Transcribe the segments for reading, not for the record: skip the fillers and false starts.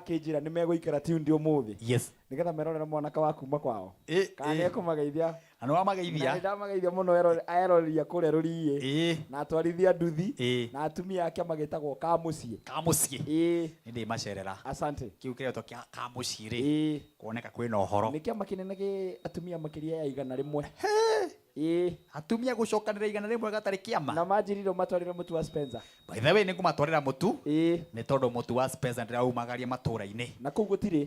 Makĩnjĩra nĩ megũikara tuned ũmũthĩ nĩgetha merorere mwanake wa kuma kwao. Kana nĩ ekũmageithia. Na nĩ wamageithia? Na nĩ ndamageithia mũno eroreri a kũrĩa Rũriĩ. Na atwarithia nduthi. Na atumia a kĩama gĩtagwo Kamũciĩ. Kamũciĩ. Nĩ ndĩmacerera. Asante. Kĩu kĩretwo kĩa Kamũciĩ rĩ. Kuoneka kwĩna ũhoro. Nĩ kĩama kĩnene gĩ atumia makĩria ya 100. Ĩĩ. Atumia gũcokanĩrĩria 100 gatarĩ kĩama? Na manjĩrire ũmatwarĩre mũtu wa Spencer. By the way nĩ ngũmatwarĩra mũtu. Ĩĩ. Nĩ tondũ mũtu wa Spencer ndĩraumagaria matũra-inĩ. Na kũu gũtirĩ.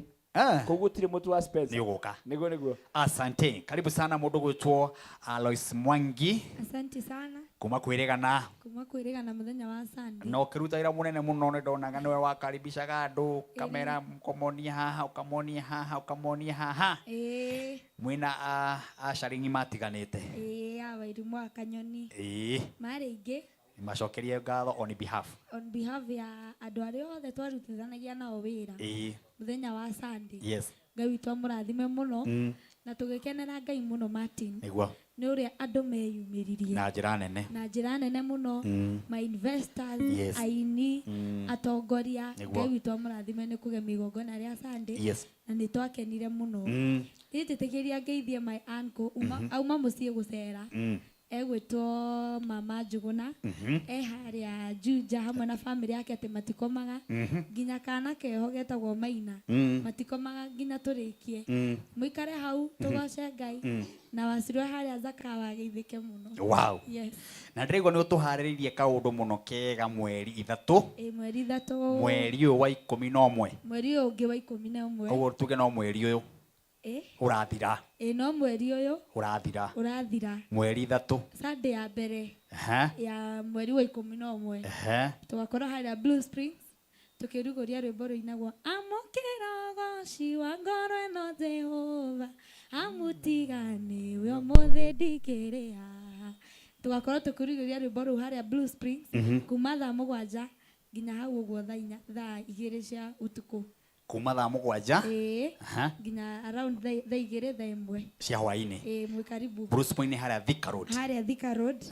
Kũu gũtirĩ mũtu wa Spencer. Nĩ ũgũka. Nĩguo nĩguo. Asante. Karibu sana mũndũ gwĩtwo Alois Mwangi. Asante sana. Kuma kwĩrĩgana. Kuma kwĩrĩgana mũthenya wa Sunday. Na ũkĩruta wĩra mũnene mũno nĩ ndonaga nĩwe wakaribishaga andũ kamera ũkamonia haha ũkamonia haha ũkamonia haha. Ĩĩ. Mwĩna acaringi matiganĩte. Ĩĩ, a Wairimũ a Kanyoni. Ĩĩ. Marĩ aingĩ. Macokerie ngatho on behalf. On behalf ya andũ arĩa othe twarutithanagia nao wĩra. Ĩĩ. Mũthenya wa Sunday. Yes. Ngai witũ amũrathime mũno. Na tũgĩkenera Ngai mũno Martin. Nĩguo. Nĩ ũrĩa andũ meyumĩririe. Na njĩra nene. Na njĩra nene mũno. Ma investors, Yes. aini, atongoria. Nĩguo. Ngai witũ amũrathime nĩ kũgemia igongona rĩa Sunday. Yes. Na nĩ twakenire mũno. Niĩ njĩtĩkĩria ngeithie my uncle uma, auma mũciĩ gũcera. Egwĩtwo Mama Njũgũna. E harĩa Juja hamwe na famĩlĩ yake atĩ matikomaga. Nginya kana keho getagwo Maina. Matikomaga nginya tũrĩkie. Mũikare hau tũgoce Ngai. Na wacirwe harĩa Zakawa ageithĩke mũno. Wow. Yes. Na ndĩraigua nĩ ũtũharĩrĩirie kaũndũ mũno kega mweri 3. Ĩ, mweri 3. Mweri ũyũ wa 11. Mweri ũyũ ũngĩ wa 11. Ũguo tuge no mweri ũyũ. Ĩ? Ũrathira. Ĩ, no mweri ũyũ. Ũrathira. Ũrathira. Mweri 3. Sunday ya mbere. Ya mweri wa 11. Tũgakorwo harĩa Blue Springs tũkĩrugũria rwĩmbo rũinagwo amũkĩra ũgoci wa ngoro ĩno Jehova amũtiganĩwe ũmũthĩ ndikĩrĩ haha. Tũgakorwo tũkĩrugũria rwĩmbo rũu harĩa Blue Springs kuma thaa 7 nginya hau ũguo thaa inya, thaa 2 cia ũtukũ. Kuma thaa 7? Ĩĩ. Nginya around thaa 2, thaa 1. Cia hwaĩ-inĩ. Ĩĩ, mwĩ karibu. Blue Springs harĩa Thika Road. Harĩa Thika Road.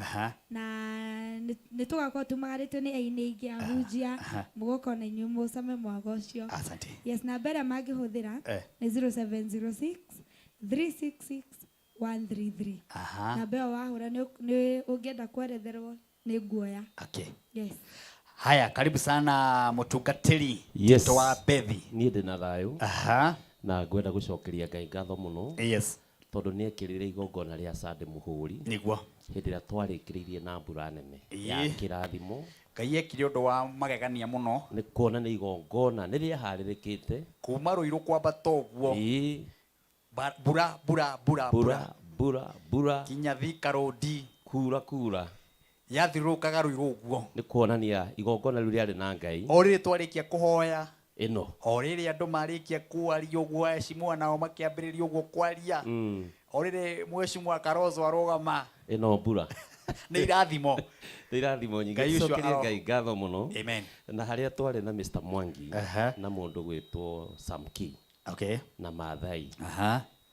Na nĩ tũgakorwo tumagarĩtio nĩ aini aingĩ, ahunjia, mũgoka ona inyuĩ mũcame mwaga ũcio. Asante. Yes, namba ĩrĩa mangĩhũthĩra nĩ 0706 366 133. Namba ĩyo wahũra nĩ ũngĩenda kweretherwo nĩ nguoya. Okay. Yes. Haya, karibu sana mũtungatĩri Yes. Tito wa Bethi. Niĩ ndĩ na thayũ. Na ngwenda gũcokeria Ngai ngatho mũno. Yes. Tondũ nĩ ekĩrĩire igongona rĩa Sunday mũhũri. Nĩguo. Hĩndĩ ĩrĩa twarĩkĩrĩirie na mbura nene ya kĩrathimo. Ngai ekire ũndũ wa magegania mũno. Nĩ kuona nĩ igongona nĩ rĩaharĩrĩkĩte. Kuma Rũirũ kwambata ũguo. Ĩĩ. Mbura, mbura, mbura, mbura. Mbura, mbura. Kinya Thika Road. Kura, kura. Yathiũrũrũkaga Rũirũ ũguo. Nĩ kuonania igongona rĩu rĩarĩ na Ngai. O rĩrĩ twarĩkia kũhoya. Ĩno. O rĩrĩ andũ marĩkia kwaria ũguo, aheshimiwa nao makĩambĩrĩria ũguo kwaria. O rĩrĩ mheshimiwa Kalonzo arũgama. Ĩno mbura. Nĩ irathimo. Nĩ irathimo nyingĩ. Ngai ũcio Tũcokerie aro- Ngai ngatho mũno. Amen. Na harĩa twarĩ na Mister Mwangi na mũndũ gwĩtwo Sam Key. Okay. Na Maathai.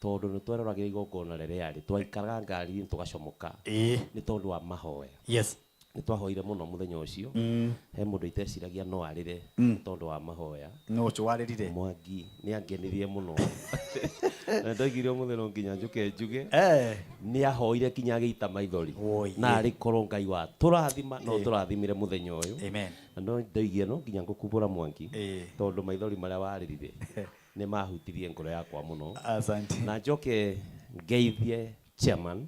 Tondũ nĩ tweroragĩra igongona rĩrĩa rĩarĩ, twaikaraga ngari-inĩ tũgacomoka. Nĩ tondũ wa mahoya. Yes. Nĩ twahoire mũno mũthenya ũcio. He mũndũ iteciragia no arĩre nĩ tondũ wa mahoya. No ũcio warĩrire? Mwangi nĩ angenirie mũno. Na ndoigire ũmũthĩ no nginya njũke njuge. Nĩ ahoire kinya agĩita maithori. Woi. Na arĩ korwo Ngai wa tũrathima no tũrathimire mũthenya ũyũ. Amen. Na no ndoigire no nginya ngũkumbũra Mwangi. Tondũ maithori marĩa warĩrire nĩ mahutirie ngoro yakwa mũno. Asante. Na njoke ngeithie chairman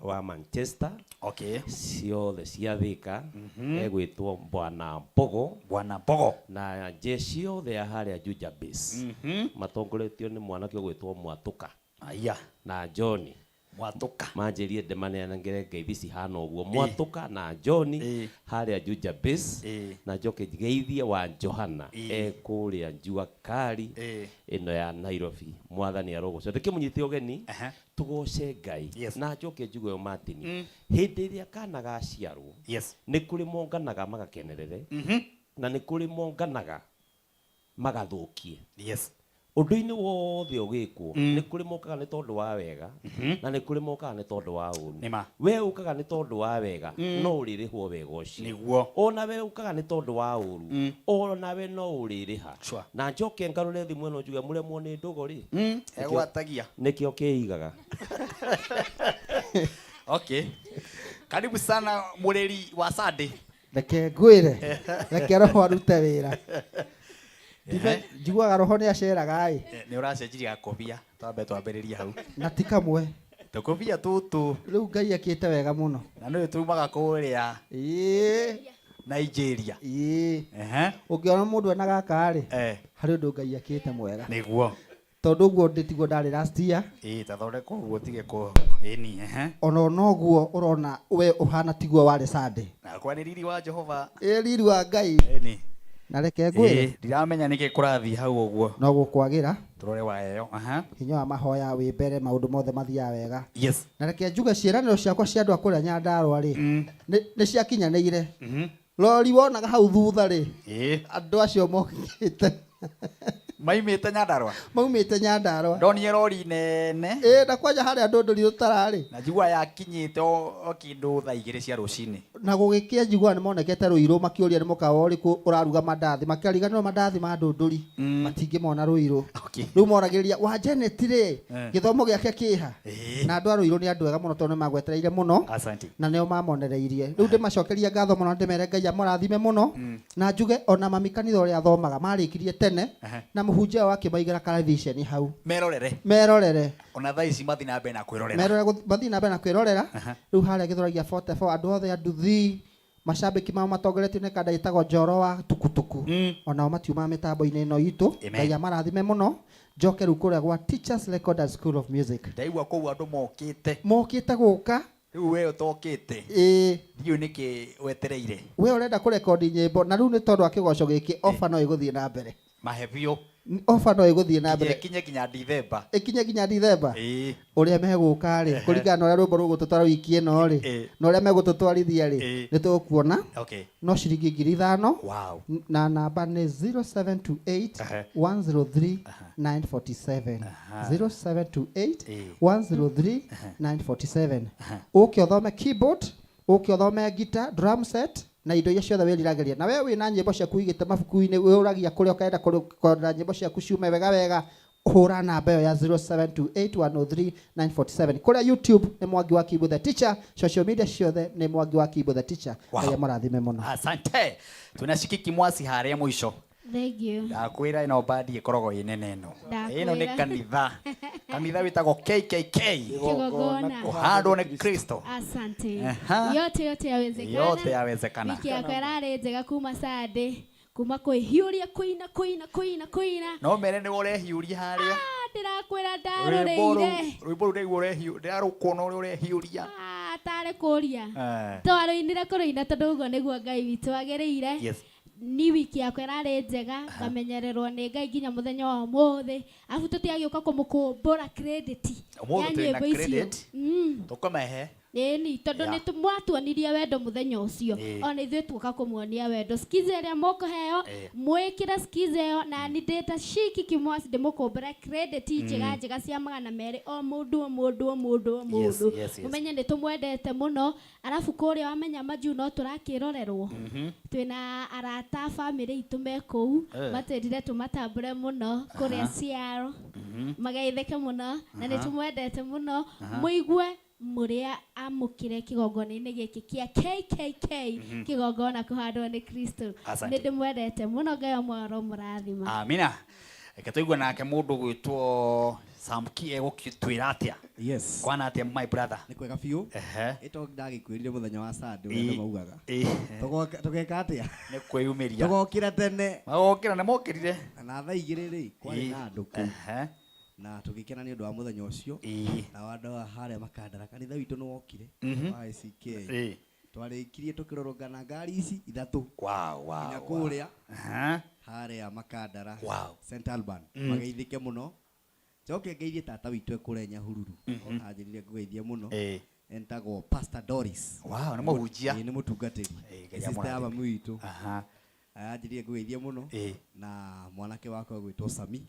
wa Manchester. Okay. Ciothe cia Thika. Egwĩtwo Bwana Mbogo. Bwana Mbogo. Na jeshi yothe ya harĩa Juja Base. Matongoretio nĩ mwanake ũgwĩtwo Mwatũka. Aya. Na John. Mwatũka. Manjĩrie ndĩmaneanangĩre ngeithi cihana ũguo. Mwatũka na John harĩa Juja Base. Na njoke ngeithie wa Johana e kũrĩa Jua Kali ĩno ya Nairobi. Mwathani arogocwo. Ndĩkĩmũnyite ũgeni. Tũgoce Ngai. Yes. Na njoke njuge ũyũ Martin. Hĩndĩ ĩrĩa kana gaciarwo, Yes. nĩ kũrĩ monganaga magakenerere, na nĩ kũrĩ monganaga magathũkie. Yes. Ũndũ-inĩ wothe ũgĩkwo nĩ kũrĩ mokaga nĩ tondũ wa wega na nĩ kũrĩ mokaga nĩ tondũ wa ũru. Nĩ ma. We ũkaga nĩ tondũ wa wega no ũrĩrĩhwo wega ũcio. Nĩguo. Ona we ũkaga nĩ tondũ wa ũru onawe no ũrĩrĩha. Sure. Na njoke ngarũre thimũ ĩno njuge mũremwo nĩ ndũgo rĩ, Egwatagia. nĩkĩo kĩigaga. Okay. Karibu sana mũrĩri wa Sunday. Reke ngwĩre, reke roho arute wĩra. Njiguaga roho nĩ aceraga ĩ. Nĩ ũracenjirie gakobia, twambe twambĩrĩrie hau. Na ti kamwe. Tũkobia tũtũ. Rĩu Ngai akĩte wega mũno. Na nĩwe tumaga kũrĩa Nigeria. Ũngĩona mũndũ ena gaka rĩ, harĩ ũndũ Ngai akĩte mwega. Nĩguo. Tondũ ũguo ndĩtiguo ndarĩ last year. Ta thondeka ũguo tige kũ. Ĩni, ehe. Ona noguo ũrona we ũhana tiguo warĩ Sunday. Na kwa nĩ riri wa Jehova. Riri wa Ngai. Ĩni. Na reke ngwĩre. Ndiramenya nĩkĩ kũrathiĩ hau ũguo. No gũkwagĩra. Tũrore wayo. Hinya wa mahoya wĩ mbere maũndũ mothe mathiaga wega. Yes. Na reke njuge ciĩranĩro ciakwa cia andũ a kũrĩa Nyandarũa rĩ, nĩ ciakinyanĩire. Rori wonaga hau thutha rĩ, andũ acio mokĩte. Maimĩte Nyandarũa? Maumĩte Nyandarũa. Ndonire rori nene. Na kwanja harĩa andũ ndũri ũtararĩ. Na njigua yakinyĩte o kĩndũ thaa igĩrĩ cia rũcinĩ. Na gũgĩkĩa njigua nĩ monekete Rũirũ makĩũria nĩ mũkawa ũrĩkũ ũraruga mandathi. Makĩriganĩrwo mandathi ma ndũndũri. Matingĩmona Rũirũ. Rĩu moragĩrĩria wa Janet rĩ, gĩthomo gĩake kĩha. Na andũ a Rũirũ nĩ andũ ega mũno tondũ nĩ magwetereire mũno. Asante. Na nĩo mamonereirie. Rĩu ndĩmacokeria ngatho mũno, ndĩmere Ngai amũrathime mũno. Na njuge ona mami kanitha ũrĩa athomaga marĩkirie tene. Na mũhunjia wao akĩmaigĩra karaviceni hau. Merorere. Merorere. Ona thaa ici mathiĩ na mbere na kwĩrorera. Merorere mathiĩ na mbere na kwĩrorera. Rĩu harĩa Gĩthũragia 44 andũ othe a nduthi macambĩki mao matongoretio nĩ kanda ĩtagwo Njoro wa Tukutuku. Onao matiumaga mĩtambo-inĩ ĩno itũ. Ngai amarathime mũno. Njoke rĩu kũrĩa gwa Teachers Record and School of Music. Ndaigua kũu andũ mokĩte. Mokĩte gũka. Rĩu we ũtokĩte. Ndiũĩ nĩkĩ wetereire. We ũrenda kũrekondi nyĩmbo na rĩu nĩ tondũ wa kĩgoco gĩkĩ ofa no ĩgũthiĩ na mbere. Mahe biũ. Ofa no ĩgũthiĩ na mbere. Ĩkinye nginya Dithemba. Ĩkinye nginya Dithemba. Ũrĩa megũka rĩ, kũringana na ũrĩa rwĩmbo rũgũtũtwara wiki ĩno rĩ, na ũrĩa megũtũtwarithia rĩ, nĩ tũkuona. No ciringi ngiri ithano. Wow. Na namba nĩ 0728 103 947. 0728 103 947. Ũke ũthome keyboard, ũke ũthome guitar, drum set, na indo iria ciothe wĩriragĩria. Na we wĩna nyĩmbo ciaku ũigĩte mabuku-inĩ, wĩũragia kũrĩa ũkaenda kũrora nyĩmbo ciaku ciume wega wega, hũra namba ĩyo ya 0728 103 947. Kũrĩa YouTube nĩ Mwangi wa Kibu the Teacher, social media ciothe nĩ Mwangi wa Kibu the Teacher. Wow. Ngai amũrathime mũno. Asante. Tunashikiki mwasi harĩa mũico. Thank you. Ndakwĩra ĩno bandi ĩkoragwo ĩ nene ĩno. Ndakwĩra. Ĩno nĩ kanitha. Kanitha wĩtagwo KKK. Kigongona. Kũhandwo nĩ Kristo. Asante. Yote yote yawezekana. Yote yawezekana. Wiki yakwa ĩrarĩ njega kuma Sunday, kuma kwĩhiũria kũina kũina kũina kũina. No mere nĩ ũrehiũria harĩa. Ndĩrakwĩra Rwĩmbo ndarũrĩire. rwĩmbo rũu ndaigua ũrehiũ, ndĩrarũkuona ũrĩa ũrehiũria. Tarĩ kũria. Twarũinire kũrũina tondũ ũguo nĩguo Ngai witũ agĩrĩire. Yes. Ni wiki yakwa ĩrarĩ njega, ngamenyererwo nĩ Ngai nginya mũthenya wa ũmũthĩ. Arabu tũtiagĩũka kũmũkũmbũra credit Ũmũthĩ ya twĩna nyĩmbo icio. credit. Tũkũmahe. Ĩni, tondũ nĩ mwatuonirie wendo mũthenya ũcio. Ona ithuĩ tuoka kũmuonia wendo. Skiza ĩrĩa mũkũheo, mwĩkĩre skiza ĩyo, na niĩ ndĩ ta Shiki Kimwasi ndĩmũkũmbũre credit njega njega cia magana merĩ o mũndũ o mũndũ o mũndũ o mũndũ. Mũmenye nĩ tũmwendete mũno. Arabu kũrĩa wamenya majuu no tũrakĩrorerwo. Twĩna arata a bamĩrĩ itũ me kũu, matwĩrire tũmatambũre mũno kũrĩa ciaro. Mageithĩke mũno, na nĩ tũmwendete mũno. Mũigue mũrĩa amũkĩre kĩgongona-inĩ gĩkĩ kĩa KKK, kĩgongona kũhandwo nĩ Kristo. Asante. Nĩ ndĩmwendete mũno, Ngai amwaro mũrathima. Amina. Reke tũigue nake mũndũ gwĩtwo Samki egũtwĩra atĩa? Yes. Kwana atĩa my brother? Nĩ kwega biũ. Ĩto ndagĩkwĩrire mũthenya wa Sunday ũrĩa andũ maugaga. Tũgeka atĩa? Nĩ kwĩyumĩria. Tũgokĩra tene. Magokĩra, nĩ mokĩrire. Na thaa igĩrĩ rĩ, kwarĩ na andũ kũu. Na tũgĩkena nĩ ũndũ wa mũthenya ũcio. Na andũ a harĩa Makandara, kanitha witũ nĩ wokire, wa ACK. Twarĩkirie tũkĩrũrũngana ngari ici ithatũ. Wow, wow, Nginya wow. kũrĩa, harĩa Makandara, Wow. St. Alban. Mageithĩke mũno. Njoke ngeithie tata witũ e kũrĩa Nyahururu. Anjĩrire ngũgeithie mũno. Entagwo Pastor Doris. Wow, nĩ mũhunjia. Nĩ mũtungatĩri. Ngai Sister ya amũrathime. mami witũ. Anjĩrire ngũgeithie mũno. Na mwanake wakwa gwĩtwo Sami.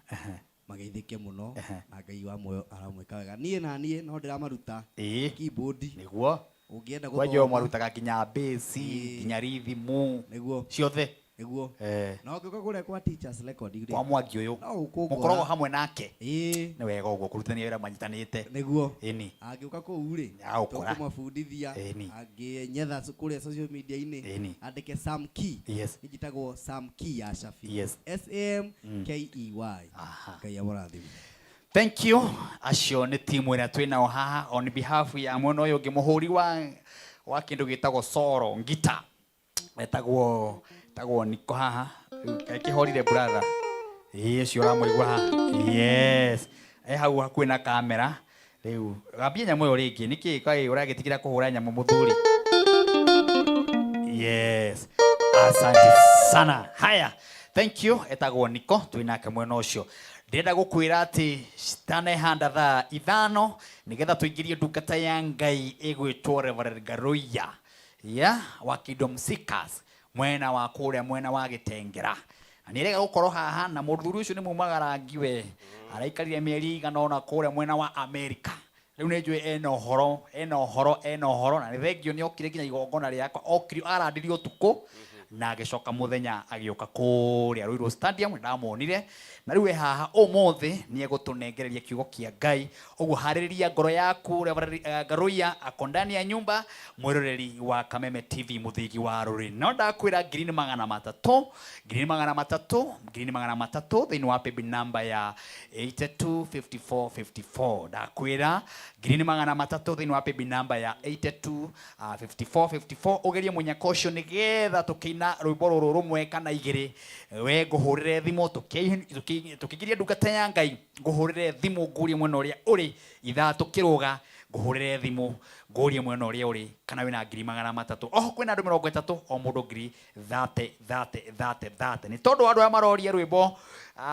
Mageithĩke mũno na Ngai wa muoyo aramwĩka wega. Niĩ na niĩ no ndĩramaruta keyboard. Nĩguo. Ũngĩenda Kwanja gũthoma. marutaga nginya bass, nginya rhythm. Nĩguo. Ciothe. Nĩguo. Na ũngĩũka kũrĩa kwa Teachers Record rĩ, Kwa Mwangi ũyũ. no ũkũngora. Mũkoragwo hamwe nake. Ĩĩ. Nĩ wega ũguo kũrutithania wĩra manyitanĩte. Nĩguo. Ĩni. Angĩũka kũu rĩ, Agũkora. tũkũmabundithia. Ĩni. Angĩnyetha kũrĩa social media-inĩ, Ĩni. andĩke Sam Key. Yes. Niĩ njĩtagwo Sam Key ya Shafi. Yes. S A M K E Y. Ngai amũrathime. Thank you. Acio nĩ timu ĩrĩa twĩ nao haha on behalf ya mwena ũyũ ũngĩ, mũhũri wa kĩndũ gĩtagwo soro ngita etagwo Niko haha. Rĩu kaĩ kĩhorire brother. Ĩĩ, ũcio ũramũigua haha. Yes. E hau hakuhĩ na kamera. Rĩu gambia nyamũ ĩyo rĩngĩ. Nĩkĩ kaĩ ũragĩtigĩra kũhũra nyamũ mũthuri? Yes. Asante sana. Haya. Thank you. Etagwo Niko, twĩ nake mwena ũcio. Ndĩrenda gũkwĩra atĩ citanehanda thaa 5 nĩgetha tũingĩrie ndungata ya Ngai ĩgwĩtwo Reverend Ngaruiya ya wa Kingdom Seekers mwena wa kũrĩa mwena wa Gĩtengera. Na nĩarega gũkorwo haha na mũthuri ũcio nĩ mumagarangi we. Araikarire mĩeri ĩigana ũna kũrĩa mwena wa Amerika. Rĩu nĩ njũĩ ena ũhoro, ena ũhoro, ena ũhoro, na nĩ thengio nĩ okire nginya igongona rĩakwa. Okire arandirie ũtukũ na agĩcoka mũthenya agĩũka kũrĩa Ruiru Stadium, ndamuonire. Na rĩu e haha ũmũthĩ nĩ egũtũnengereria kiugo kĩa Ngai. Ũguo harĩrĩria ngoro yaku, Reverend Ngaruiya ako ndani ya nyumba, mwĩroreri wa Kameme TV, mũthĩgi wa rũrĩrĩ. No ndakwĩra ngiri nĩ magana matatũ, ngiri nĩ magana matatũ, ngiri nĩ magana matatũ thĩinĩ wa paybill number ya 825454. Ndakwĩra ngiri nĩ magana matatũ thĩinĩ wa paybill number ya 82 54 54. Ũgerie mũnyaka ũcio nĩgetha tũkĩina rwĩmbo rũrũ rũmwe kana igĩrĩ, we ngũhũrĩre thimũ, tũkĩingĩria ndungata ya Ngai, ngũhũrĩre thimũ ngũrie mwena ũrĩa ũrĩ, ithaa tũkĩrũga, ngũhũrĩre thimũ ngũrie mwena ũrĩa ũrĩ kana wĩna ngiri magana matatũ. Oho kwĩna andũ mĩrongo ĩtatũ, o mũndũ ngiri thate, thate, thate, thate. Nĩ tondũ andũ aya maroria rwĩmbo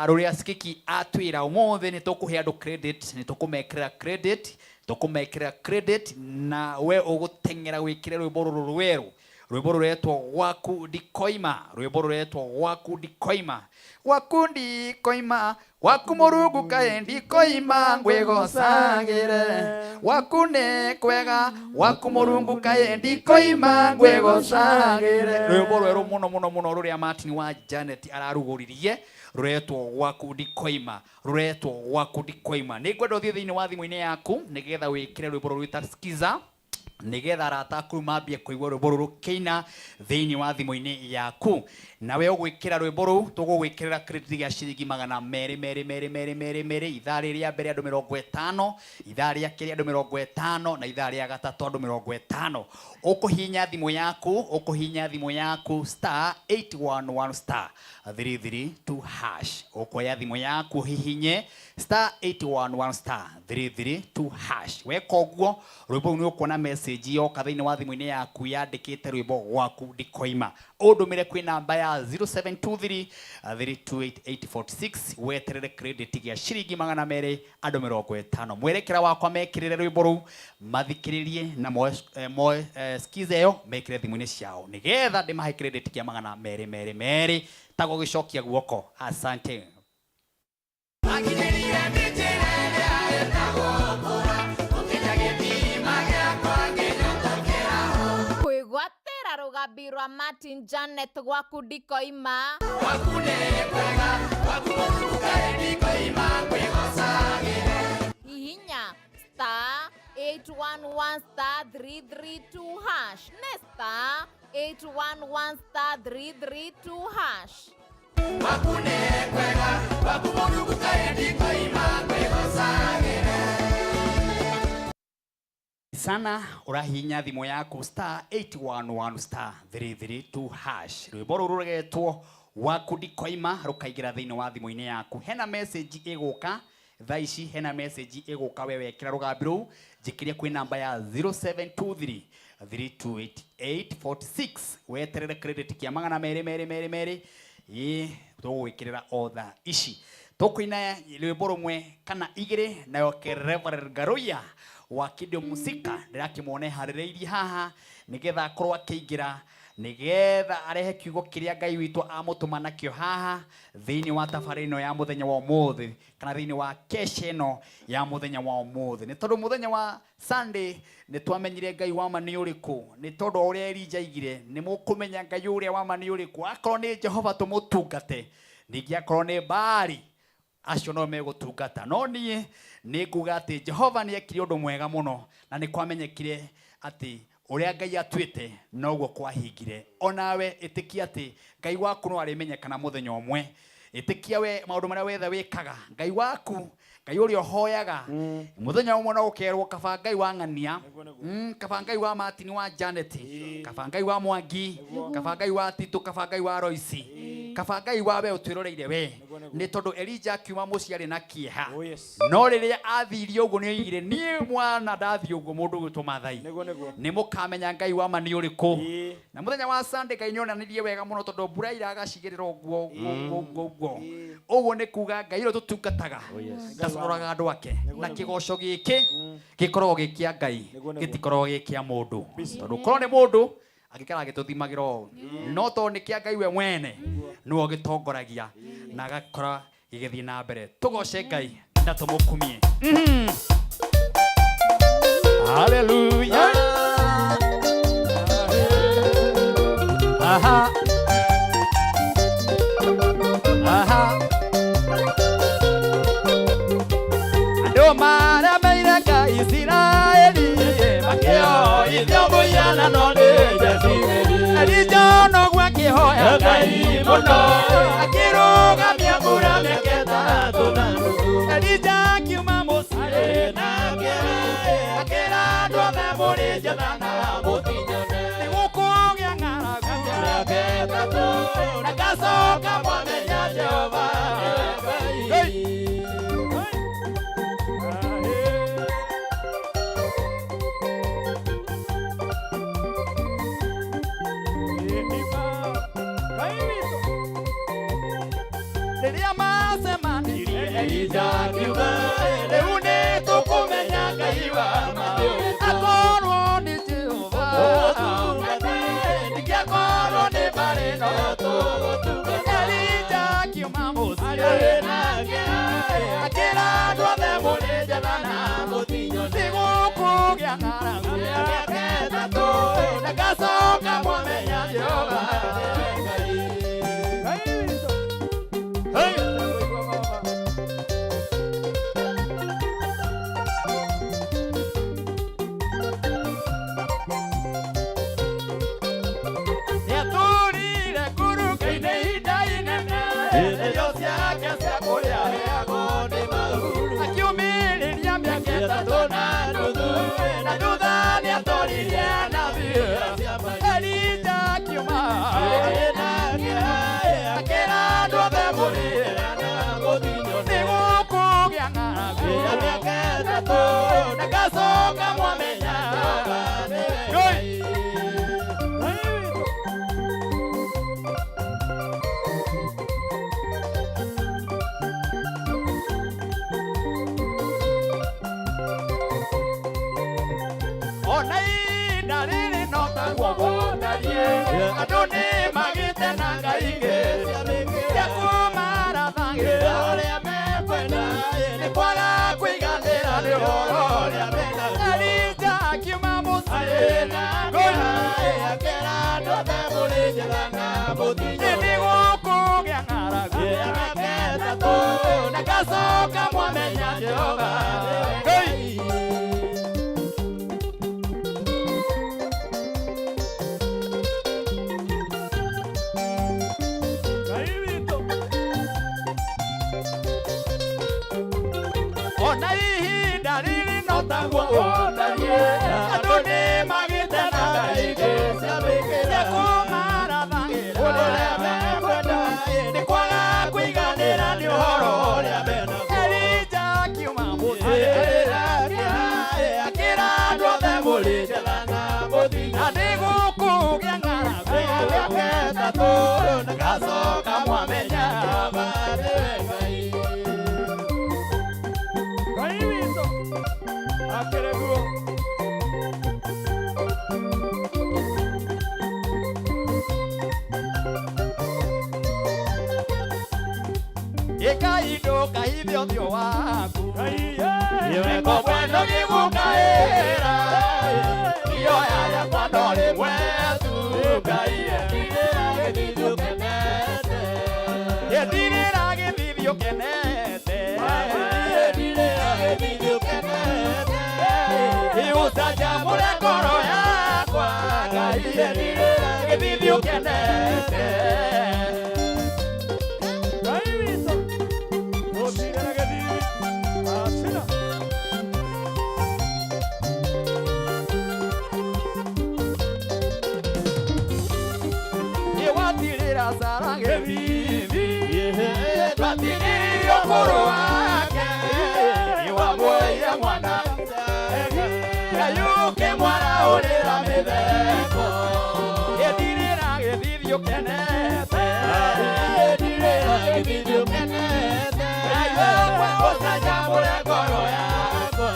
rũrĩa Skiki atwĩra ũmũthĩ, nĩ tũkũhe andũ credit, nĩ tũkũmekĩra credit, tũkũmekĩra credit, na we ũgũteng'era wĩkĩre rwĩmbo rũrũ rwerũ. Rwĩmbo rũretwo Gwaku Ndikoima, rwĩmbo rũretwo Gwaku Ndikoima. Gwaku ndikoima, gwaku Mũrungu kaĩ ndikoima, ngwĩgocagĩre. Gwaku nĩ kwega, gwaku Mũrungu kaĩ ndikoima, ngwĩgocagĩre. Rwĩmbo rwerũ mũno mũno mũno rũrĩa Martin wa Janet ararugũririe, rũretwo Gwaku Ndikoima, rũretwo Gwaku Ndikoima. Nĩ ngwenda ũthiĩ thĩinĩ wa thimũ-inĩ yaku nĩgetha wĩkĩre rwĩmbo rũrũ rwĩta Skiza, nĩgetha arata aku mambie kũigua rwĩmbo rũrũ rũkĩina thĩinĩ wa thimũ-inĩ yaku. Nawe ũgwĩkĩra rwĩmbo rũu, tũgũgwĩkĩrĩra credit ya ciringi magana merĩ, merĩ, merĩ, merĩ, merĩ, merĩ, ithaa rĩrĩ rĩa mbere andũ mĩrongo ĩtano, ithaa rĩa kerĩ andũ mĩrongo ĩtano, na ithaa rĩa gatatũ andũ mĩrongo ĩtano. Ũkũhihinya thimũ yaku, ũkũhihinya thimũ yaku star eight one one star three three two hash. Ũkuoya thimũ yaku ũhihinye star eight one one star three three two hash. Weka ũguo, rwĩmbo rũu nĩ ũkuona message yoka thĩinĩ wa thimũ-inĩ yaku yandĩkĩte rwĩmbo Gwaku Ndikoima. Ũndũmĩre kwĩ namba ya zero seven two three, three two eight eight four six, weterere credit gĩa ciringi magana merĩ andũ mĩrongo ĩtano. Mwerekera wakwa mekĩrĩre rwĩmbo rũu, mathikĩrĩrie na moe skiza ĩyo mekĩre thimũ-inĩ ciao nĩgetha ndĩmahe credit kĩa magana merĩ, merĩ, merĩ, ta gũgĩcokia guoko. Asante. Kwĩgwatĩra rũgambi rwa Martin Janet Gwaku Ndikoima. Gwaku nĩ kwega, gwaku Mũrungu kaĩ ndikoima, ngwĩgocagĩre. Hihinya star eight one one star three three two hash. Nĩ star eight one one star three three two hash. Gwaku nĩ kwega, gwaku Mũrungu kaĩ ndikoima, ngwĩgocagĩre. Sana ũrahihinya thimũ yaku star eight one one star three three two hash. Rwĩmbo rũrũ rũretwo Gwaku Ndikoima rũkaingĩra thĩinĩ wa thimũ-inĩ yaku. Hena message ĩgũka thaa ici, hena message ĩgũka we wekĩra rũgambi rũu, njĩkĩrie kwĩ namba ya zero seven two three, three two eight eight four six. Weterere credit kĩa magana merĩ, merĩ, merĩ, merĩ. Ĩĩ, tũgũgwĩkĩrĩra o thaa ici. Tũkũina rwĩmbo rũmwe kana igĩrĩ, nayo Reverend Ngaruiya wa Kingdom Seeker ndĩrakĩmuona eharĩrĩirie haha nĩgetha akorwo akĩingĩra Nĩgetha arehe kiugo kĩrĩa Ngai witũ amũtũma nakĩo haha thĩinĩ wa tabarĩra ĩno ya mũthenya wa ũmũthĩ, kana thĩinĩ wa kesha ĩno ya mũthenya wa ũmũthĩ. Nĩ tondũ mũthenya wa Sunday nĩ twamenyire Ngai wa ma nĩ ũrĩkũ, nĩ tondũ o ũrĩa Elijah aigire, nĩ mũkũmenya Ngai ũrĩa wa ma nĩ ũrĩkũ. Akorwo nĩ Jehova tũmũtungate, ningĩ akorwo nĩ Baali, acio no megũtungata. No niĩ nĩ nguga atĩ Jehova nĩ ekire ũndũ mwega mũno, na nĩ kwamenyekire atĩ ũrĩa Ngai atuĩte noguo kwahingire. Onawe ĩtĩkia atĩ Ngai waku no arĩmenyekana mũthenya ũmwe. Ĩtĩkia we maũndũ marĩa wethe wĩkaga, Ngai waku, Ngai ũrĩa ũhoyaga, mũthenya ũmwe no ũkerwo kaba Ngai wa ng'ania, kaba Ngai wa Martin wa Janet, kaba Ngai wa Mwangi, kaba Ngai wa Tito, kaba Ngai wa Royce, kaba Ngai wa we ũtwĩroreire we. Nĩ tondũ Elijah akiuma mũciĩ arĩ na kĩeha. No rĩrĩa athirie ũguo nĩ oigire, niĩ mwana ndathiĩ ũguo mũndũ ũgwĩtwo Maathai, nĩ mũkamenya Ngai wa ma nĩ ũrĩkũ. Na mũthenya wa Sunday Ngai nĩ onanirie wega mũno, tondũ mbura iragacigĩrĩra ũguo ũguo ũguo ũguo. Ũguo nĩ kuga Ngai ũrĩa tũtungataga ndaconoraga andũ ake, na kĩgoco gĩkĩ gĩkoragwo gĩ kĩa Ngai, gĩtikoragwo gĩ kĩa mũndũ. Tondũ korwo nĩ mũndũ angĩkara agĩtũthimagĩra ũũ, no tondũ nĩ kĩa Ngai we mwene nĩwe ũgĩtongoragia na agakora gĩgĩthiĩ na mbere. Tũgoce Ngai na tũmũkumie. Hallelujah. Aha. Aha. Andũ maremeire Ngai Isiraeli, makĩoithio mũhianano nĩ Jezebeli. Elija noguo akĩhoya Ngai mũno, akĩrũgamia mbura mĩaka ĩtatũ na nuthu. Elija akiuma mũciĩ na akĩra andũ othe mũrĩ njetha na mũtinyone, nĩ gũkũgĩa ng'aragu mĩaka ĩtatũ, na ngacoka mwamenya Jehova nĩwe Ngai. Rĩrĩa macemanirie Elija akiuga, rĩu nĩ tũkũmenya Ngai wa ma. Akorwo nĩ Jehova ndingĩakorwo nĩ mbarĩ no tũgũtungata. Elija akiuma mũciĩ akĩra andũ othe mũrĩ njetha na mũtinyone, nĩ gũkũgĩa ng'aragu mĩaka ĩtatũ, na ngacoka mwamenya Jehova nĩwe Ngai. Hey! Nĩatũrire ngurunga-inĩ ihinda inene, irio ciake cia kũrĩa aheagwo nĩ mahuru. Akiumĩrĩria mĩaka ĩtatũ na nuthu, na thutha nĩatoririe anabii. Elija akiuma akĩra andũ othe mũrĩ nĩ gũkũgĩa ng'aragu mĩaka ĩtatũ, na ngacoka mwamenya Ngai. Ona ihinda rĩrĩ no taguo gũtariĩ, andũ nĩ magĩte na ngai ingĩ cia kũmarathagĩra ũrĩa mekwenda, nĩ kwaga kũiganĩra nĩ ũhoro ũrĩa menaguo. Elija akiuma mũciĩ akĩra andũ othe mũrĩ njetha na mũtinyone, nĩ gũkũgĩa ng'aragu mĩaka ĩtatũ, na ngacoka mwamenya Jehova nĩwe Ngai. Ona ihinda rĩrĩ no taguo gũtariĩ, andũ nĩ magĩte na ngai ingĩ cia kũmarathagĩra ũrĩa mekwenda, nĩ kwaga kũiganĩra nĩ ũhoro ũrĩa menaguo. Elija akiuma mũciĩ akĩra andũ othe mũrĩ njetha na mũtinyone, na nĩ gũkũgĩa ng'aragu mĩaka ĩtatũ, na ngacoka mwamenya Jehova nĩwe Ngai. Ngai witũ akĩrĩ guo. Ngai ndũkahithe ũthiũ waku Weko mwendo gĩgũkaĩra Ioya rĩakwa no rĩmwe tu Ngai Ndirĩra gĩthithi ũkenete Ũcanjamũre ngoro yakwa Ngai gĩthithi ũkenete Ngai witũ gũtirĩra gĩthithi acina Nĩwatirĩra Sara gĩthithi Ndwatinirio ũkũrũ wake Nĩwamwoire mwana Ngai ũkĩmwaraũrĩra mĩtheko Ndirĩra gĩthithi ũkenete Ngai wakwa ũcanjamũre ngoro yakwa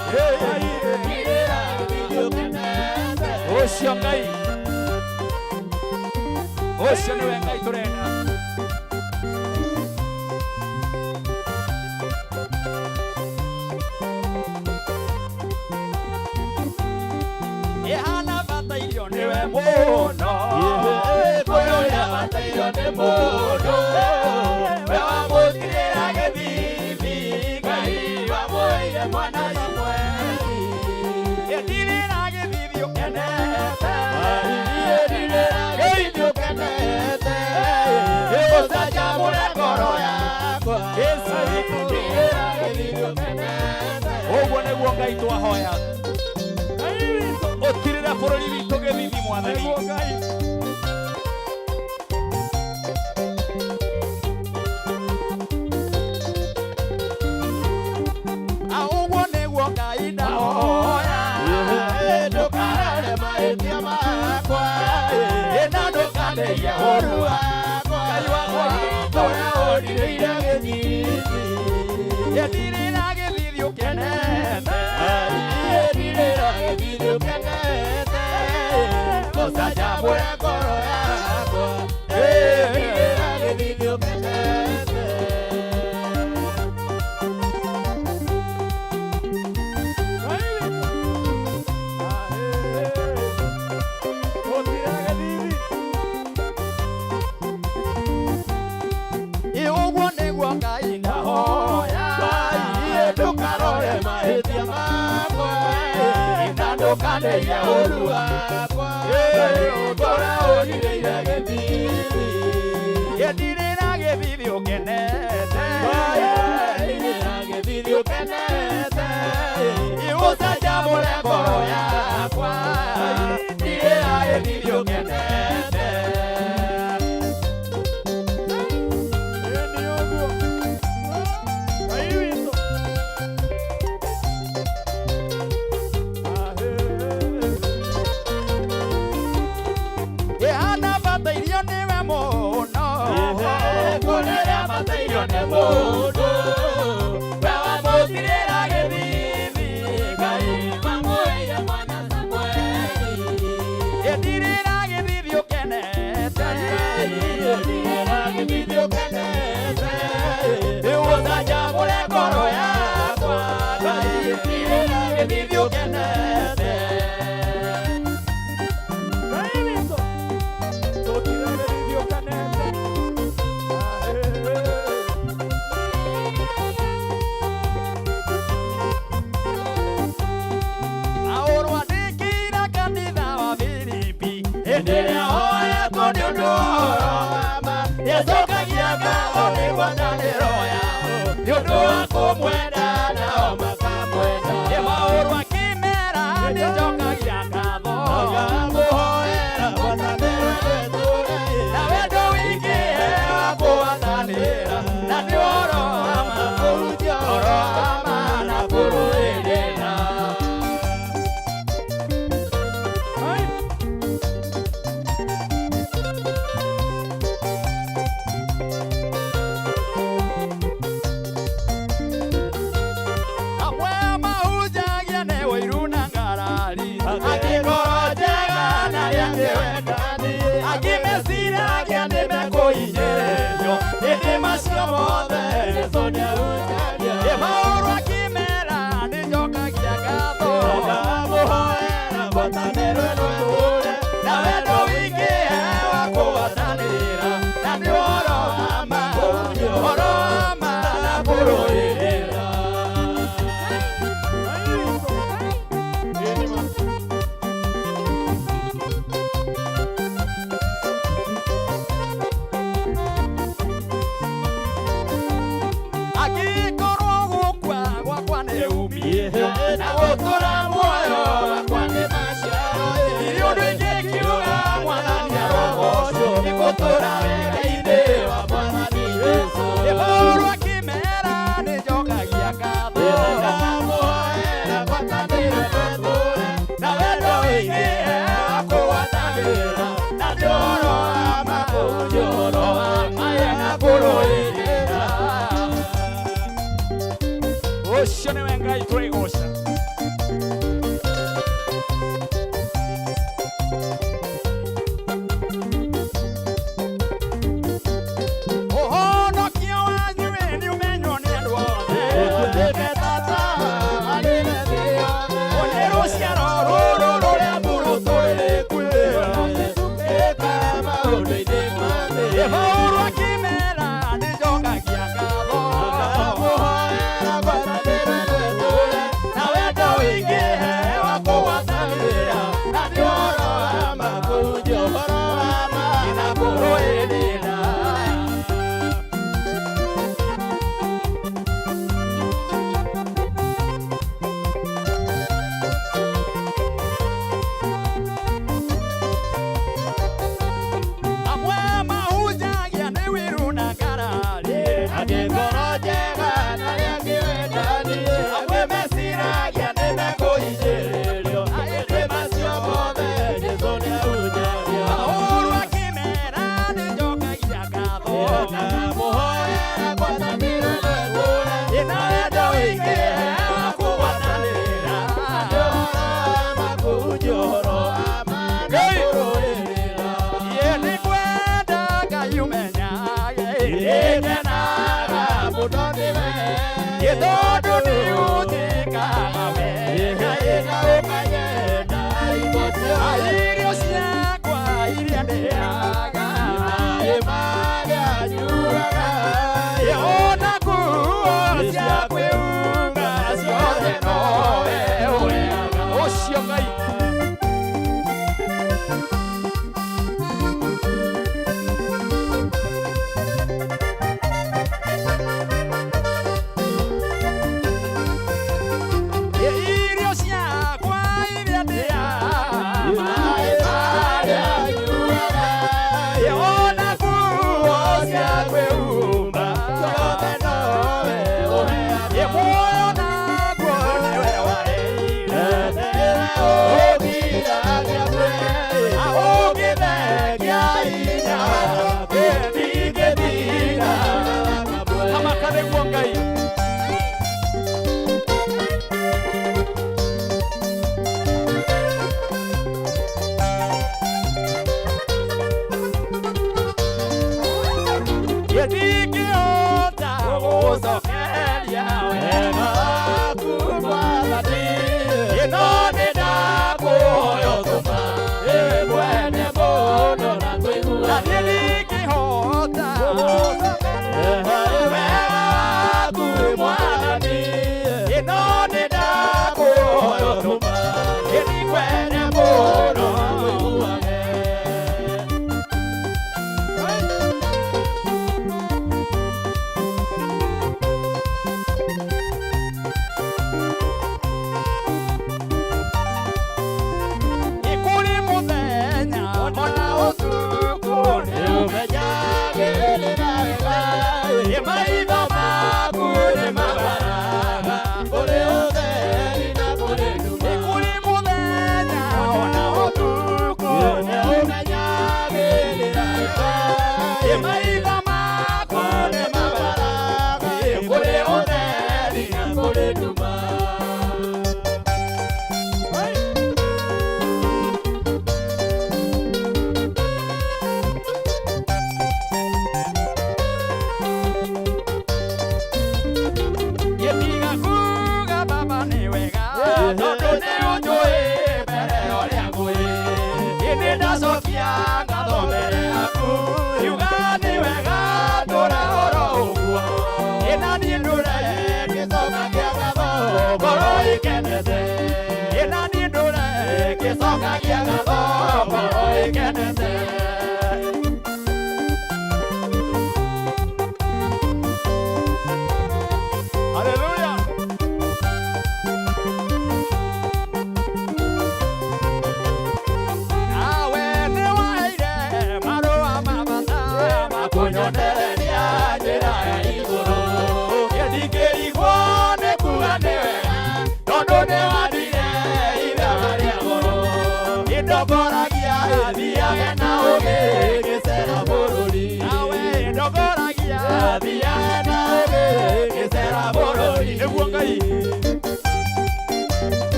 Ũcio Ngai Ũcio nĩwe Ngai tũrenda Ĩhana batairio nĩwe mũno Ũyũ nĩabatairio nĩ mũndũ We wamũtirĩra gĩthithi Ngai wamũheire mwana Samueli Ndirĩra gĩthithi ũkenete Gĩthithi ũkenete Ũcanjamũre ngoro yakwa Ũguo nĩguo Ngai twahoya Ngai witũ Ũtirĩra bũrũri witũ gĩthithi mwathani nĩguo Ngai Ũguo nĩguo Ngai ndahoya Ndũkarore mahĩtia makwa Na ndũkanderie ũũru wakwa Ngai wakwa ũrĩa ũndirĩire gĩthithi Ndirĩra gĩthithi ũkenete Ndirĩra gĩthithi ũkenete Ũcanjamũre ngoro yakwa Ndirĩra gĩthithi ũkenete Ngai witũ gũtirĩra gĩthithi Ũguo nĩguo Ngai ndahoya Ndũkarore mahĩtia makwa Na ndũkanderie ũũru wakwa Ũrĩa ũndirĩire gĩthithi Ndirĩra gĩthithi ũkenete Ndirĩra gĩthithi ũkenete Ũcanjamũre ngoro yakwa Ndirĩra gĩthithi ũkenete Ĩĩ ũguo Ngai witũ Ĩhana batairio nĩwe mũno Kũrĩra batairio nĩ mũndũ We wamũtirĩra gĩthithi Ngai wamũheire mwana Samueli Ndirĩra gĩthithi ũkenete Ndirĩra gĩthithi ũkenete Ũcanjamũre ngoro yakwa Ngai ndirĩra gĩthithi ũkenete Ngai witũ gũtirĩra gĩthithi ũkenete Aũrwandĩkĩire kanitha wa Filipi hĩndĩ ĩrĩa hoetwo nĩ ũndũ wa ma nĩacokagia ngatho nĩ ngwatanĩro yao nĩ ũndũ wa kũmwenda nao makamwenda nĩ maũndũ akĩmera nĩnjokagia ngatho ngamũhoera ngwatanĩro na wendo wingĩ wa kũgwatanĩra na nĩ ũhoro wa ma kũhunjia ũhoro wa ma na kũrũĩrĩra Ngai Paulo akĩmera nĩnjokagia ngatho ndamũhoera ngwatanĩro ĩno ĩtũũre na wendo wingĩ wa kũgwatanĩra na nĩ ũhoro wa ma ũhoro wa ma na kũrũĩrĩra. Angĩkorwo gũkua gwakwa nĩ umithio na gũtũra muoyo wakwa nĩ maciaro ndirĩ ũndũ ingĩkiuga Mwathani arogocwo nĩ gũtũra wega-inĩ wa Mwathani Jesũ. Paulo akĩmera nĩnjokagia ngatho ndamũhoera ngwatanĩro ĩno ĩtũũre na wendo wingĩ wa kũgwatanĩra na nĩ ũhoro wa ma nĩ ũhoro wa ma na kũrũĩrĩra. Ũcio nĩwe Ngai twĩgoca. Ũhonokio wanyu nĩ ũmenywo nĩ andũ othe. Ũtuĩke tata harĩ thĩ yothe. Nĩ rũciaro rũrũ rũrĩa mũrũtũrĩkuĩra. Maũndũ-inĩ mothe. Paulo akĩmera nĩnjokagia ngatho. Ndamũhoera ngwatanĩro ĩno ĩtũũre na wendo wingĩ wa kũgwatanĩra na nĩ ũhoro wa ma nĩ ũhoro wa ma na kũrũĩrĩra. Amwe mahunjagia nĩ wĩru na ngarari angĩ ngoro njega na arĩa angĩ wendani amwe meciragia nĩ mekũhingĩrĩrio ĩndĩ macio mothe Jesũ nĩahunjagia. Paulo akĩmera nĩnjokagia ngatho ndamũhoera ngwatanĩro ĩno ĩtũũre ĩna wendo wingĩ wa kũgwatanĩra na nĩ ũhoro wa ma kũhunjia ũhoro wa ma na kũrũĩrĩra. Niĩ nĩngwenda Ngai ũmenyage nĩngenaga mũno nĩwe nĩ tondũ nĩũnjĩkaga wega na ũkanyenda irio ciakwa iria ndĩaga maĩ marĩa nyuaga ona nguo cia kwĩhumba ciothe nowe ũheaga. Ũcio Ngai. Irio ciakwa iria ndĩaga maĩ marĩa nyuaga ona nguo cia kwĩhumba ciothe nowe ũheaga. Muoyo naguo nĩwe waheire ũngĩthengia hinya waku ndingĩtiga Hamaka nĩguo Ngai. Ndingĩhota gũgũcokeria wega waku Mwathani ĩno nĩ ndakũhoya ũtũma ĩngwende mũno na kũigua na niĩ ndingĩhota wega waku Mwathani ĩno nĩ ndakũhoya ũtũma ĩngwende mũno na kũiguage. Kũrĩ mũthenya ona ũtukũ nĩũmenyagĩrĩra wega maitho maku nĩmabaraga kũrĩ ũtheri na kũrĩ nduma. Kũrĩ mũthenya ona ũtukũ nĩũmenyagĩrĩra wega maitho maku nĩmabaraga kũrĩ ũtheri na kũrĩ nduma.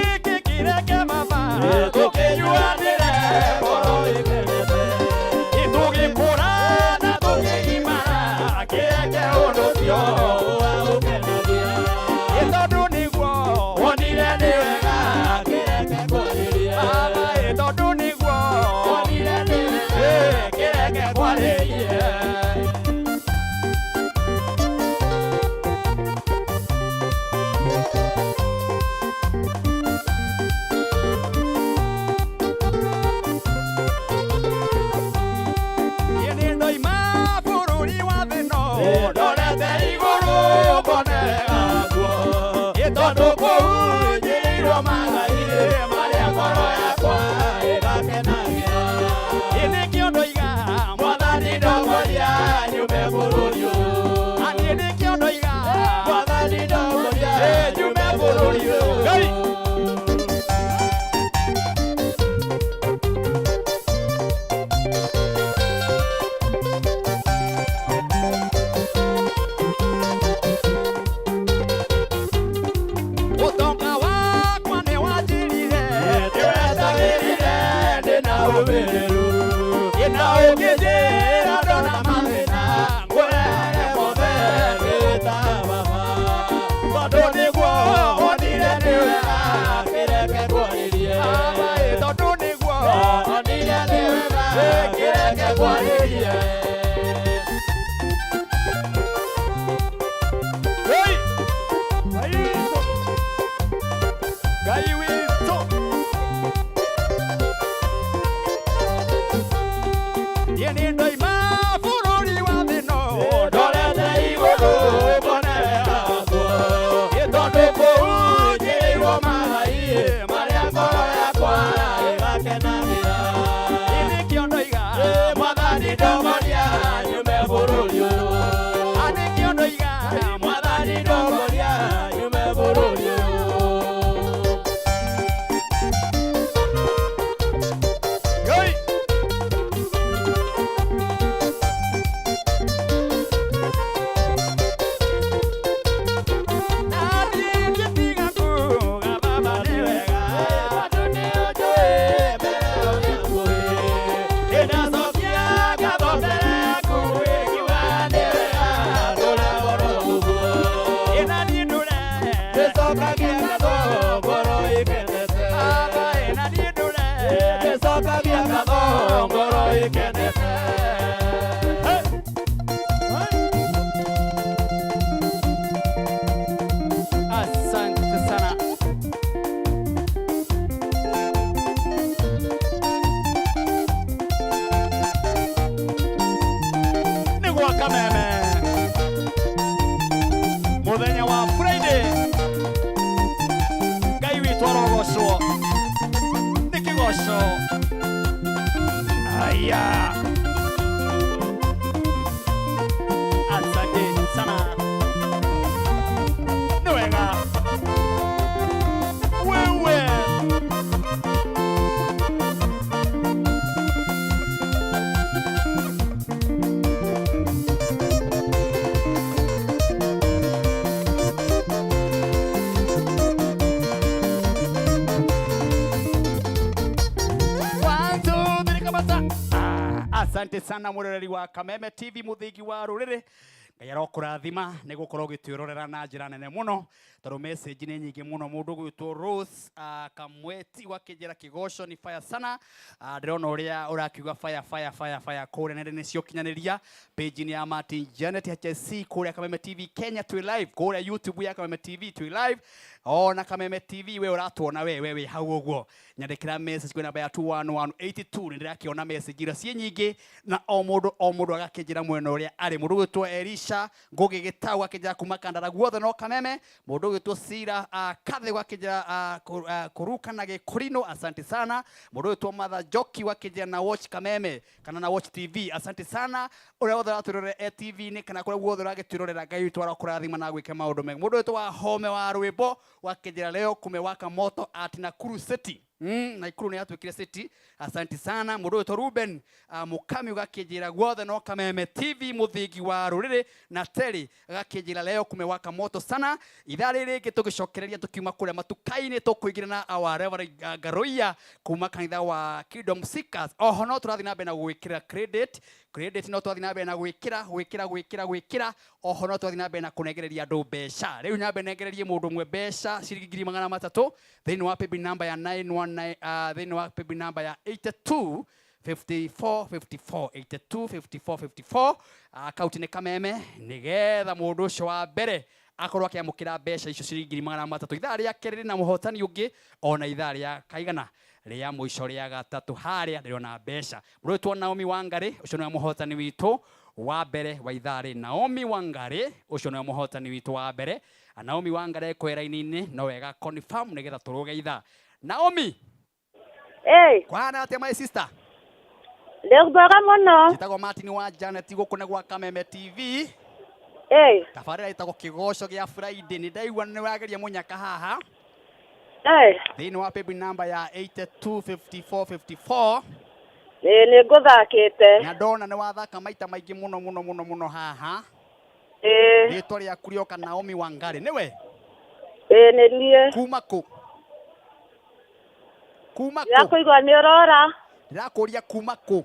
gĩkĩ kĩreke mama tũkĩnyuanĩre ngoro ĩkenete tũgĩkũra na tũkĩgimara kĩreke ũndũ ũcio ũkenagia tondũ nĩguo wonire nĩ wega kĩreke kwarĩrie baba tondũ nĩguo wonire nĩ wega kĩreke kwarĩrie. Ndoima bũrũri wa thĩno ndorete igũrũ ngone gakuo tondũ kũu njĩrĩirwo magai marĩa ngoro yakwa ĩgakenagĩra nĩkĩo ndoiga mwathani ndongoria nyume bũrũri ũyũ niĩ nĩkĩo ndoiga mwathani ndongoria nyume bũrũri ũyũ. Ngai. Ũtonga wakwa nĩ wanjĩrire ndĩwetagĩrire ndĩna ũmĩrĩru na ũkĩnjĩra ndona mathĩna ngũrehere mothe ndĩta baba tondũ nĩguo wonire nĩ wega kĩreke kwarĩrie baba tondũ nĩguo wonire nĩ wega kĩreke kwarĩrie. Hey! Ngai witũ niĩ nĩ ndoima bũrũri wa thĩno ndorete igũrũ ngone gakuo tondũ kũu njĩrĩirwo magai marĩa ngoro yakwa ĩgakenagĩra nĩkĩo ndoiga mwathani ndongoria nyume bũrũri ũyũ nĩkĩo ndoiga mwathani ndongoria nyume bũrũri ũyũ. Ngai. Hey! Asante sana. Nĩ gwa Kameme mũthenya wa Friday Ngai witũ arogocwo nĩ kĩgoco aya. Asante sana nĩ wega wewe. One, two, three, kamata. Asante sana mwiroreri wa Kameme TV muthingi wa ruriri Ngai arokũrathima nĩ gũkorwo ũgĩtwĩrorera na njĩra nene mũno tondũ message nĩ nyingĩ mũno mũndũ ũgwĩtwo Rose Kamweti wakĩnjĩra kĩgoco ni fire sana. Ndĩrona ũrĩa ũrakiuga fire fire fire fire kũrĩa nenda-inĩ cia ũkinyanĩria page-inĩ ya Martin Janet HSC kũrĩa Kameme TV Kenya twĩ live kũrĩa YouTube ya Kameme TV twĩ live ona Kameme TV we ũratuona we wĩ hau ũguo nyandĩkĩra message kwĩ namba ya 21182 nĩ ndĩrakĩona message iria ciĩ nyingĩ na o mũndũ agakĩnjĩra mwena ũrĩa arĩ mũndũ ũgwĩtwo Elisha Ngũgĩ Gĩtau akĩnjĩra kuma Kandara guothe no Kameme mũndũ ũgwĩtwo Sira Kathe akĩnjĩra kũruka na Gĩkũrinũ asante sana mũndũ ũgwĩtwo Mother Njoki akĩnjĩra na watch Kameme kana na watch TV asante sana ũrĩa wothe ũratwĩrorera e TV-inĩ kana kũrĩa guothe ũragĩtwĩrorera Ngai witũ arokũrathima na gwĩka maũndũ mega mũndũ ũgwĩtwo Wahome wa rwĩmbo wakĩnjĩra leo kumewaka moto at Nakuru City. Naikuru nĩ yatuĩkire city. Asante sana mũndũ wĩtwo Ruben Mukami ũgakĩnjĩra guothe no Kameme TV mũthingi wa rũrĩrĩ na Terry agakĩnjĩra leo kumewaka moto sana. Ithaa rĩrĩ rĩngĩ tũgĩcokereria tũkiuma kũrĩa matuka-inĩ tũkũingĩra na our Reverend Ngaruiya kuma kanitha wa Kingdom Seekers. Oho no tũrathiĩ na mbere na gwĩkĩra credit, credit no tũrathiĩ na mbere na gwĩkĩra gwĩkĩra gwĩkĩra gwĩkĩra. Oho no tũrathiĩ na mbere na kũnengereria andũ mbeca. Rĩu nyambe nengererie mũndũ ũmwe mbeca ciringi 300,000 thĩinĩ wa paybill number ya 919, thĩinĩ wa paybill number ya 82 54 54 82 54 54, akaunti nĩ Kameme, nĩgetha mũndũ ũcio wa mbere akorwo akĩamũkĩra mbeca icio ciringi 300,000. Ithaa rĩa kerĩ rĩna mũhotani ũngĩ, ona ithaa rĩa kaigana rĩa mũico rĩa gatatũ harĩa ndĩrona mbeca. Mũndũ wĩtwo Naomi Wangari, ũcio nĩwe mũhotani witũ wa mbere wa ithaa rĩ. Naomi Wangari ũcio nĩwe mũhotani witũ wa mbere. Naomi Wangari ekwera-inĩ no wega confirm nĩgetha tũrũge ithaa. Naomi. Hey. Kwana atĩa my sister? Ndĩkwega mũno. Njĩtagwo Martin wa Janet gũkũ nĩ gwa Kameme TV. Hey. Tabarĩra ĩtagwo Kĩgoco gĩa Friday. Nĩ ndaigua nĩ wageria mũnyaka haha. Hey. Thĩinĩ wa paybill number ya 82 54 54. Ĩĩ nĩ ngũthakĩte. Na ndona nĩ wathaka maita maingĩ mũno mũno mũno mũno haha. Ĩĩ. Rĩtwa rĩaku rĩoka Naomi Wangari nĩwe? Ĩĩ nĩ niĩ. Kuma kũ? Kuma kũ? Ndĩrakũigua nĩ ũrora. Ndĩrakũria kuma kũ?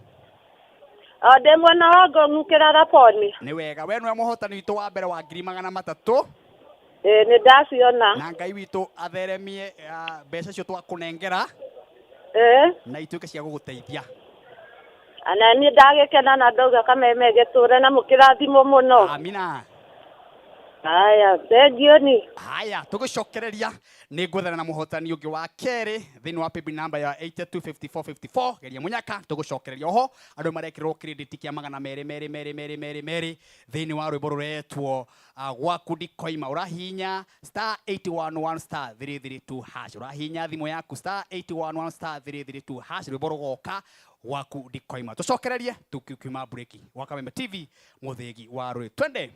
O ndĩ mwena wa Ngong'u Kĩraraponi. Nĩ wega, we nĩwe mũhotani witũ wa mbere wa 300,000. Ĩĩ nĩ ndaciona. Na Ngai witũ atheremie mbeca icio twakũnengera. Ĩĩ. Na ituĩke cia gũgũteithia. Ana niĩ ndagĩkena na ndauga Kameme gĩtũre na mũkĩrathimwo mũno. Amina. Haya, thengiũ. Haya, tũgĩcokereria nĩ ngwethana na mũhotani ũngĩ wa kerĩ thĩinĩ wa paybill number ya 82 54 54. Geria mũnyaka, tũgũcokereria oho andũ marekĩrwo credit kĩa magana merĩ merĩ merĩ merĩ merĩ merĩ thĩinĩ wa rwĩmbo rũretwo gwaku ndikoima. Ũrahihinya star 811 star 332 hash. Ũrahihinya thimũ yaku star 811 star 332 hash, rwĩmbo rũgoka gwaku ndikoima. Tũcokererie tukiuma break wa Kameme TV mũthĩgi wa rũrĩrĩ. Twende.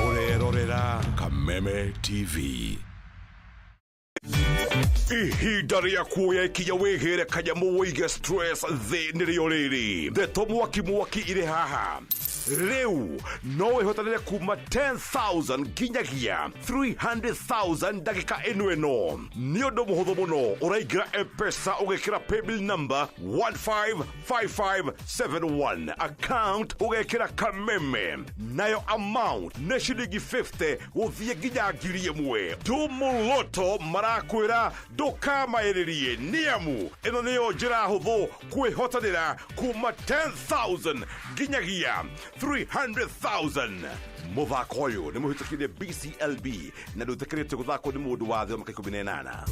Ũrerorera Kameme TV. Ihinda rĩa kuoya ikinya wĩgĩre kanyamũ wĩige stress thĩ nĩrĩo rĩrĩ. Ndeto mwaki mwaki irĩ haha. Rĩu no wĩhotanĩre kuma 10,000 nginyagia 300,000 ndagĩka ĩno ĩno. Nĩ ũndũ mũhũthũ mũno, ũraingĩra M-Pesa ũgekĩra paybill number 155571, account ũgekĩra Kameme, nayo amount nĩ ciringi 50 gũthiĩ nginya 1,000. Tumuloto marakwĩra ndũkamaĩrĩrie, nĩamu ĩno nĩyo njĩra hũthũ kwĩhotanĩra kuma 10,000 nginyagia 300,000. Mũthako ũyũ nĩ mũhĩtũkire BCLB na ndũĩtĩkĩrĩtio gũthakwo nĩ mũndũ wa thĩ wa mĩaka 18.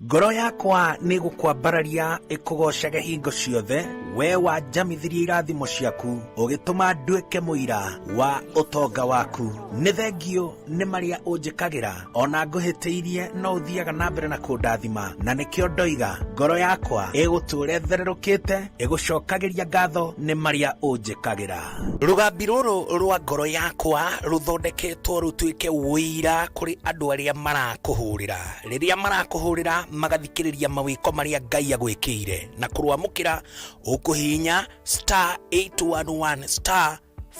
Ngoro yakwa nĩ gũkwambararia ĩkũgocage hingo ciothe, we wanjamithirie irathimo ciaku ũgĩtũma nduĩke mũira wa ũtonga waku. Nĩ thengio nĩ marĩa ũnjĩkagĩra, ona ngũhĩtĩirie no ũthiaga na mbere na kũndathima, na nĩkĩo ndoiga ngoro yakwa ĩgũtũũra ĩthererũkĩte ĩgũcokagĩria ngatho nĩ marĩa ũnjĩkagĩra. Rũgambi rũrũ rwa ngoro yakwa rũthondeketwo rũtuĩke ũira kũrĩ andũ arĩa marakũhũrĩra. Rĩrĩa marakũhũrĩra magathikĩrĩria mawĩko marĩa Ngai agwĩkĩire, na kũrwamũkĩra ũkũhihinya star 811 star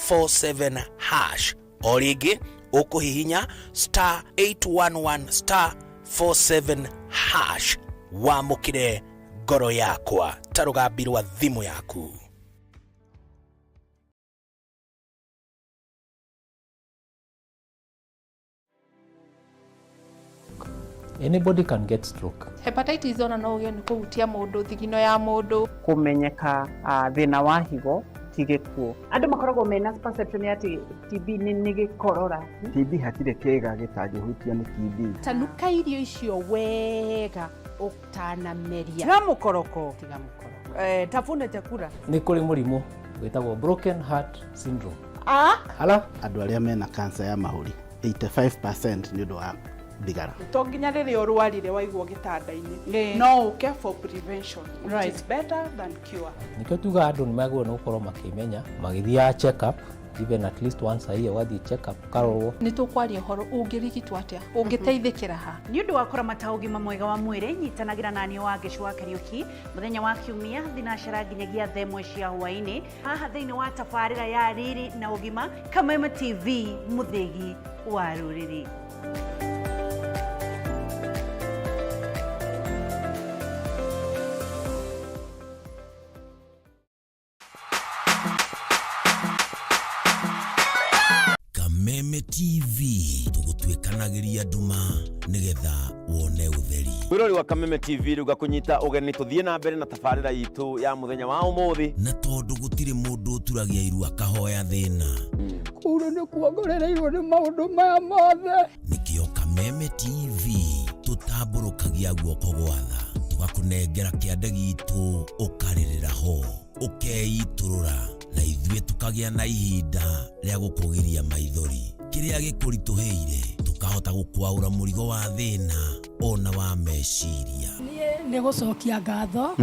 47 hash. O rĩngĩ ũkũhihinya star 811 star 47 hash wamũkĩre ngoro yakwa ta rũgambi rwa thimũ yaku. Anybody can get stroke. Hepatitis ona no ũgĩe nĩ kũhutia mũndũ, thigino ya mũndũ. Kũmenyeka thĩna wa higo ti gĩkuũ. Andũ makoragwo mena perception ya atĩ TB nĩ gĩkorora. TB hatirĩ kĩga gĩtangĩhutio nĩ TB. Tanuka irio icio wega ũtanameria. Tiga mũkoroko. Tiga mũkoroko. Tafuna chakula. Nĩ kũrĩ mũrimũ wĩtagwo broken heart syndrome. Hala? Andũ arĩa mena cancer ya mahũri 85% nĩ ũndũ wa thigara. To nginya rĩrĩa ũrwarire waigwo gĩtanda-inĩ, no ũke for prevention, which is better than cure. Nĩkĩo tugaga andũ nĩ magĩrĩirwo nĩ gũkorwo makĩmenya magĩthiaga check up even at least once a year, ũgathiĩ check up ũkarorwo. Nĩ tũkwaria ũhoro ũngĩrigitwo atĩa, ũngĩteithĩkĩra ha. Nĩ ũndũ wa kũramata ũgima mwega wa mwĩrĩ, nyitanagĩra na niĩ Wangeci wa Kariũki mũthenya wa Kiumia thinacara nginyagia thaa ĩmwe cia hwaĩ-inĩ haha thĩinĩ wa tabarĩra ya Riri na Ũgima, Kameme TV, mũthĩgi wa rũrĩrĩ. Kameme TV tũgũtuĩkanagĩria nduma nĩgetha wone ũtheri. Mwĩrori wa Kameme TV, rĩu ngakũnyita ũgeni tũthiĩ na mbere na tabarĩra itũ ya mũthenya wa ũmũthĩ. Na tondũ gũtirĩ mũndũ ũturagia iru akahoya thĩna, Kũu nĩ kuongorereirwo nĩ maũndũ maya mothe. Nĩkĩo Kameme TV tũtambũrũkagia guoko gwa tha, tũgakũnengera kĩande gitũ, ũkarĩrĩra ho, ũkeitũrũra, na ithuĩ tũkagĩa na ihinda rĩa gũkũgiria maithori. Kĩrĩa gĩkũritũhĩire tũkahota gũkwaũra mũrigo wa thĩna ona wa meciria. Niĩ nĩ gũcokia ngatho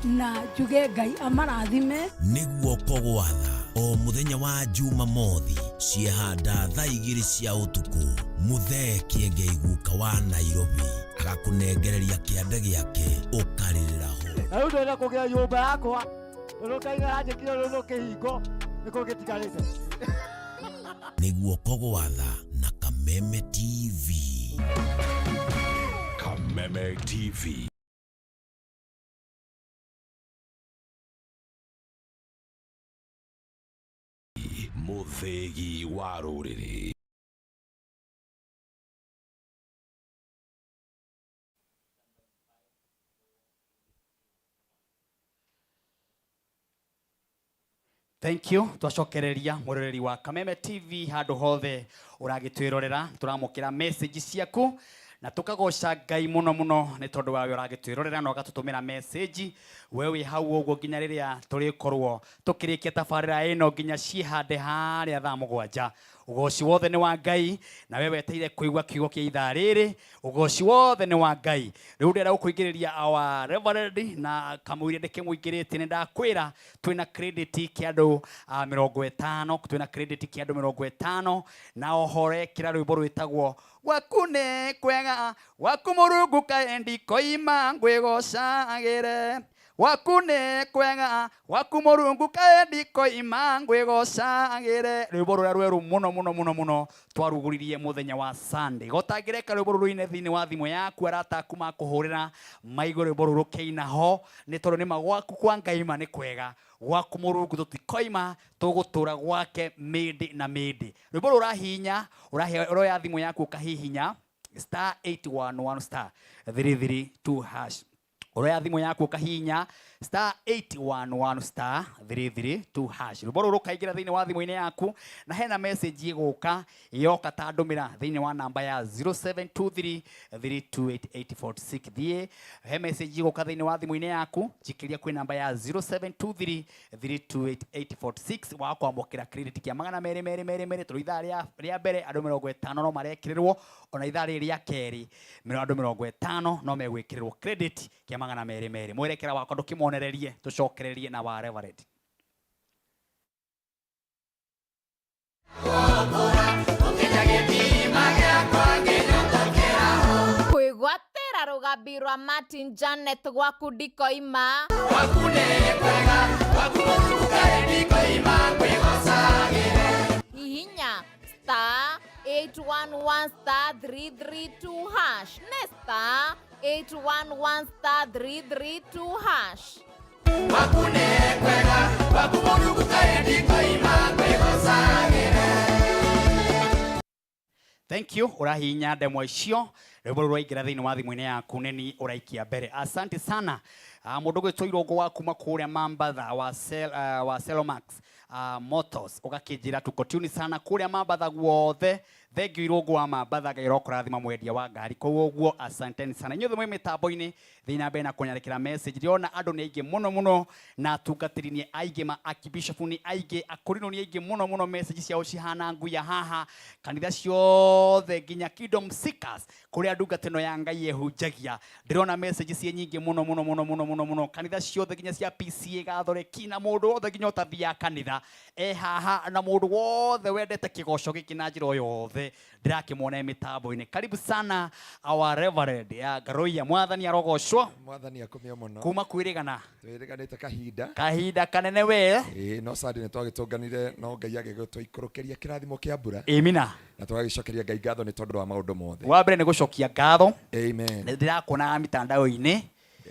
na njuge Ngai amarathime. Nĩ guoko gwa tha o mũthenya wa Jumamothi ciehanda thaa 2 cia ũtukũ, Mũthee Kĩengei guka wa Nairobi agakũnengereria kĩande gĩake ũkarĩrĩra ho. Na rĩu ndĩrenda kũgĩa nyũmba yakwa, ũrĩa ũkaiga yanjĩkire rũrũ kĩhingo nĩkĩo gĩtigarĩte. Nĩ guoko gwa tha na Kameme TV. Kameme TV. Mũthĩgi wa rũrĩrĩ. Thank you. Twacokereria mwĩroreri wa Kameme TV handũ hothe ũragĩtwĩrorera, tũramũkĩra message ciaku na tũkagoca Ngai mũno mũno nĩ tondũ wawe ũragĩtwĩrorera na ũgatũtũmĩra message. We wĩ hau ũguo nginya rĩrĩa tũrĩkorwo tũkĩrĩkia tabarĩra ĩno nginya ciĩhande harĩa thaa 7. Ũgoci wothe nĩ wa Ngai, na we wetereire kũigua kiugo kĩa ithaa rĩrĩ. Ũgoci wothe nĩ wa Ngai. Rĩu ndĩrenda gũkũingĩrĩria our reverend na kamũira ndĩkĩmũingĩrĩtie, nĩ ndakwĩra twĩna credit kĩa andũ 50, twĩna credit kĩa andũ 50, na oho ũrekĩra rwĩmbo rwĩtagwo Gwaku nĩ kwega, gwaku Mũrungu kaĩ ndikoima ngwĩgocagĩre. Gwaku nĩ kwega, gwaku Mũrungu kaĩ ndikoima ngwĩgocagĩre. Rwĩmbo rũrĩa rwerũ mũno mũno mũno mũno twarugũririe mũthenya wa Sunday. Gotangĩreka rwĩmbo rũrũ rũine thĩinĩ wa thimũ yaku, arata aku makũhũrĩra maigue rwĩmbo rũrũ rũkĩina ho, nĩ tondũ nĩma gwaku kwa Ngai ma nĩ kwega, gwaku Mũrungu tũtikoima, tũgũtũra gwake mĩndĩ na mĩndĩ. Rwĩmbo rũrũ ũrahihinya, ũroya thimũ yaku ũkahihinya star 811 star 332 hash. Ũroya thimũ yaku ũkahihinya star 811 star 332 hash. Rwĩmbo rũrũ rũkaingĩra thĩinĩ wa thimũ-inĩ yaku, na hena message ĩgũka yoka ta ndũmĩra thĩinĩ wa namba ya 0723 328 846. Thiĩ he message ĩgũka thĩinĩ wa thimũ-inĩ yaku, njikĩria kwĩ namba ya 0723 328 846 wa kwamũkĩra credit kĩa magana merĩ merĩ merĩ merĩ. Tondũ ithaa rĩa mbere andũ 50 no marekĩrĩrwo, ona ithaa rĩrĩ rĩa kerĩ andũ 50 no megwĩkĩrĩrwo credit kĩa magana merĩ merĩ. Mwerekera wakwa ndũkĩmonererie, tũcokererie na wa reverend. Kwĩgwatĩra rũgambi rwa Martin Janet gwaku ndikoima. Gwaku nĩ kwega, gwaku Mũrungu kaĩ ndikoima ngwĩgocagĩre. Hihinya star 811 star 332 hash. Ne star 811 star 332 hash. Gwaku nĩ kwega, gwaku Mũrungu kaĩ ndikoima ngwĩgocagĩre. Thank you. Ũrahihinya ndemwa icio, rwĩmbo rũrũ rwaingĩra thĩinĩ wa thimũ-inĩ yaku nĩ ũraikia mbere. Asante sana. Mũndũ ũgwĩtwo Irũngũ wa kuma kũrĩa Mambatha wa wa Celomax Motors, ũgakĩnjĩra tuko tune sana kũrĩa Mambatha guothe Thank you Irũngũ wa Mambatha, Ngai arokũrathima mwendia wa ngari kũu ũguo, asanteni sana. Inyuothe mwĩ mĩtambo-inĩ, thiĩ na mbere na kũnyandĩkĩra message. Ndĩrona andũ nĩ aingĩ mũno mũno, na atungatĩri nĩ aingĩ, ma archbishop nĩ aingĩ, akũrinũ nĩ aingĩ mũno mũno, message ciao cihana nguya haha, kanitha ciothe nginya Kingdom Seekers kũrĩa ndungata ĩno ya Ngai ĩhunjagia, ndĩrona message ciĩ nyingĩ mũno mũno mũno mũno mũno mũno, kanitha ciothe nginya cia PCA Gathoreki, na mũndũ wothe nginya ũtathiaga kanitha e haha, na mũndũ wothe wendete kĩgoco gĩkĩ na njĩra o yothe ndĩrakĩmuona e mĩtambo-inĩ. Karibu sana our reverend ya Ngaroia, mwathani arogocwo. Mwathani akumio mũno. Kuma kwĩrĩgana. Twĩrĩganĩte kahinda. Kahinda kanene we. Ĩĩ, no Sunday nĩ twagĩtũnganire no Ngai agĩgĩtũikũrũkĩria kĩrathimo kĩa mbura. Amina. Na tũgagĩcokeria Ngai ngatho nĩ tondũ wa maũndũ mothe. Wa mbere nĩ gũcokia ngatho. Amen. Nĩ ndĩrakuonaga mitandao-inĩ.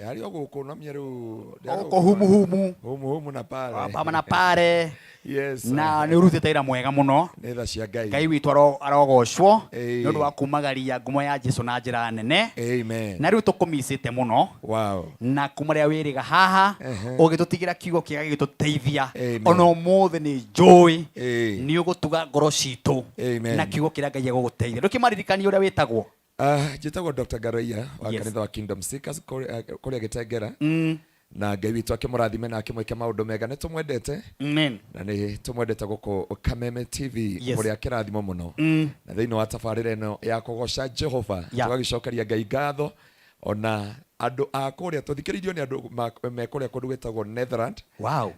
Yarĩ o gũkũ no mie rĩu. Gũkũ humuhumu. Humuhumu na pale. Pama na pale. Yes. Na nĩ ũrutĩte wĩra mwega mũno. Nĩ tha cia Ngai. Ngai witũ arogocwo nĩ ũndũ wa kumagaria ngumo ya Jesu na njĩra nene. Amen. Na rĩu tũkũmicĩte mũno. Wow. Na kuma rĩrĩa wĩrĩga haha ũgĩtũtigĩra kiugo kĩega gĩgĩtũteithia. Ona ũmũthĩ nĩ njũĩ nĩ ũgũtuga ngoro citũ na kiugo kĩrĩa Ngai egũgũteithia. Ndũkĩmaririkanie ũrĩa wĩtagwo. Njĩtagwo Dr. Ngaroia wa kanitha wa Kingdom Seekers kũrĩa Gĩtengera. Na Ngai witũ akĩmũrathime na akĩmwĩke maũndũ mega. Nĩ tũmwendete. Amen. Na nĩ tũmwendete gũkũ Kameme TV. Mũrĩ a kĩrathimo mũno. Na thĩinĩ wa tabarĩra ĩno ya kũgoca Jehova, tũgagĩcokeria Ngai ngatho. Ona andũ a kũrĩa tũthikĩrĩirio nĩ andũ me kũrĩa kũndũ gwĩtagwo Netherland. Wow.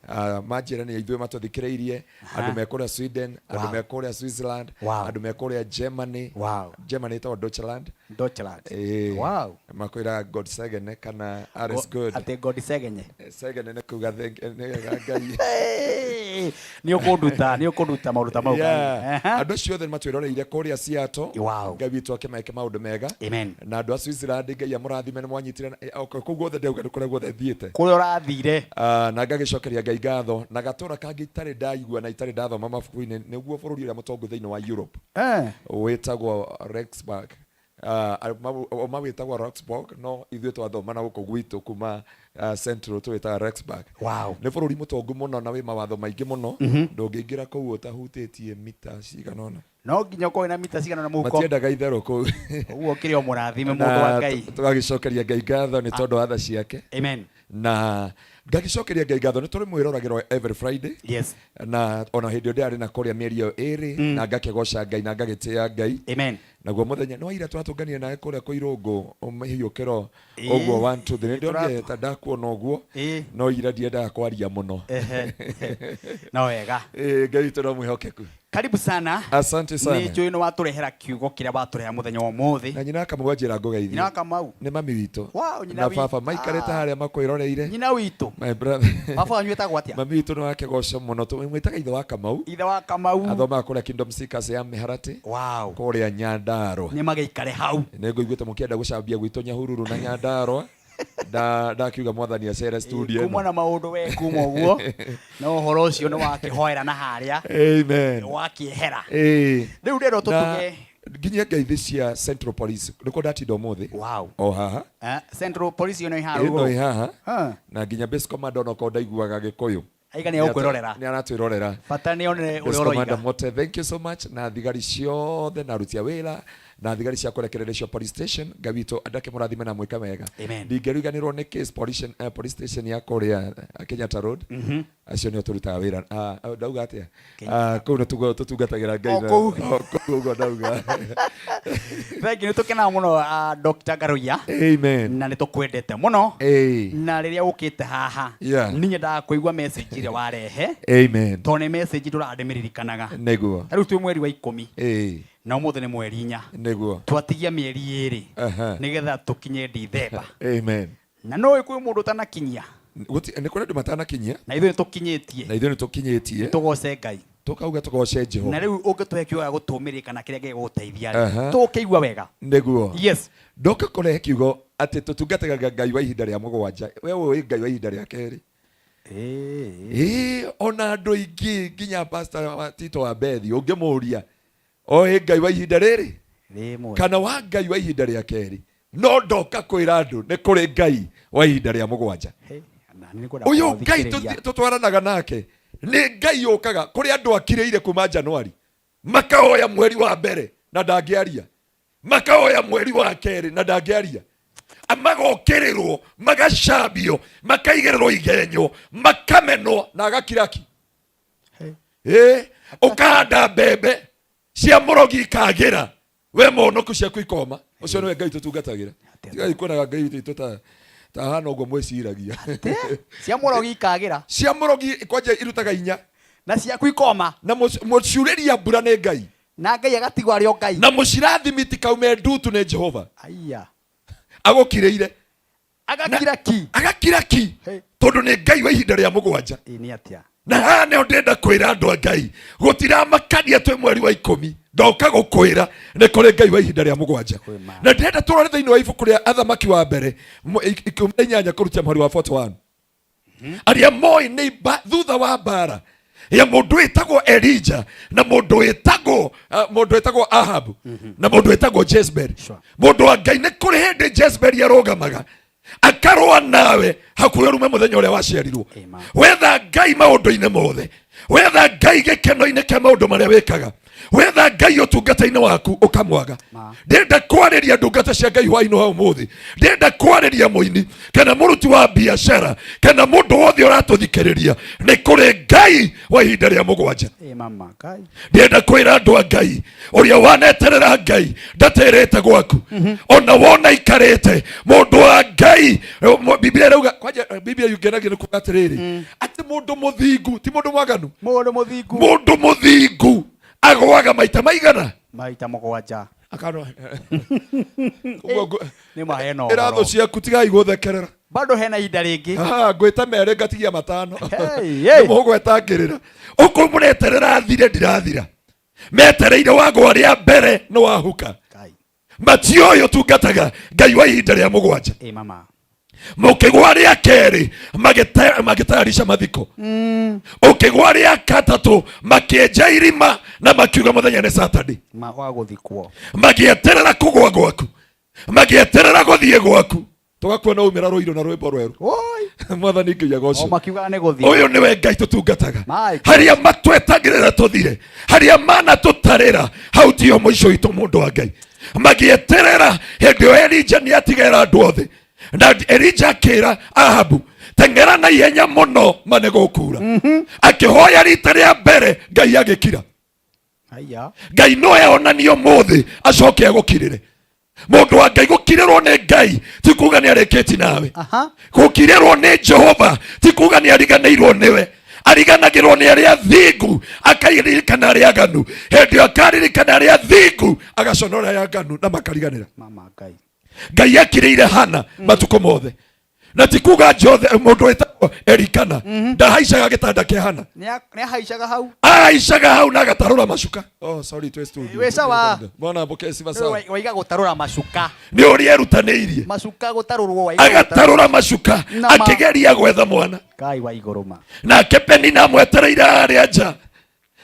Manjĩra nĩ ithuĩ matũthikĩrĩirie. Andũ me kũrĩa Sweden, andũ me kũrĩa Switzerland, andũ me kũrĩa Germany. Wow. Germany ĩtagwo Deutschland. Deutschland. Ĩĩ. Wow. Makwĩra God segene kana alles good. Atĩ God segenye. Segene nĩ kuga thank nĩ wega Ngai. Nĩ ũkũnduta, nĩ ũkũnduta maũndũ ta mau. Yeah. Andũ acio othe nĩ matwĩroreire kũrĩa Seattle. Wow. Ngai witũ akĩmeke maũndũ mega. Amen. Na andũ a Switzerland Ngai amũrathime nĩ mwanyitire kũu guothe ndauga nĩ kũrĩa guothe thiĩte. Kũrĩa ũrathire. Na ngagĩcokeria Ngai ngatho. Na gatũra kangĩ itarĩ ndaigua na itarĩ ndathoma mabuku-inĩ nĩguo bũrũri ũrĩa mũtongu thĩinĩ wa Europe. Wĩtagwo Rexburg. O mawĩtagwo Roxburgh, no ithuĩ twathoma na gũkũ gwitũ kuma Central tũwĩtaga Rexburg. Wow. Nĩ bũrũri mũtongu mũno na wĩ mawatho maingĩ mũno. Ndũngĩingĩra kũu ũtahutĩtie mita cigana ũna. No nginya ũkorwo wĩna mita cigana ũna mũhuko. Matiendaga itherũ kũu. Ũguo ũkĩrĩ o mũrathime mũndũ wa Ngai. Tũgagĩcokeria Ngai ngatho nĩ tondũ wa tha ciake. Amen. Na ngagĩcokeria Ngai ngatho nĩ tũrĩ mwĩroragĩrwo every Friday. Yes. Na ona hĩndĩ ĩyo ndĩrarĩ na kũrĩa mĩeri ĩyo ĩrĩ na ngakĩgoca Ngai na ngagĩtĩĩa Ngai. Amen. Naguo mũthenya nĩ wa ira tũratũnganire nawe kũrĩa kwa Irũngũ mĩhiũkĩro ũguo one two three. Nĩ ndonire ta ndakuona ũguo no ira ndiendaga kwaria mũno. No wega. Ĩĩ Ngai witũ no mwĩhokeku. Karibu sana. Asante sana. Nĩ njũĩ nĩ watũrehera kiugo kĩrĩa watũrehera mũthenya wa ũmũthĩ. Na nyina wa Kamau anjĩra ngũgeithie. Nyina wa Kamau? Nĩ mami witũ. Wow, nyina Na witũ. baba maikarĩte harĩa makwĩroreire. Nyina witũ. My brother. Baba wanyu etagwo atĩa? Mami witũ nĩ wa kĩgoco mũno. Tũmwĩtaga ithe wa Kamau. Ithe wa Kamau. Athomaga kũrĩa Kingdom Seekers ya Mĩharatĩ. Wow. Kũrĩa Nyandarua. Nĩ magĩikare hau. Nĩ ngũiguĩte mũkĩenda gũcambia gwitũ Nyahururu na Nyandarua. Nda ndakiuga mwathani acere studio ĩno. Kuma na maũndũ we kuma ũguo. No ũhoro ũcio nĩ wakĩhoera na harĩa. Amen. Wakĩehera. Ĩĩ. Rĩu rero tũtuge. Nginyie ngeithi cia Central Police nĩkuo ndatinda ũmũthĩ. Wow. O haha. Central Police ĩno ĩ haha Ĩno rũgũrũ. ĩ haha. Na nginya base commander onokorwo ndaiguaga Gĩkũyũ. Aiga nĩ egũkwĩrorera. Nĩ aratwĩrorera. Bata nĩ one ũrĩa Base ũroiga. Commander Mote, thank you so much na thigari ciothe na aruti a wĩra na thigari cia kũrĩa Kĩrĩrĩcio Police Station. Ngai witũ ndakĩmũrathime na amwĩke wega. Amen. Ndingĩriganĩrwo nĩ case police station ya kũrĩa Kenyatta Road. Acio nĩo tũrutaga wĩra. Ndauga atĩa? Kũu nĩ tũtungatagĩra Ngai O na- kũu. O kũu ũguo ndauga. Thank you, nĩ tũkenaga mũno Dr. Ngaruiya. Amen. Na nĩ tũkwendete mũno. Ĩĩ. Na rĩrĩa ũkĩte haha Yeah. nĩ nyendaga kũigua message ĩrĩa warehe. Amen. Tondũ nĩ message ndũrandĩmĩririkanaga. Nĩguo. Ta rĩu twĩ mweri wa ikũmi. Ĩĩ. Na ũmũthĩ nĩ mweri inya. Nĩguo. Twatigia mĩeri ĩrĩ. Nĩgetha tũkinye Dithemba. Amen. Na nũĩ kwĩ mũndũ ũtanakinyia? Nĩ kũrĩ andũ matanakinyia. Na ithuĩ nĩ tũkinyĩtie. Na ithuĩ nĩ tũkinyĩtie. Tũgoce Ngai. Tũkauga tũgoce Jehova. Na rĩu ũngĩtũhe kiugo gĩa gũtũmĩrĩria kana kĩrĩa gĩgũgũteithia rĩ, tũgũkĩigua wega. Nĩguo. Yes. Ndoka kũrehe kiugo atĩ tũtungataga Ngai wa ihinda rĩa mũgwanja. We ũĩ Ngai wa ihinda rĩa kerĩ. Ĩĩ, ona andũ aingĩ nginya pastor wa Tito wa Bethi ũngĩmũria oĩ Ngai wa ihinda rĩrĩ Rĩmwe. kana wa Ngai wa ihinda rĩa kerĩ, no ndoka kwĩra andũ nĩ kũrĩ Ngai wa ihinda rĩa mũgwanja. Ũyũ Ngai tũtwaranaga nake nĩ Ngai ũkaga kũrĩ andũ akirĩire kuma Januari makahoya mweri wa mbere. Na ndangĩaria. Makaoya mweri wa kerĩ na ndangĩaria. Magokĩrĩrwo, magacambio, makaigĩrĩrwo igenyo, makamenwo na agakiraki. Ĩ, ũkahanda mbembe cia mũrogi ikagĩra, we monoku ciaku ikoma. Ũcio nĩwe Ngai tũtungatagĩra. Tigai kuonaga Ngai witũ ta ta hana ũguo mwĩciragia. Cia mũrogi ikagĩra. Cia mũrogi kwanja irutaga inya. Na ciaku ikoma. Na mũciurĩria mbura nĩ Ngai. Na Ngai agatigwo arĩ o Ngai. Na mũcirathimi tikaume ndutu nĩ Jehova. Aya. Agũkirĩire. Agakira ki. Agakira ki. Tondũ nĩ Ngai wa ihinda rĩa mũgwanja. Ĩ nĩ atĩa? Na haha nĩho ndĩrenda kwĩra andũ a Ngai, gũtiramakania twĩ mweri wa ikũmi, ndoka gũkwĩra nĩ kũrĩ Ngai wa ihinda rĩa mũgwanja. Na ndĩrenda tũrore thĩinĩ wa ibuku rĩa Athamaki wa mbere 18 kũrutia mũhari wa 41. Arĩa moĩ nĩ thutha wa mbara ya mũndũ wĩtagwo Elija na mũndũ wĩtagwo Ahabu na mũndũ wĩtagwo Jezebel. Mũndũ wa Ngai, nĩ kũrĩ hĩndĩ Jezebel arũgamaga akarũa nawe hakuhĩ ũrume mũthenya ũrĩa waciarirwo. Wetha Ngai maũndũ-inĩ mothe, wetha Ngai gĩkeno-inĩ kĩa maũndũ marĩa wĩkaga, wetha Ngai ũtungata-inĩ waku ũkamwaga. Ndĩrenda kwarĩria ndungata cia Ngai hwainĩ wa ũmũthĩ, ndĩrenda kwarĩria mũini kana mũruti wa biacara kana mũndũ wothe ũratũthikĩrĩria, nĩ kũrĩ Ngai wa ihinda rĩa mũgwanja. Ĩ mama Ngai. Ndĩrenda kwĩra andũ a Ngai, ũrĩa waneterera Ngai ndaterete gwaku, ona wona ikarĩte mũndũ wa Ngai. Biblia ĩrauga kwanja, Biblia yungenagia nĩ kuga atĩrĩrĩ, atĩ mũndũ mũthingu ti mũndũ mwaganu, Mũndũ mũthingu, mũndũ mũthingu agwaga maita maigana? Maita mũgwanja. Akano. Ũguo Nĩ maheno. Ĩra thũ ciaku tigai gũthekerera. Bado hena ihinda rĩngĩ. Ah, ngwĩta merĩ ngatigia matano. Hey, hey. Nĩ mũgweta ngĩrĩra. Ũkũ mũreterera thire ndirathira. Metereire wagwa rĩa mbere nĩ wahuka. Matioĩ ũtungataga Ngai wa ihinda rĩa mũgwanja. Ĩ mama. Mũkĩgwa rĩa kerĩ magĩtayarisha mathiko. Ũkĩgwa rĩa gatatũ makĩenja irima na makiuga mũthenya nĩ Saturday. Ma wa gũthikwo. Magĩeterera kũgwa gwaku, magĩeterera gũthiĩ gwaku, tũgakuona umĩra rũirũ na rwĩmbo rwerũ. Oi. Mwathani Ngai agocwo. O makiugaga nĩ gũthiĩ. Ũyũ nĩwe Ngai tũtungataga. My God. Harĩa matwetagĩrĩra tũthire, harĩa manatũtarĩra, hau tiho mũico witũ mũndũ wa Ngai. Magĩeterera hĩndĩ ĩyo Elija nĩ atigera andũ othe, na Elija akĩra Ahabu, teng'era na ihenya mũno ma nĩ gũkura. Akĩhoya rita rĩa mbere, Ngai agĩkira. Haiya. Ngai no eonanie ũmũthĩ acoke agũkirĩre. Mũndũ wa Ngai, gũkirĩrwo nĩ Ngai ti kuga nĩ arĩkĩti nawe. Gũkirĩrwo nĩ Jehova ti kuga nĩ ariganĩirwo nĩwe. Ariganagĩrwo nĩ arĩa thingu, akaririkana arĩa aganu. Hĩndĩ ĩyo akaririkana arĩa thingu, agaconora arĩa aganu na makariganĩra. Mama Ngai. Ngai akirĩire Hana matukũ mothe, na ti kuga Jothe mũndũ wĩtagwo Elikana ndahaicaga gĩtanda kĩa Hana. Nĩ ahaicaga hau. Ahaicaga hau na agatarũra macuka. Oh, sorry, twĩ studio. Wĩ sawa. Bwana apokee sifa sawa. Waiga gũtarũra macuka. Nĩ ũrĩa erutanĩirie. Macuka gũtarũrwo waiga Agatarũra macuka Na ma- akĩgeria gwetha mwana. Ngai wa igũrũ ma. Nake Penina amwetereire harĩa nja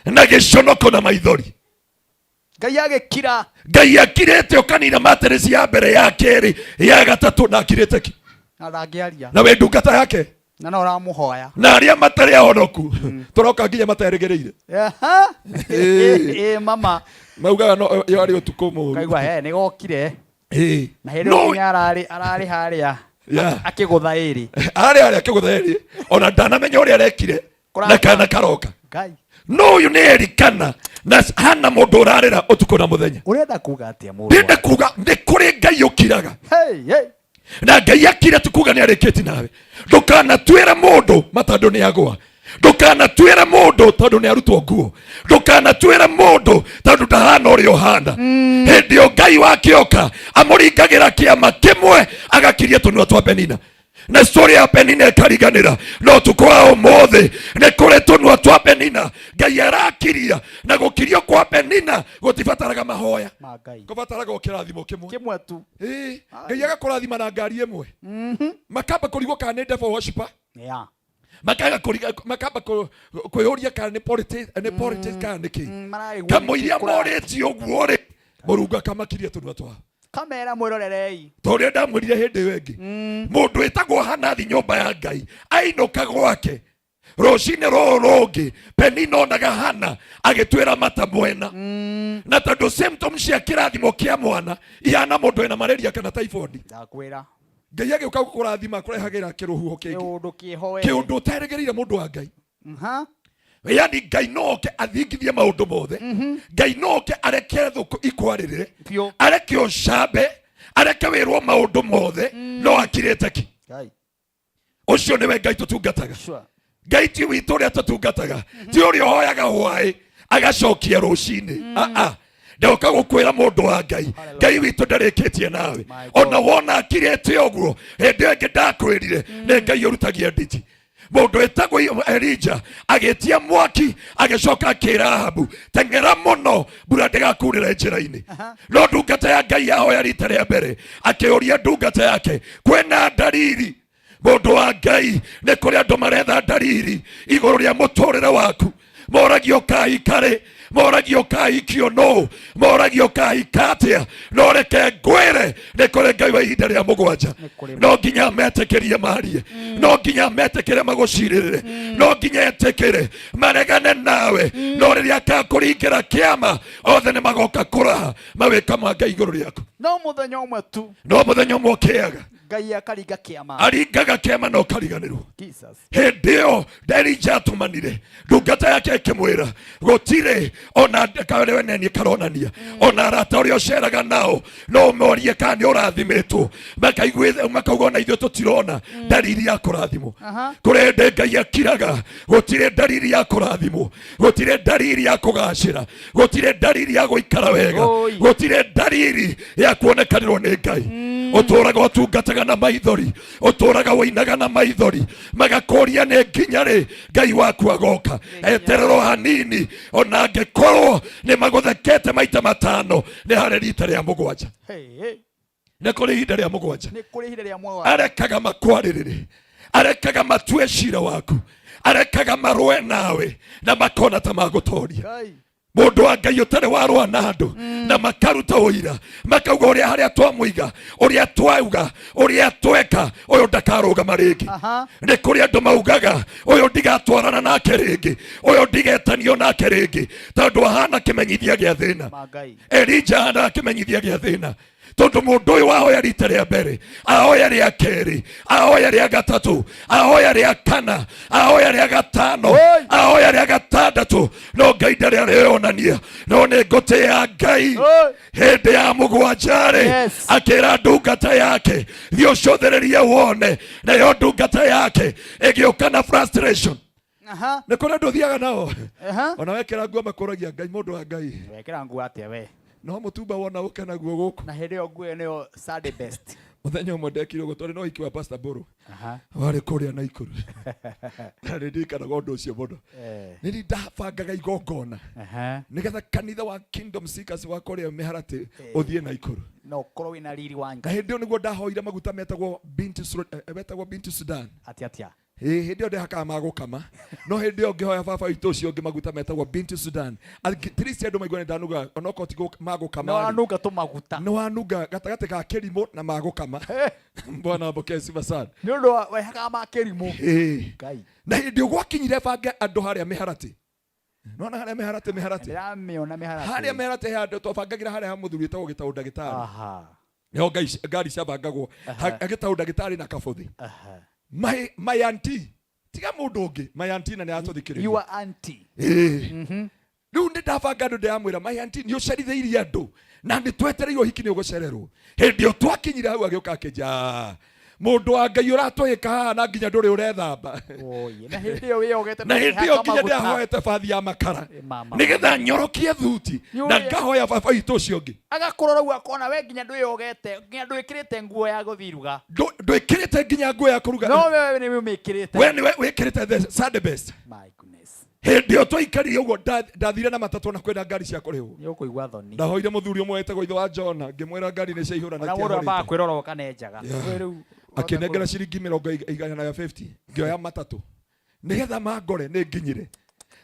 na gĩconoko na maithori. Ngai agĩkira. Ngai akirĩte ũkanina materesi ya mbere, ya kerĩ, ya gatatũ, na akirĩte ki. Na ndangĩaria. Na wĩ ndungata yake. Na no ũramũhoya. Na arĩa matarĩ ahonoku tũroka nginya materĩgĩrĩire. Aha. Ĩĩ. Ĩ mama. Maugaga no yarĩ ũtukũ mũũru. Kaigua he nĩ gokire. Ĩĩ. Na hĩndĩ No- ĩyo nginya ararĩ harĩa. Yeah. Akĩgũtha ĩrĩ. Arĩ harĩa akĩgũtha ĩrĩ, ona ndanamenya ũrĩa arekire na kana karoka. Ngai. No ũyũ nĩ Elikana na Hana, mũndũ ũrarĩra ũtukũ na mũthenya. Ũrenda kuga atĩa mũndũ? Ndĩrenda kuga nĩ kũrĩ Ngai ũkiraga. Hey, hey. Na Ngai akira ti kuga nĩ arĩkĩti nawe. Ndũkanatuĩre mũndũ matandũ nĩ agwa. Ndũkanatuĩre mũndũ tondũ nĩ arutwo nguo. Ndũkanatuĩre mũndũ tondũ ndahana ũrĩa ũhana. Hĩndĩ ĩyo Ngai wakĩoka amũringagĩra kĩama kĩmwe agakiria tũnua twa Penina. Na story ya Penina ĩkariganĩra. No ũtukũ wa ũmũthĩ nĩ kũrĩ tũnua twa Penina Ngai arakiria, na gũkirio kwa Penina gũtibataraga mahoya, Ma Ngai. kũbataraga o kĩrathimo kĩmwe. Kĩmwe tu. Ĩĩ, Ngai agakũrathima na ngari ĩmwe, makamba kũrigwo kana nĩ devil worshiper. Makaga kũriga, makamba kwĩyũria kana nĩ politics, nĩ politics kana nĩ kĩ. Mararigwo Kamũiria nĩ kĩ kũra- morĩtie ũguo rĩ, Mũrungu akamakiria tũnua twao. Kamera mwĩrorerei. Ta ũrĩa ndamwĩrire hĩndĩ ĩyo ĩngĩ, mũndũ wĩtagwo Hanathi nyũmba ya Ngai ainũka gwake Rũcinĩ rũrũ rũngĩ Penina onaga Hana agĩtuĩra mata mwena, na tondũ symptoms cia kĩrathimo kĩa mwana ihana mũndũ wĩna malaria kana typhoid. Ndakwĩra. Ngai agĩũka gũkũrathima akũrehagĩra kĩrũhuho kĩngĩ, Kĩũndũ kĩho we. Kĩũndũ ũterĩgĩrĩire, mũndũ wa Ngai. Aha. Yani Ngai no oke athingithie maũndũ mothe. Ngai no oke areke thũ ikwarĩrĩre, areke ũcambe, areke wĩrwo maũndũ mothe, no akirĩte ki. Ngai. Ũcio nĩwe Ngai tũtungataga. Ngai ti witũ ũrĩa tũtungataga, ti ũrĩa ũhoyaga hwaĩ agacokia rũcinĩ. Ah, ah. Ndoka gũkwĩra, mũndũ wa Ngai, Ngai witũ ndarĩkĩtie nawe. Ona wona akirĩte ũguo, hĩndĩ ĩyo ĩngĩ ndakwĩrire nĩ Ngai ũrutagia nditi. Mũndũ wĩtagwo Elija agĩtia mwaki, agĩcoka akĩra Ahabu, teng'era mũno, mbura ndĩgakurĩre njĩra-inĩ. No ndungata ya Ngai yahoya rita rĩa mbere, akĩũria ndungata yake, kwĩna ndariri? Mũndũ wa Ngai, nĩ kũrĩ andũ maretha ndariri igũrũ rĩa mũtũrĩre waku. Moragio kahika rĩ, moragio kahikio nũ, moragio kahika atĩa. No reke ngwĩre, nĩ kũrĩ Ngai wa ihinda rĩa mũgwanja. No nginya metĩkĩrie marie, no nginya metĩkĩre magũcirĩrĩre, no nginya etĩkĩre maregane nawe, no rĩrĩa akakũringĩra kĩama, othe nĩ magoka kũraha mawĩka ma Ngai igũrũ rĩaku. No mũthenya ũmwe tu. No mũthenya ũmwe ũkĩaga. Ngai akaringa kĩama. Aringaga kĩama na ũkariganĩrwo. Jesus. Hĩndĩ ĩyo Elija atũmanire ndungata yake ĩkĩmwĩra, gũtirĩ ona karĩa neni karonania, ona arata ũrĩa ũceraga nao no ũmorie kana nĩ ũrathimĩtwo, makaiguĩ makauga ona ithuĩ tũtirona ndariri ya kũrathimwo. Kũrĩ hĩndĩ Ngai akiraga. Gũtirĩ ndariri ya kũrathimwo, gũtirĩ ndariri ya kũgacĩra, gũtirĩ ndariri ya gũikara wega, gũtirĩ ndariri ya kuonekanĩrwo nĩ Ngai. Ũtũraga ũtungataga na maithori, ũtũraga ũinaga na maithori, magakũria nĩ nginya rĩ Ngai waku agoka. Etererwo hanini, ona angĩkorwo nĩ magũthekete maita matano, nĩ harĩ rita rĩa mũgwanja. Hey, hey. Nĩ kũrĩ ihinda rĩa mũgwanja. Nĩ kũrĩ ihinda rĩa mũgwanja. Arekaga makwarĩrĩre, arekaga matue cira waku, arekaga marũe nawe na makona ta magũtoria. Ngai. Mũndũ wa Ngai, ũtarĩ warũa na andũ na makaruta ũira, makauga ũrĩa harĩa twamũiga, ũrĩa twauga, ũrĩa tweka, ũyũ ndakarũgama rĩngĩ. Nĩ kũrĩ andũ maugaga, ũyũ ndigatwarana nake rĩngĩ, ũyũ ndigetanio nake rĩngĩ, tondũ ahana kĩmenyithia gĩa thĩna. Ma Ngai. Elija ahana kĩmenyithia gĩa thĩna, tondũ mũndũ ũyũ ahoya rita rĩa mbere, ahoya rĩa kerĩ, ahoya rĩa gatatũ, ahoya rĩa kana, ahoya rĩa gatano, ahoya rĩa gatandatũ, no Ngai ndarĩ areyonania. No nĩ ngũtĩĩa Ngai. Hĩndĩ ya mũgwanja-rĩ, akĩra ndungata yake, thiĩ ũcũthĩrĩrie wone. Nayo ndungata yake ĩgĩũka na frustration. Nĩ kũrĩ andũ ũthiaga nao, ona wekĩra nguo makũragia Ngai, mũndũ wa Ngai, Wekĩra nguo atĩa we? No mũtumba wona ũkenaguo gũkũ. Na hĩndĩ ĩyo nguo ĩyo nĩyo Sunday best. Mũthenya ũmwe ndekire ũguo, twarĩ na ũhiki wa Pastor Mbũrũ warĩ kũrĩa Naikuru, na nĩ ndirikanaga ũndũ ũcio mũno. Nĩ niĩ ndabangaga igongona nĩgetha kanitha wa Kingdom Seekers wa kũrĩa Mĩharatĩ ũthiĩ Naikuru. Na ũkorwo wĩna riri wa Na Ngai. Hĩndĩ ĩyo nĩguo ndahoire maguta metagwo metagwo Binti Sudan. Atĩa atĩa? Ĩĩ, hĩndĩ ĩyo ndehakaga ma gũkama, no hĩndĩ ĩyo ngĩhoya baba witũ ũcio ũngĩ maguta metagwo Binti Sudan. At least andũ maigua nĩ ndanuga, onokorwo ti ma gũkama. Nĩ wanunga tũmaguta. Nĩ wanunga gatagatĩ ga kĩrimũ na ma gũkama. Bwana apokee sifa sana. Nĩ ũndũ wehakaga ma kĩrimũ. Ĩĩ. Ngai. Na hĩndĩ ĩyo gwakinyire bange andũ harĩa Mĩharatĩ. Nona harĩa Mĩharatĩ, Mĩharatĩ. Ndĩramĩona Mĩharatĩ. Harĩa Mĩharatĩ he handũ twabangagĩra harĩa ha mũthuri wĩtagwo Gĩtaũ ndagĩtarĩ. Nĩho ngari ciabangagwo. Gĩtaũ ndagĩtarĩ na Kabũthĩ. My auntie, tiga mũndũ ũngĩ, my auntie, na nĩ aratũthikĩrĩria. Your auntie. Ĩĩ. Rĩu nĩ ndabanga andũ, ndĩramwĩra, my auntie, nĩ ũcerithĩirie andũ na nĩ twetereire ũhiki, nĩ ũgũcererwo. Hĩndĩ ĩyo twakinyire hau agĩũka akĩnja, mũndũ wa Ngai, ũratũhĩka haha na nginya ndũrĩ ũrethamba. Oye, na hĩndĩ ĩyo wĩyogete. Na hĩndĩ ĩyo nginya ndĩrahoete bathi ya makara Mama. nĩgetha nyorokie thuti Nĩ na ngahoya baba witũ ũcio ũngĩ. Agakũrora ũguo akona we nginya ndwĩyogete, nginya ndwĩkĩrĩte nguo ya gũthiĩ iruga. Ndwĩkĩrĩte nginya nguo ya kũruga. No we nĩ ũmĩkĩrĩte. We nĩwe wĩkĩrĩte the Sunday best. My goodness. Hĩndĩ ĩyo twaikarire ũguo, ndathire na matatũ na kwĩna ngari cia kũrĩhwo. Nĩ ũkũigua thoni. Ndahoire mũthuri ũmwe wetagwo ithe wa Jona, ngĩmwĩra ngari nĩ ciaihũra na Ona mũndũ ambaga itiahũrĩte. kwĩrora ũkane njaga. We rĩu Akĩnengera ciringi mĩrongo igana na 50, ngĩoya matatũ nĩgetha mangore nĩ nginyire.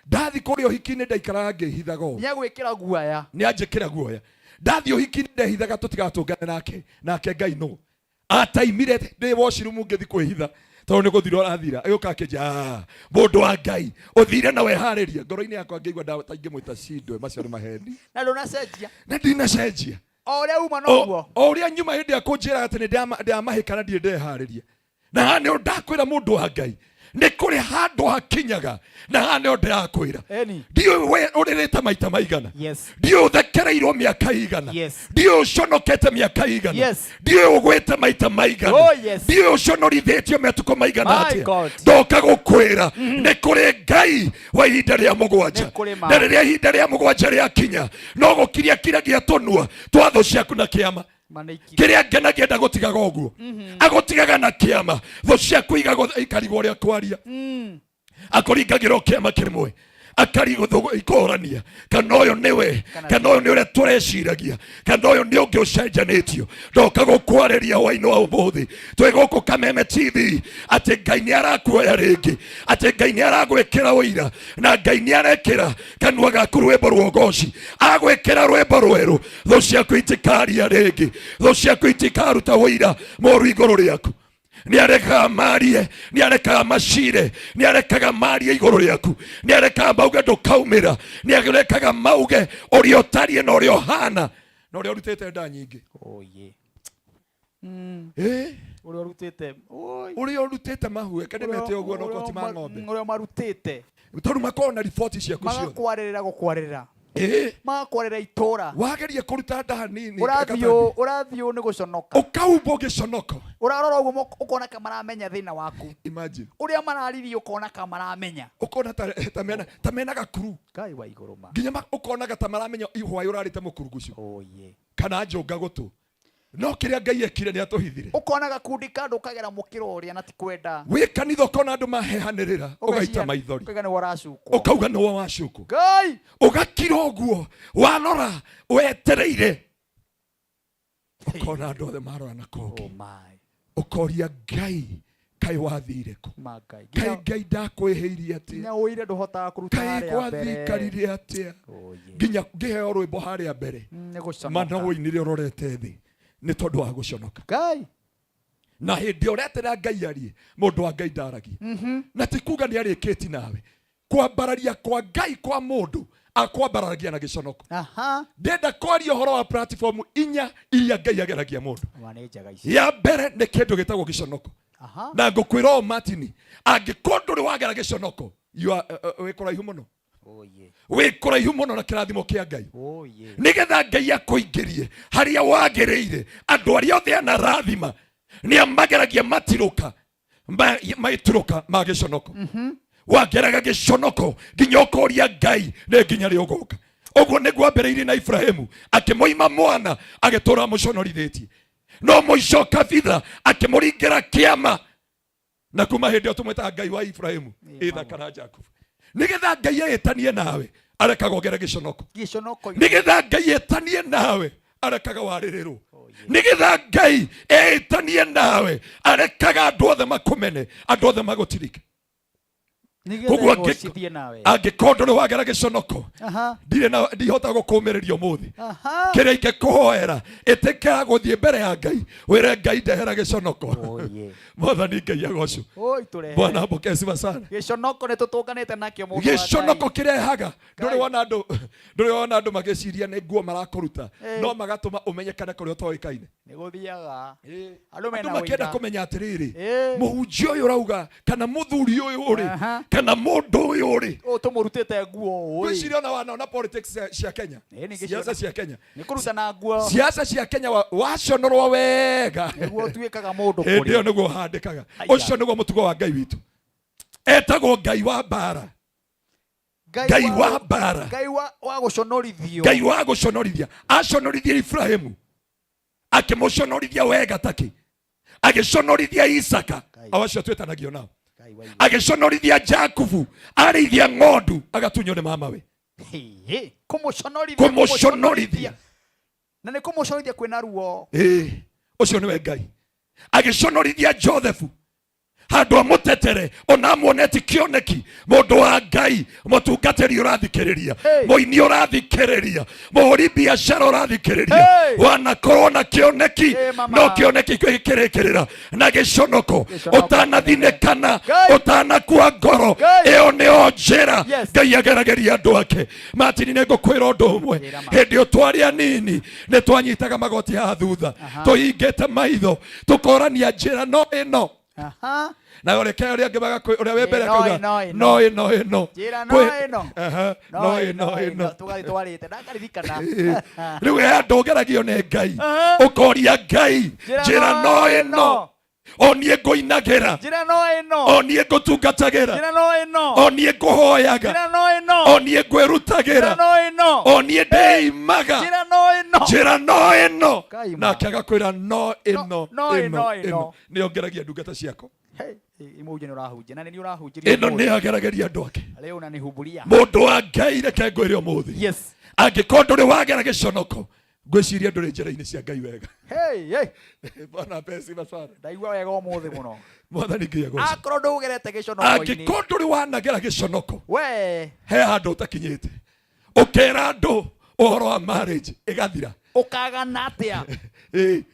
Ndathi kũrĩa ũhiki-inĩ, ndaikaraga ngĩhithaga ũũ. Nĩ agwĩkĩra guoya. Nĩ anjĩkĩra guoya. Ndathiĩ ũhiki-inĩ ndehithaga tũtigatũngane nake. Nake Ngai nũ ataimire ndĩ washroom ngĩthi kwĩhitha. Tondũ nĩ gũthira ũrathira. Agĩũka akĩnjia, "Ah, mũndũ wa Ngai, ũthire na weharĩrie." Ngoro-inĩ yakwa ngĩigua ta ingĩmwĩta cindwe, macio nĩ maheni. Na ndũnacenjia. Na ndinacenjia. O ũrĩa uma noguo. O ũrĩa nyuma hĩndĩ ya kũnjĩra atĩ nĩ ndamahĩka na ndirĩ ndeharĩria. Na haha nĩho ndakwĩra mũndũ wa Ngai, nĩ kũrĩ handũ hakinyaga, na haha nĩho ndĩrakwĩra. Eni. Ndiũĩ we ũrĩrĩte maita maigana. Yes. Ndiũĩ ũthekereirwo mĩaka igana. Yes. Ndiũĩ ũconokete mĩaka igana. Yes. Ndiũĩ ũgwĩte maita maigana. Oh, yes. Ndiũĩ ũconorithĩtio mĩtukũ maigana My atĩa. God. Ndoka gũkwĩra nĩ kũrĩ Ngai wa ihinda rĩa mũgwanja. Nĩ kũrĩ ma. Na rĩrĩa ihinda rĩa mũgwanja rĩakinya, no gũkiria kiragia tũnua twa thũ ciaku na kĩama. Kĩrĩa ngenagia ndagũtigaga ũguo, agũtigaga na kĩama. Thũ ciaku ikarigwo ũrĩa kwaria, akũringagĩra o kĩama kĩmwe, akarigwo ikũrania kana ũyũ nĩwe, kana ũyũ nĩ ũrĩa tũreciragia, kana ũyũ nĩ ũngĩ ũcenjanĩtio. Ndoka gũkwarĩria hwainĩ wa ũmũthĩ twĩ gũkũ Kameme TV atĩ Ngai nĩ arakuoya rĩngĩ, atĩ Ngai nĩ aragwĩkĩra ũira, na Ngai nĩ arekĩra kanua gaku rwĩmbo rwa ũgoci, agwĩkĩra rwĩmbo rwerũ. Thũ ciaku itikaria rĩngĩ, thũ ciaku itikaruta ũira mũru igũrũ rĩaku. Nĩ arekaga marie, nĩ arekaga macire, nĩ arekaga marie igũrũ rĩaku, nĩ arekaga mauge ndũkaumĩra, nĩ arekaga mauge ũrĩa ũtariĩ na ũrĩa ũhana na ũrĩa ũrutĩte nda nyingĩ. Oh, yeah. Ĩ? Ũrĩa ũrutĩte, oi. Ũrĩa ũrutĩte mahu, reke ndĩmete ũguo, no ti ma ng'ombe. Ũrĩa marutĩte. Tondũ makoragwo na riboti ciaku ciothe. Magakwarĩrĩra gũkwarĩrĩra. Ĩ? Magakwarĩrĩra itũra. Wageria kũruta nda hanini, Ũrathiĩ gatambia. ũrathiĩ nĩ gũconoka. Ũkaumbwo gĩconoko. Ũrarora ũguo ũkona ka maramenya thĩna waku. Imagine. Ũrĩa mararirie ũkona ka maramenya. Ũkona ta mena gakuru. Ngai wa igũrũ ma. Nginya ũkonaga ta maramenya ihwaĩ ũrarĩte mũkurugucu. Oh, yeah. Kana njũnga gũtũ. No kĩrĩa Ngai ekire nĩ atũhithire. Ũkona gakundi ka andũ ũkagera mũkĩra ũrĩa na ti kwenda. Wĩ kanitha ũkona andũ mahehanĩrĩra, ũgaita maithori. Ũkaiga nĩwe ũracukwo. Ũkauga nĩwe wacukwo. Ngai! Ũgakira ũguo, warora wetereire. Ũkona andũ othe marora na kũngĩ. Oh my. Ũkoria Ngai, kaĩ wathire kũ? Ma Ngai. Kaĩ Ngai ndakwĩhĩirie atĩa? Nginya ũire ndũhotaga kũruta Kaĩ harĩa mbere. gwathikarire atĩa? Oh, yeah. Nginya ngĩheo rwĩmbo harĩa mbere. Nĩ gũconoka. Mana woinire ũrorete thĩ nĩ tondũ wa gũconoka. Ngai. Na hĩndĩ ũretera Ngai arie, mũndũ wa Ngai ndaragia. Na ti kuga nĩ arĩkĩti nawe. Kwambararia kwa Ngai kwa mũndũ akwambararagia na gĩconoko. Ndenda kwaria ũhoro wa platform inya iria Ngai ageragia mũndũ. Ma nĩ njega ici. Ya mbere nĩ kĩndũ gĩtagwo gĩconoko. Na ngũkwĩra ũũ Martin, angĩkorwo ndũrĩ wagera gĩconoko, you are, wĩ kũraihu mũno. Oh, yeah. Wĩ kũraihu mũno na kĩrathimo kĩa Ngai. Oh, yeah. Nĩgetha Ngai akũingĩrie harĩa wagĩrĩire, andũ arĩa othe anarathima nĩ amageragia matirũka, maiturũka ma gĩconoko. Wageraga gĩconoko nginya ũkoria Ngai nĩ nginya rĩ ũgoka. Ũguo nĩguo ambĩrĩirie na Ibrahimu, akĩmũima mwana, agĩtũra amũconorithĩtie. No mũico kabitha akĩmũringĩra kĩama, na kuma hĩndĩ ĩyo tũmwĩtaga Ngai wa Ibrahimu, Ithaka na Jakubu. Nĩgetha Ngai eĩtanie nawe, arekaga ũgere gĩconoko. Gĩconoko. Nĩgetha Ngai etanie nawe, arekaga warĩrĩrwo. Nĩgetha Ngai eĩtanie nawe, arekaga andũ othe makũmene, andũ othe magũtirike. Nĩgetha Koguo ĩgocithie nawe. angĩkorwo ndũrĩ wagera gĩconoko, Aha. ndirĩ na ndihota gũkũmĩrĩria ũmũthĩ. Aha. Kĩrĩa ingĩkũhoera, ĩtĩkĩra gũthiĩ mbere ya Ngai, wĩre Ngai ndehera gĩconoko. Oh, yeah. Mwathani Ngai agocwo. Oi, tũrehere. Bwana apokee sifa sana. Gĩconoko nĩ tũtũnganĩte nakĩo mũndũ wa Ngai. Gĩconoko kĩrehaga, ndũrĩ wona andũ, ndũrĩ wona andũ magĩciria nĩ nguo marakũruta, Eh. no magatũma ũmenyekane kũrĩa ũtoĩkaine. Nĩ gũthiaga. Andũ Andũ mena makĩenda ũira. kũmenya atĩrĩrĩ, Eh. mũhunjia ũyũ ũrauga, kana mũthuri ũyũ ũrĩ, Aha. kana mũndũ ũyũ ũrĩ. Ũyũ tũmũrutĩte nguo ũũ ĩ. Ngwĩciria ona wanona politics cia Kenya. Ĩ, nĩ ngĩciona. Siasa cia Kenya. Nĩ kũrutana nguo. Siasa cia Kenya waconorwo wega. Nĩguo ũtuĩkaga mũndũ Hĩndĩ ĩyo kũrĩ. nĩguo ũhandĩkaga. Aya. Ũcio nĩguo mũtugo wa Ngai witũ. Etagwo Ngai wa mbara. Ngai wa mbara. Ngai wa gũconorithio. Ngai wa gũconorithia. Aconorithia Ibrahimu. Akĩmũconorithia wega taki. Agĩconorithia Isaka. O acio twĩtanagio nao. Agĩconorithia Jakubu. Arĩithia ng'ondu agatunywo nĩ mamawe. Hĩ, kũmũconorithia, Kũmũconorithia. Na nĩ kũmũconorithia kwĩna ruo. Ĩĩ, ũcio nĩwe Ngai. Agĩconorithia Joseph. Handũ amũtetere ona amuoneti kĩoneki. Mũndũ wa Ngai, mũtungatĩri ũrathikĩrĩria, mũini ũrathikĩrĩria, mũhũri biacara ũrathikĩrĩria, wanakorwo na kĩoneki, no kĩoneki gĩkĩrĩkĩrĩra na gĩconoko, ũtanathinĩkana, ũtanakua ngoro. Ĩyo nĩyo njĩra Ngai ageragĩria andũ ake. Martin, nĩ ngũkwĩra ũndũ ũmwe. Hĩndĩ ĩyo twarĩ anini, nĩ twanyitaga magoti haha thutha, tũhingĩte maitho, tũkorania njĩra no ĩno. Na reke ũrĩa angĩ magakwĩ ũrĩa wĩ mbere No akauga ĩno, ĩno. No ĩno ĩno. Njĩra no ĩno. Aha, no no ĩno ĩno. Tũgathiĩ twarĩte ndakaririkana. Rĩu he andũ ũgeragio nĩ Ngai, ũkoria Ngai, njĩra no ĩno o niĩ ngũinagĩra, Njĩra no ĩno. o niĩ ngũtungatagĩra, Njĩra no ĩno. o niĩ ngũhoyaga, Njĩra no ĩno. o niĩ ngwĩrutagĩra, Njĩra no ĩno. o niĩ ndĩimaga, Njĩra no ĩno. Njĩra no ĩno. Ngai ma. Nake agakwĩra no ĩno. No ĩno, Ĩno ĩno. ĩno nĩyo ngeragia ndungata ciakwa. Hey, mũhunjia nĩ ũrahunjia na nĩ niĩ ũrahunjĩria Ĩno ũmũthĩ. nĩyo ageragĩria andũ ake. Leo unanihuburia. Mũndũ wa Ngai, reke ngwĩre ũmũthĩ, angĩkorwo ndũrĩ wagera gĩconoko, ngwĩciria ndũrĩ njĩra-inĩ cia Ngai wega. Hey, hey. Bwana apewe sifa sana. Ndaigua wega ũmũthĩ mũno. Mwathani Ngai agocwo. Akorwo ndũgerete gĩconoko-inĩ, Angĩkorwo ndũrĩ wanagera gĩconoko, we he handũ ũtakinyĩte. Ũkera andũ ũhoro wa marriage ĩgathira. Ũkagana atĩa? Ĩĩ.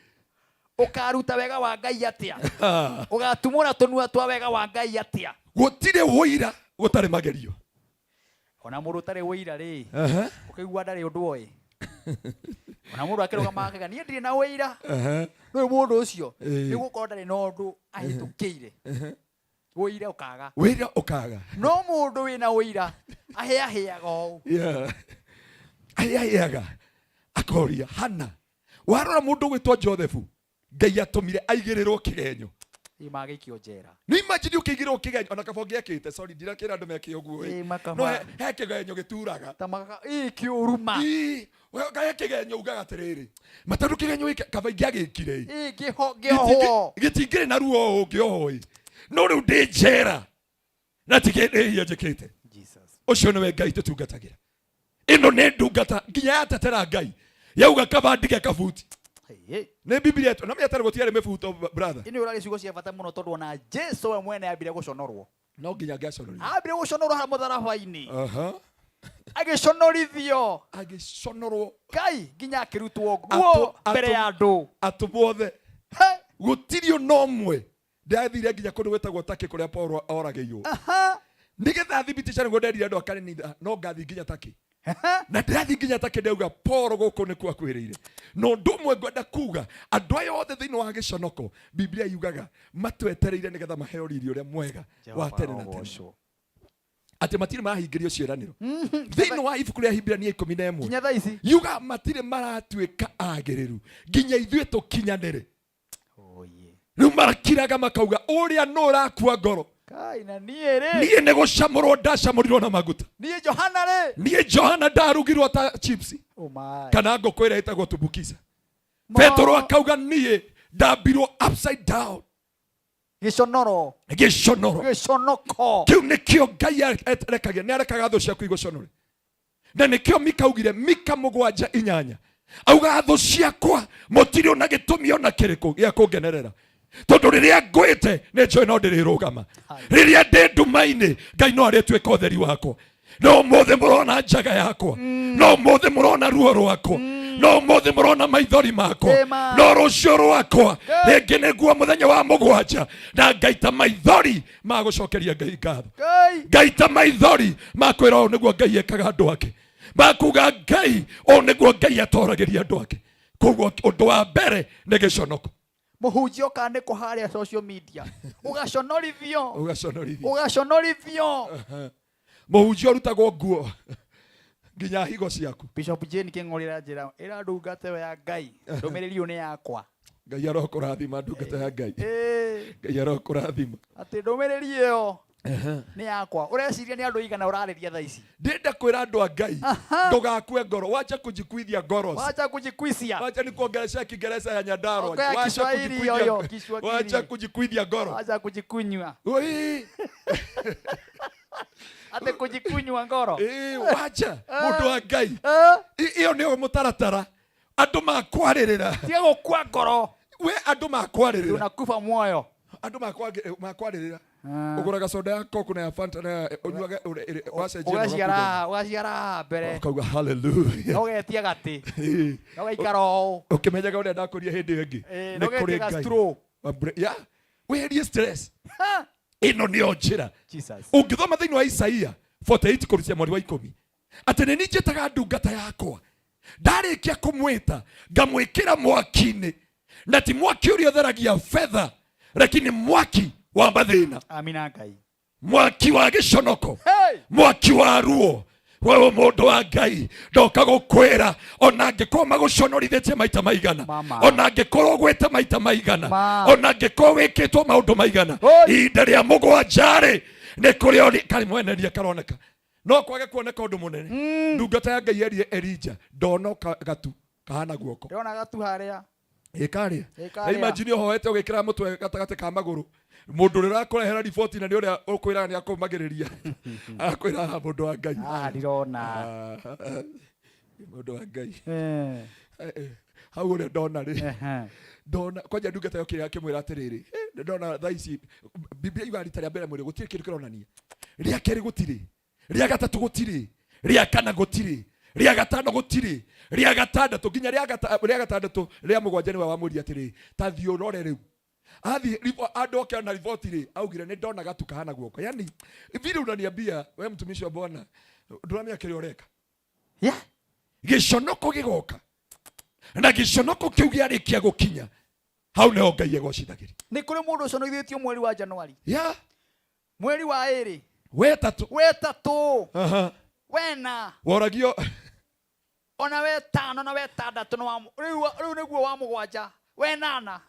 Ũkaruta wega wa Ngai atĩa? Ũgatumũra tũnua twa wega wa Ngai atĩa? Gũtirĩ ũira gũtarĩ magerio. Ona mũndũ ũtarĩ ũira rĩ, ũkaigua ndarĩ ũndũ oĩ. Ona mũndũ akĩrũgama akauga niĩ ndirĩ na ũira, nĩũĩ mũndũ ũcio nĩ gũkorwo ndarĩ na ũndũ ahĩtũkĩire. Ũira ũkaga. Ũira ũkaga. No mũndũ wĩna ũira ahĩahĩaga ũũ. Yeah. Ahĩahĩaga akoria hana. Warora mũndũ ũgwĩtwo Joseph, Ngai atũmire aigĩrĩrwo kĩgenyo. Ĩ magĩikio njera. Nĩ imagine ũkĩigĩrĩrwo kĩgenyo, ona kaba ũngĩekĩte, sorry, ndirakĩra andũ meke ũguo ĩ. Ĩ, makaba. No he kĩgenyo gĩturaga. Ta maka, ĩ kĩũru ma. Ĩ, we he kĩgenyo ugaga atĩrĩrĩ, ma tondũ kĩgenyo gĩkĩ kaba ingĩagĩkire ĩ. Ĩ, ngĩohwo. Gĩtingĩrĩ na ruo ũũ ngĩohwo ĩ. No rĩu ndĩ njera na ti kĩndĩ njĩkĩte. Ũcio nĩwe Ngai tũtungatagĩra. Ĩno nĩ ndungata nginya yatetera Ngai, yauga kaba ndige kabuti. Nĩ Biblia na mĩatara gũtiarĩ mĩbuto, brother. Ĩno ũrarĩ ciugo cia bata mũno, tondũ ona Jesu we mwene ambire gũconorwo. No nginya angĩaconorithio. Ambire gũconorwo harĩa mũtharaba-inĩ. Agĩconorithio. Agĩconorwo. Ngai nginya akĩrutwo nguo mbere ya andũ. Atũmwo othe gũtirĩ ona ũmwe. Ndathire nginya kũndũ gwĩtagwo Turkey kũrĩa Paul oragĩirwo, nĩgetha thibitica nĩguo nderire andũ a kanitha no ngathiĩ nginya Turkey. Na ndĩrathiĩ nginya Turkey, ndauga Paul gũkũ nĩkuo akuhĩrĩire. Na ũndũ ũmwe ngwenda kuga, andũ aya othe thĩinĩ wa gĩconoko, Biblia yugaga matwetereire nĩgetha maheo riri ũrĩa mwega wa tene na tene, atĩ matirĩ marahingĩrio ciĩranĩro. Thĩinĩ wa ibuku rĩa Hibrania 11 Nginya thaa ici. Yuga matirĩ maratuĩka agĩrĩru nginya ithuĩ tũkinyanĩre. Rĩu marakiraga makauga ũrĩa nũ ũrakua ngoro. Kai na niĩ rĩ. Niĩ nĩ gũcamũrwo ndacamũrirwo na maguta. Niĩ Johana rĩ. Niĩ Johana ndarugirwo ta chips Oh my. kana ngũkũ ĩrĩa ĩtagwo tumbukiza. Petero akauga niĩ ndambirwo upside down. Gĩconoro. Gĩconoro. Gĩconoko. Kĩu nĩkĩo Ngai arekagia, nĩ arekaga thũ ciaku igũconore. Na nĩkĩo Mika augire, Mika 7:8, auga thũ ciakwa mũtirĩ ona gĩtũmi ona kĩrĩkũ gĩa kũngenerera, tondũ rĩrĩa ngwĩte nĩ njũĩ no ndĩrĩrũgama, rĩrĩa ndĩ nduma-inĩ Ngai no arĩtuĩka ũtheri wakwa. No ũmũthĩ mũrona njaga yakwa, no ũmũthĩ mũrona ruo rwakwa, no ũmũthĩ mũrona maithori makwa, no rũciũ rwakwa rĩngĩ nĩguo mũthenya wa mũgwanja, na ngaita maithori ma gũcokeria Ngai ngatho, ngaita maithori ma kwĩra ũũ nĩguo Ngai ekaga andũ ake, makuga Ngai ũũ nĩguo Ngai atoragĩria andũ ake. Koguo ũndũ wa mbere nĩ gĩconoko. Mũhunjia ũkanĩkwo harĩa social media ũgaconorithio. Ũgaconorithio. Ũgaconorithio. Mũhunjia ũrutagwo nguo nginya higo ciaku. Bishop Jane Kĩng'ori njĩra ĩra ndungata ĩyo ya Ngai ndũmĩrĩri ĩyo nĩ yakwa. Ngai arokũrathima, ndungata ya Ngai. Ngai arokũrathima. Atĩ ndũmĩrĩri ĩyo nĩ yakwa. Ũreciria nĩ andũ aigana ũrarĩria thaa ici? Ndĩrenda kwĩra andũ a Ngai, ndũgakue ngoro. Wacha kujikuithia ngoro. Wacha kujikuisia. Wacha ni kuongelesha Kiingereza ya Nyandarua. Ongea Wacha Kiswahili yoyo, Kiswahili. Wacha kujikuithia ngoro. Wacha kujikunywa. Oi. Atĩ kujikunywa ngoro. Ĩĩ, wacha mũndũ wa Ngai. Ĩyo nĩyo mũtaratara andũ makwarĩrĩra. Tiga gũkua ngoro. We andũ makwarĩrĩra. Tunakufa moyo. Andũ makwarĩrĩra. Ũgũraga soda ya Coke na ya Fanta na ya ũnyuage wacenjia na Ũgaciara ũgaciara mbere. Ũkauga hallelujah. Na ũgetia gatĩ. Na ũgaikara ũũ. Ũkĩmenyaga ũrĩa ndakũria hĩndĩ ĩyo ĩngĩ. Ĩĩ, Nĩ na kũrĩ ũgetia Ngai. ga-straw. Ya, weherie stress. Ĩno nĩyo njĩra. Jesus. Ũngĩthoma thĩinĩ wa Isaia 48 kũrucia mweri wa ikũmi atĩ nĩ niĩ njĩtaga ndungata yakwa ndarĩkia kũmwĩta ngamwĩkĩra mwaki-inĩ na ti mwaki ũrĩa ũtheragia betha lakini mwaki wa mathĩna. Amina Ngai. Mwaki wa gĩconoko. Mwaki wa ruo. Wewe mũndũ wa Ngai ndoka gũkwĩra ona angĩkorwo magũconorithĩtie maita maigana. Mama. Ona angĩkorwo ũgwĩte maita maigana. Ma. Ona angĩkorwo wĩkĩtwo maũndũ maigana. Ihinda rĩa mũgwanja rĩ nĩ kũrĩ ori karĩ mweneria karoneka no kwage kuoneka ũndũ mũnene. Ndungata ya Ngai erie Elija ndona gatu kahana guoko. Ndĩrona gatu harĩa. Ĩ karĩa. Ĩ Na karĩa. imagine ũhoete ũgĩkĩra mũtwe gatagatĩ ka magũrũ mũndũ ũrĩa ũrakũrehera riboti na nĩ ũrĩa ũkwĩraga nĩ akũmagĩrĩria arakwĩra haha mũndũ wa Ngai. Haha ndirona. Mũndũ wa Ngai. Hau ũrĩa ndona rĩ ndona kwanja ndungata yokire akĩmwĩra atĩrĩrĩ, ndona thaa ici Biblia yugaga rita rĩa mbere mwĩrĩ gũtirĩ kĩndũ kĩronania, rĩa kerĩ gũtirĩ, rĩa gatatũ gũtirĩ, rĩa kana gũtirĩ, rĩa gatano gũtirĩ, rĩa gatandatũ nginya rĩa gatandatũ rĩa mũgwanja nĩwe wamwĩrire atĩrĩrĩ, ta thiĩ ũrore rĩu. Athiĩ andũ oke na riboti rĩ, augire nĩ ndona gatu kahana guoko. Yani vile unaniambia we mtumishi wa Bwana ndũramenya kĩrĩa ũreka. Gĩconoko gĩgoka na gĩconoko kĩu gĩarĩkia gũkinya hau nĩho Ngai egocithagĩria. Nĩ kũrĩ mũndũ ũconorithĩtio mweri wa Januari. Mweri wa ĩrĩ. Wetatũ. Wetatũ. Wena. Woragio. Ona wetano na wetandatũ na wa rĩu rĩu nĩguo wa mũgwanja. Wenana.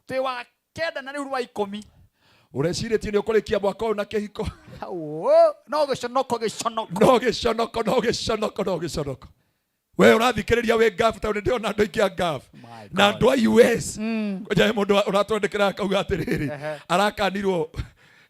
Twĩ wa kenda na rĩu wa ikũmi. Ũrecirĩtie nĩ ũkũrĩkia mwaka ũyũ na kĩhiko. Hau, no gĩconoko, gĩconoko. No gĩconoko, no gĩconoko, no gĩconoko. We ũrathikĩrĩria wĩ Gulf tondũ nĩndĩrona andũ aingĩ a Gulf. Na andũ a US. Kwanja he mũndũ ũratwandĩkĩra akauga atĩrĩrĩ, arakanirwo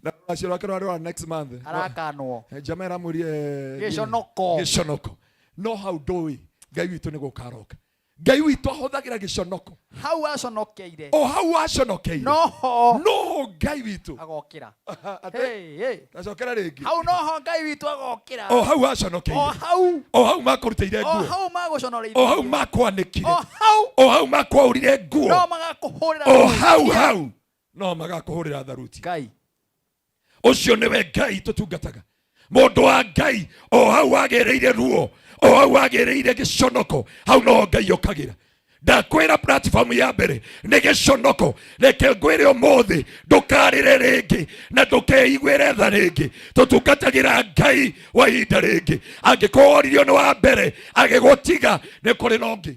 na rũracio rwake rwarĩ rwa next month. Arakanwo. Jamaa aramwĩrire, Gĩconoko. Gĩconoko. No hau ndũĩ Ngai witũ nĩ gũka aroka. Ngai witũ ahũthagĩra gĩconoko. Hau aconokeire. O hau aconokeire. Noho. Noho Ngai witũ. Agokĩra. Atĩ? Hey, hey. Tacokera rĩngĩ. Hau noho Ngai witũ agokĩra. O hau aconokeire. O hau. O hau makũrutĩire O nguo. hau magũconoreire. O hau makwanĩkire. O hau. O hau makwaũrire nguo. No magakũhũrĩra O hau tharuti. hau. No magakũhũrĩra tharuti. Ngai. Ũcio nĩwe Ngai tũtungataga. Mũndũ wa Ngai o hau wagĩrĩire ruo, o hau wagĩrĩire gĩconoko, hau noho Ngai okagĩra. Ndakwĩra platform ya mbere nĩ gĩconoko. Reke ngwĩre ũmũthĩ ndũkarĩre rĩngĩ na ndũkeiguĩre tha rĩngĩ. Tũtungatagĩra Ngai wa ihinda rĩngĩ. Angĩkorwo woririo nĩ wa mbere agĩgũtiga, nĩ kũrĩ na ũngĩ.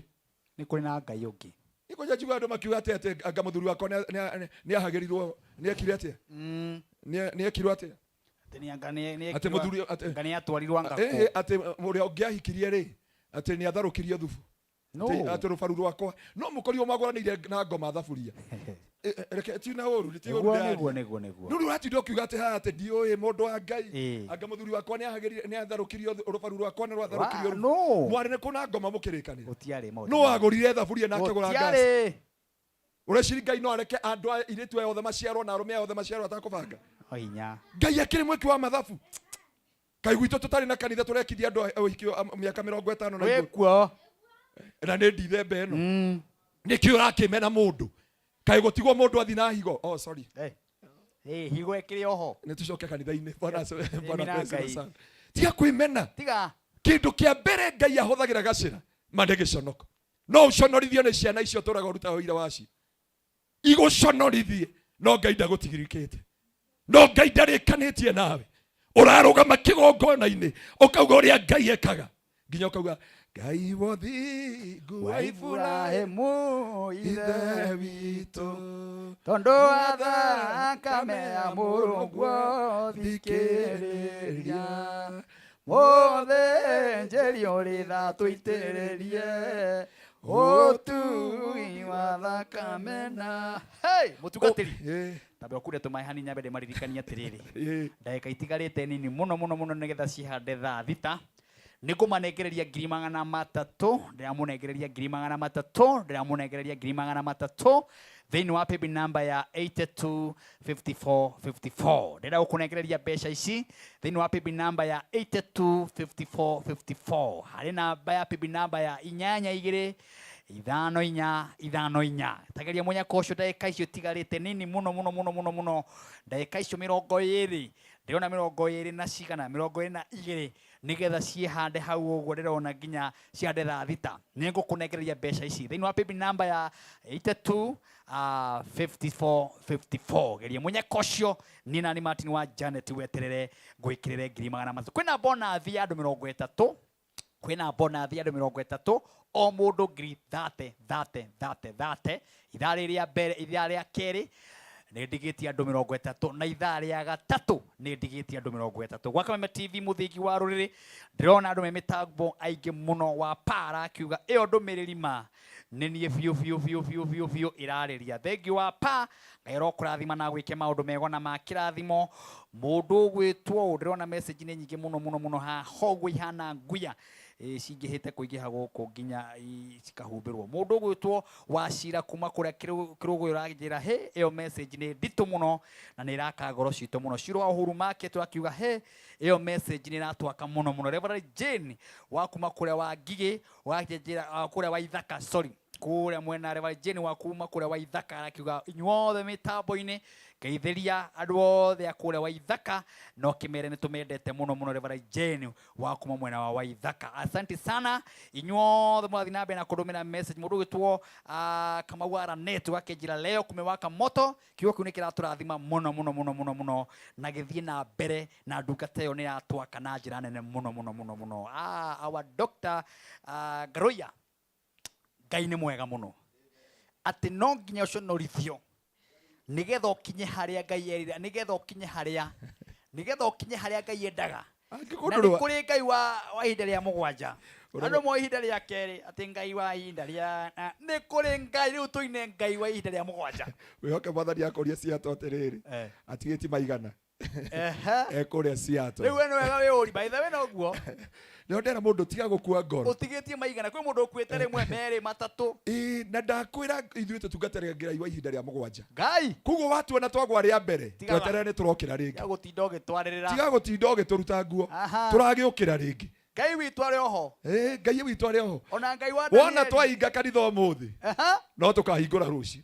Nĩ kũrĩ na Ngai ũngĩ. Nĩkũnja njigua andũ makiuga atĩ atĩ anga mũthuri wakwa nĩ ahagĩrirwo, nĩ ekire atĩa? Nĩ ekirwo atĩa? Atĩ nĩ anga nĩ- nĩ Atĩ ekirwo- mũthuri, atĩ- anga nĩ atwarirwo anga Ĩhĩ, kũ. atĩ ũrĩa ũngĩ ahikirie rĩ, atĩ nĩ atharũkirie thubu. No. Atĩ atĩ rũbaru rwakwa. No mũkorirwo magũranĩire na ngoma thaburia. Reke ti na ũru, ti ũru Nĩguo, ndĩraria. nĩguo, nĩguo, nĩguo. Rĩu ũratinda ũkiuga atĩ haha atĩ ndiũĩ mũndũ wa Ngai. Ĩĩ. Anga mũthuri wakwa nĩ ahagĩrire, nĩ atharũkirio rũbaru rwakwa nĩ rwatharũkirio Wa, rũbu. no. Mwarĩ nĩ kũ na ngoma mũkĩrĩkanĩra. Gũtiarĩ maũndũ No mau. wagũrire thaburia na akĩgũra gas. Gũtiarĩ. Ũreciria Ngai no areke andũ a airĩtu aya othe maciarwo na arũme aya othe maciarwo atakũbanga? No hinya. Ngai akĩrĩ mwĩki wa mathabu. Kaĩ gwitũ tũtarĩ na kanitha tũrekithia andũ a ũhiki wa mĩaka mĩrongo ĩtano na igũrũ. Wĩkuo. Na nĩ ndithemba ĩno. Nĩkĩ ũrakĩmena mũndũ? Kaĩ gũtigwo mũndũ athi na higo? Oh, sorry. Hey. Hey, higo ĩkĩrĩ oho. Nĩ tũcoke kanitha-inĩ. Bwana Ĩmi Bwana na apewe Ngai. sana. Tiga kwĩmena. Tiga. Kĩndũ kĩa mbere Ngai ahũthagĩra gacĩra, ma nĩ gĩconoko. No ũconorithio nĩ ciana icio ũtũraga ũrutaga ũira wacio. Igũconorithie, no Ngai ndagũtigirikĩte. No Ngai ndarĩkanĩtie nawe. Ũrarũgama kĩgongona-inĩ, ũkauga ũrĩa Ngai ekaga. Nginya ũkauga, Ngai wothingu wa Ibrahimu ithe witũ, tondũ wa thakame ya Mũrũguo thikĩrĩria. Mũthĩnjĩri ũrĩ tha tũitĩrĩrie ũtui wa thakame na Hey, mũtungatĩri. Tambe ũkure tũmaĩ hanini nyambe ndĩmaririkanie atĩrĩrĩ. Ndagĩka itigarĩte nini mũno mũno mũno nĩgetha cihande thaa thita. Nĩ ngũmanengereria 300,000, ndĩramũnengereria 300,000, ndĩramũnengereria 300,000 thĩinĩ wa paybill number ya 825454. Ndĩrenda gũkũnengereria mbeca ici thĩinĩ wa paybill number ya 825454. Harĩ namba ya paybill number ya inyanya igĩrĩ ithano inya ithano inya. Tageria mũnyaka ũcio ndagĩka icio itigarĩte nini mũno mũno mũno mũno mũno, ndagĩka icio 20, ndĩrona 20 na cigana, 22, nĩgetha ciĩhande hau ũguo. Ndĩrona nginya cihande thaa 6. Nĩ ngũkũnengereria mbeca ici thĩinĩ wa paybill number ya 82 54 54. Geria mũnyaka ũcio. Niĩ nani Martin wa Janet, weterere ngwĩkĩrĩre 300,000. Kwĩna bonathi ya andũ 30, kwĩna bonathi ya andũ 30, o mũndũ ngiri 30 30 30 30. Ithaa rĩrĩ rĩa mbere, ithaa rĩa kerĩ nĩ ndigĩtie andũ 30, na ithaa rĩa gatatũ nĩ ndigĩtie andũ 30. Gwa Kameme TV, mũthingi wa rũrĩrĩ, ndĩrona andũ me mĩtambo aingĩ mũno. Wa para akiuga ĩyo ndũmĩrĩri ma nĩ niĩ biũ biũ biũ biũ biũ biũ ĩrarĩria. Thengiũ wa pa, Ngai arokũrathima na gwĩke maũndũ mega na ma kĩrathimo. Mũndũ ũgwĩtwo ũũ, ndĩrona message nĩ nyingĩ mũno mũno mũno haha ũguo, ihana nguya cingĩhĩte kũingĩha gũkũ nginya cikahumbĩrwo. Mũndũ ũgwĩtwo Wacira kuma kũrĩa Kĩrũgũyũ ũranjĩra hĩ, ĩyo message nĩ nditũ mũno na nĩ ĩraka ngoro citũ mũno. Ciro wa Uhuru Market akiuga hĩ, ĩyo message nĩ ĩratwaka mũno mũno. Reverend Jane wa kuma kũrĩa wa Ngigĩ ũranjĩra kũrĩa wa Ithaka, sorry, kũrĩa mwena, Reverend Jane wa kuma kũrĩa wa Ithaka arakiuga inyuothe mĩtambo-inĩ, ngeithĩria andũ othe a kũrĩa wa Ithaka no kĩmere nĩ tũmendete mũno mũno. Reverend Jane wa kuma mwena wa Waithaka, asante sana. Inyuothe mũrathiĩ na mbere na kũndũmĩra message. Mũndũ ũgwĩtwo Kamau Aranet ũgakĩnjĩra leo kumewaka moto. Kiugo kĩu nĩ kĩratũrathima mũno mũno mũno mũno mũno, na gĩthiĩ na mbere na ndungata ĩyo nĩ yatwaka na njĩra nene mũno mũno mũno mũno. Our doctor Ngaruiya, Ngai nĩ mwega mũno, atĩ no nginya ũconorithio nĩgetha ũkinye harĩa Ngai erire, nĩgetha ũkinye harĩa, nĩgetha ũkinye harĩa Ngai endaga. Angĩkorwo Na ndũrĩ nĩ kũrĩ Ngai wa ihinda rĩa mũgwanja. Ũrĩa- Andũ moĩ ihinda rĩa kerĩ, atĩ Ngai wa ihinda rĩa nĩ kũrĩ Ngai rĩu tũine Ngai wa ihinda rĩa mũgwanja. Wĩhoke Mwathani akũria Seattle atĩrĩrĩ, atigĩti maigana ekũrĩa Seattle. Rĩu we nĩ wega wĩyũri, by the way, noguo. Nĩho ndera mũndũ tiga gũkua ngoro. Ũtigĩtie maigana? Kwĩ mũndũ ũkuĩte rĩmwe, merĩ, matatũ. Ĩĩ, na ndakwĩra ithuĩ tũtungatĩra Ngai wa ihinda rĩa mũgwanja. Ngai. Koguo watuona twagwa rĩa mbere, Tiga wa- tweterere nĩ tũrokĩra rĩngĩ. Tiga gũtinda ũgĩtwarĩrĩra. Tiga gũtinda ũgĩtũruta nguo. Tũragĩũkĩra rĩngĩ. Ngai witũ arĩ oho. Ĩĩ, Ngai witũ arĩ oho. Ona Ngai wa Wona Danieli. twahinga kanitha ũmũthĩ, no tũkahingũra rũciũ,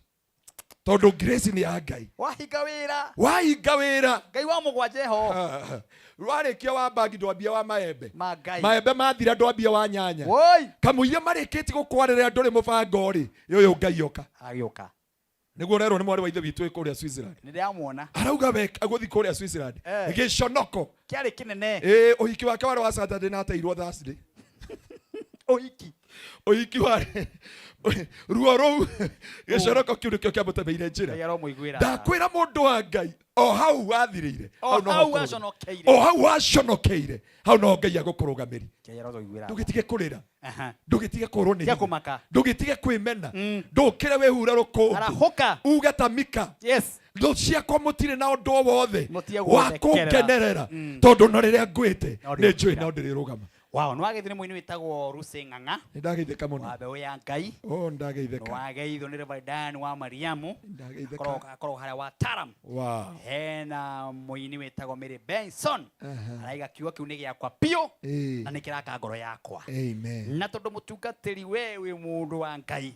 tondũ grace nĩ ya Ngai. Wahinga wĩra. Wahinga wĩra. Ngai wa mũgwanja eho. Warĩkia wa bangi ndwambia wa maembe. Ma Ngai. Maembe mathira ndwambia wa nyanya. Woi. Kamũiria marĩkĩtie gũkwarĩrĩra ndũrĩ mũbango rĩ, ũyũ Ngai oka. Agĩũka. Nĩguo ũrerwo nĩ mwarĩ wa ithe witũ wĩ kũrĩa Switzerland. Nĩ ndĩramuona. Arauga we agũthiĩ kũrĩa Switzerland. Gĩconoko. Kĩarĩ kĩnene. Ĩĩ, ũhiki wake warĩ wa Saturday na ateirwo Thursday. Ũhiki. Ũhiki warĩ ruo rũu, gĩconoko kĩu nĩkĩo kĩamũtemeire njĩra. Ngai aromũiguĩra. Ndakwĩra mũndũ wa Ngai, o hau wathirĩire, O hau noho hau kũrũga. waconokeire. O hau waconokeire, hau noho Ngai agũkũrũgamĩria. Ngai arotũiguĩra tha. Ndũgĩtige kũrĩra, ndũgĩtige kũrwo nĩ Tiga hinya, kũmaka. Ndũgĩtige kwĩmena, ndũkĩre wĩhure rũkũngũ. Arahũka. Uge ta Mika, Yes. Thũ ciakwa mũtirĩ na ũndũ o wothe Mũtige wa gũthekerera. kũngenerera, tondũ na rĩrĩa ngwĩte No nĩ njũĩ ndĩrĩũkĩra. no ndĩrĩrũgama. Wow, nĩ wageithio nĩ mũini wĩtagwo Lucy Ng'ang'a. Nĩ ndageithĩka mũno. Wa mbeũ ya Ngai. Oh, nĩ ndageithĩka. Nĩ wageithio nĩ Reverend Dan wa Mariamu. Ndageithĩka. Akoragwo harĩa wa Taram. Wow. Hena mũini wĩtagwo Mary Benson. Araiga kiugo kĩu nĩ gĩakwa biũ na nĩ kĩraka ngoro yakwa. Amen. Na tondũ mũtungatĩri we wĩ mũndũ wa Ngai,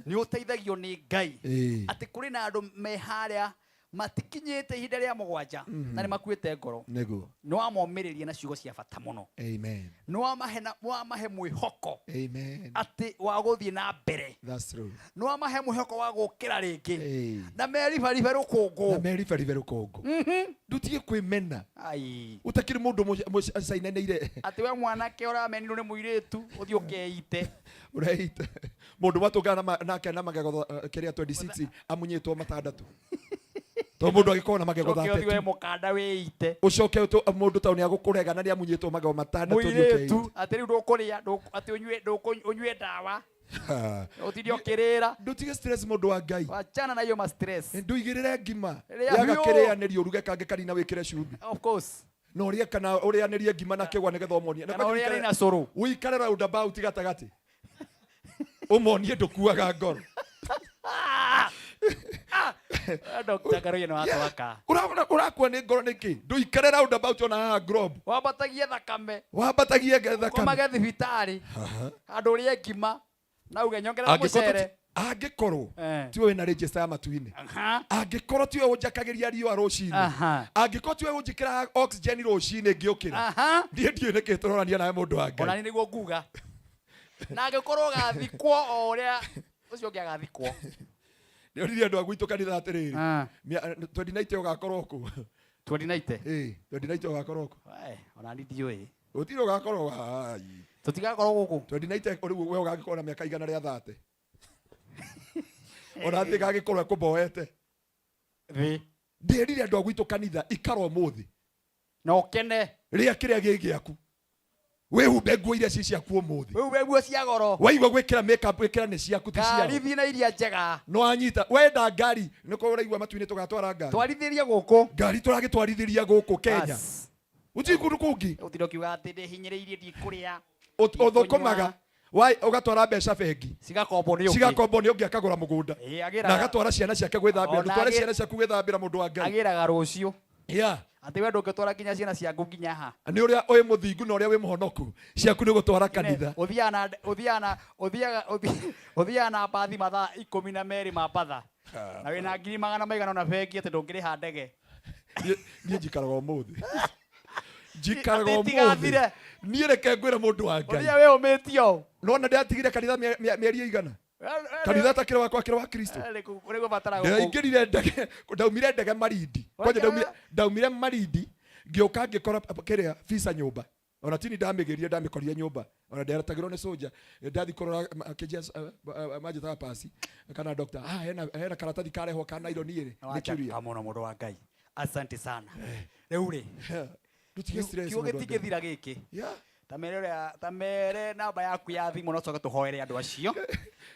nĩ ũteithagio nĩ Ngai, atĩ kũrĩ na andũ me harĩa matikinyĩte ihinda rĩa mũgwanja na nĩ makuĩte ngoro. Nĩguo. Nĩ wamomĩrĩria na ciugo cia bata mũno. Amen. Nĩ wamahe na- nĩ wamahe mwĩhoko Amen. atĩ wa gũthiĩ na mbere. That's true. Nĩ wamahe mwĩhoko wa gũkĩra rĩngĩ na meribaribe meribaribe rũkũngũ. Na meribaribe rũkũngũ. Ndũtige kwĩmena. Ai. Ũtakĩrĩ mũndũ mũcainanĩire. Atĩ we mwanake ũramenirwo nĩ mũirĩtu ũthiĩ ũkeite. Ũreite. Mũndũ matũngana nake na magego kĩrĩa 26 amunyĩtwo matandatũ. Tondũ mũndũ agĩkorwo na magego Ũcoke ũthiĩ 32. we mũkanda wĩite. Ũcoke mũndũ taũ nĩ agũkũrega na nĩ amunyĩtwo magego matandatũ ũthiĩ Mũirĩtu ũkeite. atĩ rĩu ndũkũrĩa, atĩ ũnyue ndawa. Ũtinde ũkĩrĩra. Ndũtige stress mũndũ wa Ngai. Wachana na hiyo ma stress. Ndũigĩrĩre ngima. Rĩa Yaga biũ. kĩrĩanĩrio ũruge kangĩ kanini na wĩkĩre cumbĩ. Of course. Na ũrĩe kana ũrĩanĩrie ngima na kĩgwa nĩgetha ũmonie. Na Kana kwanja ũrĩane na cũrũ. Ũikare roundabout gatagatĩ. Ũmonie ndũkuaga ngoro. Dr. Karuya nĩ watwaka. Ũrakua nĩ ngoro nĩkĩ? Ndũikare roundabout ona haha Globe. Wambatagie thakame. Wambatagie thakame. Ũkomage thibitarĩ. Handũ ũrĩe ngima. Na uge nyongerera Angĩkorwo mũcere. Angĩkorwo Eh. tiwe wĩna register ya matu-inĩ, angĩkorwo tiwe ũnjakagĩria riũa rũcinĩ, angĩkorwo tiwe ũnjĩkĩraga oxygen rũcinĩ ngĩũkĩra, niĩ ndiũĩ nĩkĩ tũrorania nawe mũndũ wa Ngai. Ona niĩ nĩguo nguga. Na angĩkorwo ũgathikwo o ũrĩa ũcio ũngĩ agathikwo. Ndĩoririe andũ a gwitũ kanitha atĩrĩrĩ, 29 ũgakorwo kũ? 29? Ĩĩ, 29 ũgakorwo kũ? Wee, ona niĩ ndiũĩ. Gũtirĩ ũgakorwo ai. Tũtigakorwo gũkũ. 29 rĩu we ũgagĩkorwo na mĩaka 130. Ona thĩ gagĩkorwo ĩkũmboete. Thĩ. Ndĩrire andũ a gwitũ kanitha, ikara ũmũthĩ. Na ũkene. Rĩa kĩrĩa gĩ gĩaku. Wĩhumbe nguo iria ci ciaku ũmũthĩ. Wĩhumbe nguo cia goro. Waigua gwĩkĩra makeup ĩkĩra nĩ ciaku ti ciao. Ngari thiĩ na iria njega. No anyita wenda ngari nĩko ũraigua matu-inĩ tũgatwara ngari. Twarithĩria gũkũ. Ngari tũragĩtwarithĩria gũkũ Kenya. Bas. Gũtirĩ kũndũ kũngĩ. Ũtinde ũkiuga atĩ ndĩhinyĩrĩirie ndikũrĩa. Ũthũkũmaga ũgatwara mbeca bengi. Cigakombwo nĩ ũngĩ. Cigakombwo nĩ ũngĩ akagũra mũgũnda. Ĩĩ, agĩraga. Na agatwara ciana ciake gwĩthambĩra. Ona Ndũtware ciana ciaku gwĩthambĩra mũndũ wa Ngai. Agĩraga rũciũ. Yeah. Atĩ we ndũngĩtwara nginya ciana ciaku nginya ha. Nĩ ũrĩa wĩ mũthingu na ũrĩa wĩ mũhonoku. Ciaku nĩ gũtwara kanitha. Ũthiaga na ũthiaga na ũthiaga ũthiaga na mbathi mathaa 12 ma batha. Na wĩna ngiri magana maigana ũna bengi atĩ ndũngĩrĩha ndege. Niĩ njikaraga ũmũthĩ. Njikaraga Atĩ ũmũthĩ. itigathire. Niĩ reke ngwĩre mũndũ wa Ngai. Ũthiaga wĩyũmĩtie ũũ. Nona ndatigire kanitha mĩeri ĩigana. Kanitha ta kĩrĩ wakwa kĩrĩ wa Kristo. Nĩgũbatara Ndĩraingĩrire ndege, ndaumire ndege Malindi. Kwanja ndaumire Malindi, ngĩũka ngĩkora kĩrĩa visa nyũmba. Ona tini ndamĩgĩrire, ndamĩkorire nyũmba. Ona nderetagĩrwo nĩ soldier. Ndathi kũrora kĩnjia, manjĩtaga pasi kana doctor. Ah, hena karatathi karehwo ka nylon ĩrĩ. Nĩ kĩũria. Mũno mũndũ wa Ngai. Asante sana. Rĩu rĩ, Ndũtige stress kiugo mũndũ wa Ngai. gĩtingĩthira gĩkĩ. Yeah. Ta mere ũrĩa, ta mere namba yaku ya thimũ na ũcoke tũhoere andũ acio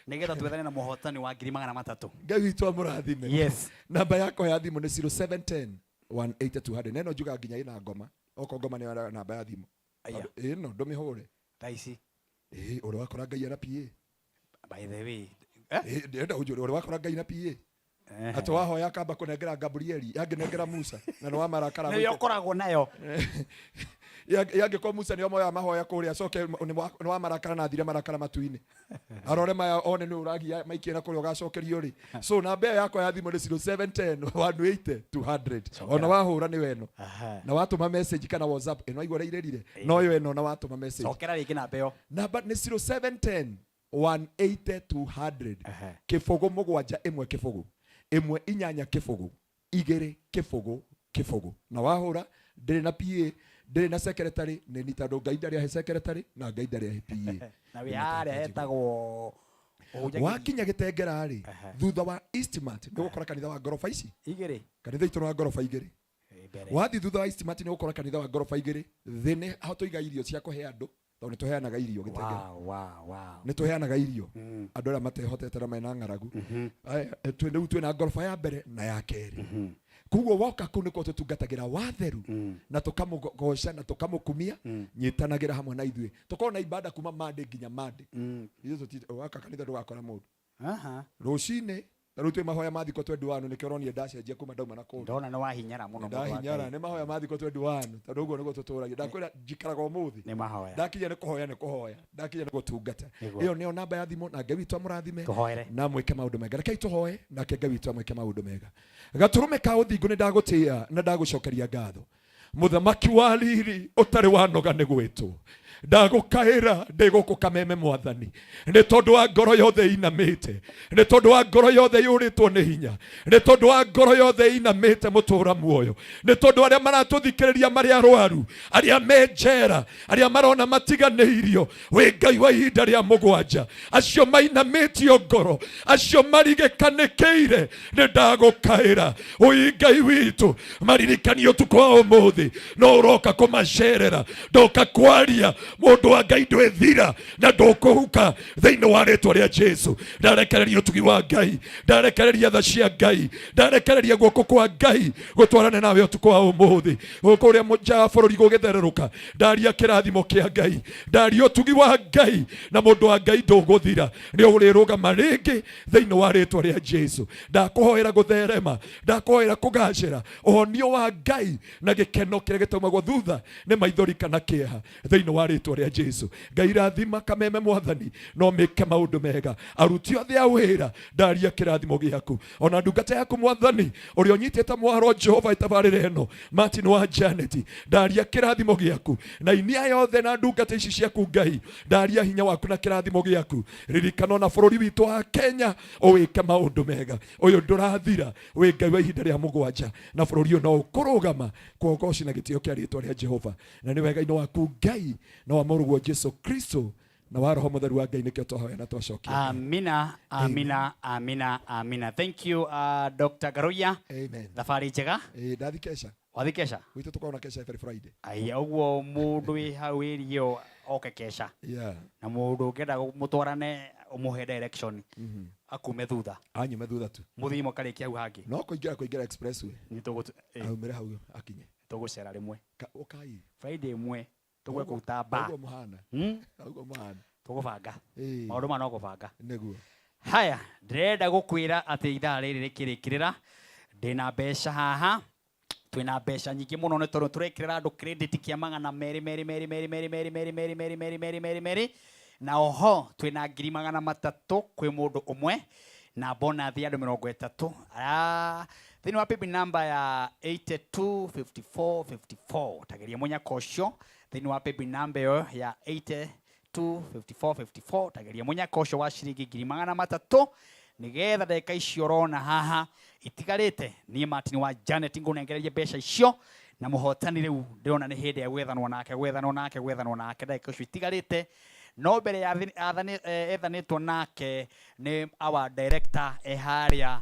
nĩgetha twethane na mũhotani wa ngiri magana matatũ. Ngai witũ amũrathime. Yes. Namba yakwa ya thimũ nĩ 0710 180 200. Na ĩno njugaga nginya ĩna ngoma. Okorwo ngoma nĩ namba ya thimũ. Aya. Tondũ ĩno ndũmĩhũre. Thaa ici. Ĩĩ, ũrĩa wakora Ngai ena PA. By the way. Ĩĩ, ndĩrenda ũnjũrie ũrĩa wakora Ngai na PA. Atĩ wahoya akamba kũnengera Gabrieli, yangĩnengera Musa, na nĩ wa marakara. Nĩyo ũkoragwo nayo. Yangĩkorwo Musa nĩo moyaga mahoya kũrĩa, acoke nĩ wa marakara na athire marakara matu-inĩ. Arore maya one nĩ ũragia maikie na kũrĩa ũgacokerio rĩ. So namba ĩyo yakwa ya thimũ nĩ 0710 180 200. Ona wahũra nĩ weno. Na watũma message kana WhatsApp ĩno aigua ũrĩa irĩrire. No yo ĩno na watũma message. Cokera rĩngĩ namba ĩyo. Namba nĩ 0710 180 200. Kĩbũgũ mũgwanja ĩmwe kĩbũgũ. Ĩmwe inyanya kĩbũgũ. Igĩrĩ kĩbũgũ kĩbũgũ. Na wahũra ndĩrĩ na PA, ndĩrĩ na secretary, nĩ ni tondũ Ngai ndarĩ ahe secretary na Ngai ndarĩ ahe PA. Na wĩ harĩa hetagwo Ũhunjagia- Wakinya Gĩtengera rĩ, thutha wa Eastmart nĩ ũgũkora kanitha wa ngoroba ici. Igĩrĩ. Kanitha itũ nĩ wa ngoroba igĩrĩ. Mbere. Wathiĩ thutha wa Eastmart nĩ ũgũkora kanitha wa ngoroba igĩrĩ. Thĩ nĩ ho tũigaga irio cia kũhe andũ, tondũ nĩ tũheanaga irio Gĩtengera. Wow, wow, wow. Nĩ tũheanaga irio andũ arĩa matehotete na mena ng'aragu. Rĩu twĩna ngoroba ya mbere na ya kerĩ. Koguo woka kũu nĩkuo tũtungatagĩra watheru na tũkamũgoca na tũkamũkumia. Nyitanagĩra hamwe na ithuĩ. Tũkorwo na ibada kuma Monday nginya Monday. Ithuĩ waka kanitha ndũgakora mũndũ. Rũcinĩ, ta rĩu twĩ mahoya ma thikũ 21, nĩkĩo ũronire ndacenjia kuma ndauma na kũndũ. Ndona nĩ wahinyara mũno mũndũ wa Ndahinyara, Ngai. nĩ mahoya ma thikũ 21, tondũ ũguo nĩguo tũtũragia. Ndakwĩra njikaraga ũmũthĩ. Nĩ mahoya. Ndakinya nĩ kũhoya, nĩ kũhoya. Ndakinya nĩ gũtungata. Nĩguo. Ĩyo nĩyo namba ya thimũ, na Ngai witũ amũrathime. Tũhoere. Na mwĩke maũndũ mega. Rekei tũhoe, nake Ngai witũ amwĩke maũndũ mega. Gatũrũme ka ũthingu nĩ ndagũtĩĩa na ndagũcokeria ngatho. Mũthamaki wa riri ũtarĩ wanoga nĩ gwĩtwo. Ndagũkaĩra ndĩ gũkũ Kameme mwathani, nĩ tondũ wa ngoro yothe inamĩte, nĩ tondũ wa ngoro yothe yũrĩtwo nĩ hinya, nĩ tondũ wa ngoro yothe inamĩte mũtũra muoyo, nĩ tondũ arĩa maratũthikĩrĩria marĩ arwaru, arĩa me njera, arĩa marona matiganĩirio, wĩ Ngai wa ihinda rĩa mũgwanja, acio mainamĩtio ngoro, acio marigĩkanĩkĩire, nĩ ndagũkaĩra wĩ Ngai witũ, maririkanie ũtukũ wa ũmũthĩ. Ũmũthĩ no ũroka kũmacerera, ndoka kwaria mũndũ wa Ngai, ndwĩthira na ndũkũhuka thĩinĩ wa rĩtwa rĩa Jesu. Ndarekereria ũtugi wa Ngai, ndarekereria tha cia Ngai, ndarekereria guoko kwa Ngai gũtwarane nawe ũtukũ wa ũmũthĩ. Kũrĩa nja wa bũrũri gũgĩthererũka, ndaria kĩrathimo kĩa Ngai, ndaria ũtugi wa Ngai, na mũndũ wa Ngai ndũgũthira, nĩ ũrĩrũgama rĩngĩ thĩinĩ wa rĩtwa rĩa Jesu. Ndakũhoera gũtherema, ndakũhoera kũgacĩra, ũhonio wa Ngai na gĩkeno kĩrĩa gĩtaumagwo thutha nĩ maithori kana kĩeha thĩinĩ wa rĩtwa rĩa Jesu. Ngai rathima Kameme mwathani, no mĩke maũndũ mega, aruti othe a wĩra, ndaria kĩrathimo gĩaku, ona ndungata yaku mwathani ũrĩa ũnyitĩte mwaro Jehova ĩtabarĩre ĩno, Martin wa Janet, ndaria kĩrathimo gĩaku na inia yothe na ndungata ici ciaku Ngai, ndaria hinya waku na kĩrathimo gĩaku. Ririkana ona bũrũri witũ wa Kenya, ũwĩke maũndũ mega, ũyũ ndũrathira, wĩ Ngai wa ihinda rĩa mũgwanja, na bũrũri ũyũ no ũkũrũgama kwa ũgoci na gĩtĩo kĩa rĩtwa rĩa Jehova, na nĩ wega-inĩ waku Ngai na wa mũrũguo Jesu Kristo na wa Roho Mũtheru wa Ngai nĩkĩo twahoya na twacokia. Amina, amina, amina, amina. Thank you, Dr. Garuya. Amen. Thabarĩ njega. Ĩĩ, ndathi kesha. Wathi kesha? Gwitũ tũkoragwo na kesha every Friday. Aya, ũguo mũndũ wĩ hau ĩrio oke kesha. Yeah. Na mũndũ ũngĩenda mũtwarane ũmũhe direction akume thutha. Anyume thutha tu. Mũthiĩ mũkarĩkia hau hangĩ. No kũingĩra kũingĩra expressway. Nĩ tũgũ Aumĩre hau akinye. Tũgũcera rĩmwe. Ũkai. Friday ĩmwe tũgwe kũu ta bar. Ũguo mũhana. Ũguo mũhana. Tũgũbanga. Maũndũ maya no kũbanga. Nĩguo. Haya, ndĩrenda gũkwĩra atĩ ithaa rĩrĩ rĩkĩrĩkĩrĩra ndĩna mbeca haha, twĩna mbeca nyingĩ mũno nĩ tondũ tũrekĩrĩra andũ credit kĩa magana merĩ merĩ merĩ merĩ merĩ merĩ merĩ merĩ merĩ merĩ merĩ merĩ merĩ, na oho twĩna 300,000 kwĩ mũndũ ũmwe na bonus ya andũ 30. Thĩinĩ wa paybill number ya 82 54 54, tageria mũnyaka ũcio thĩinĩ wa paybill number ĩyo ya 82 54 54, tageria mũnyaka ũcio wa ciringi 300,000 nĩgetha ndagĩka icio ũrona haha itigarĩte niĩ Martin wa Janet ngũnengererie mbeca icio, na mũhotani rĩu ndĩrona nĩ hĩndĩ ya gwethanwo nake, gwethanwo nake, gwethanwo nake ndagĩka icio itigarĩte. No mbere ya ethanĩtwo nake nĩ our director e harĩa,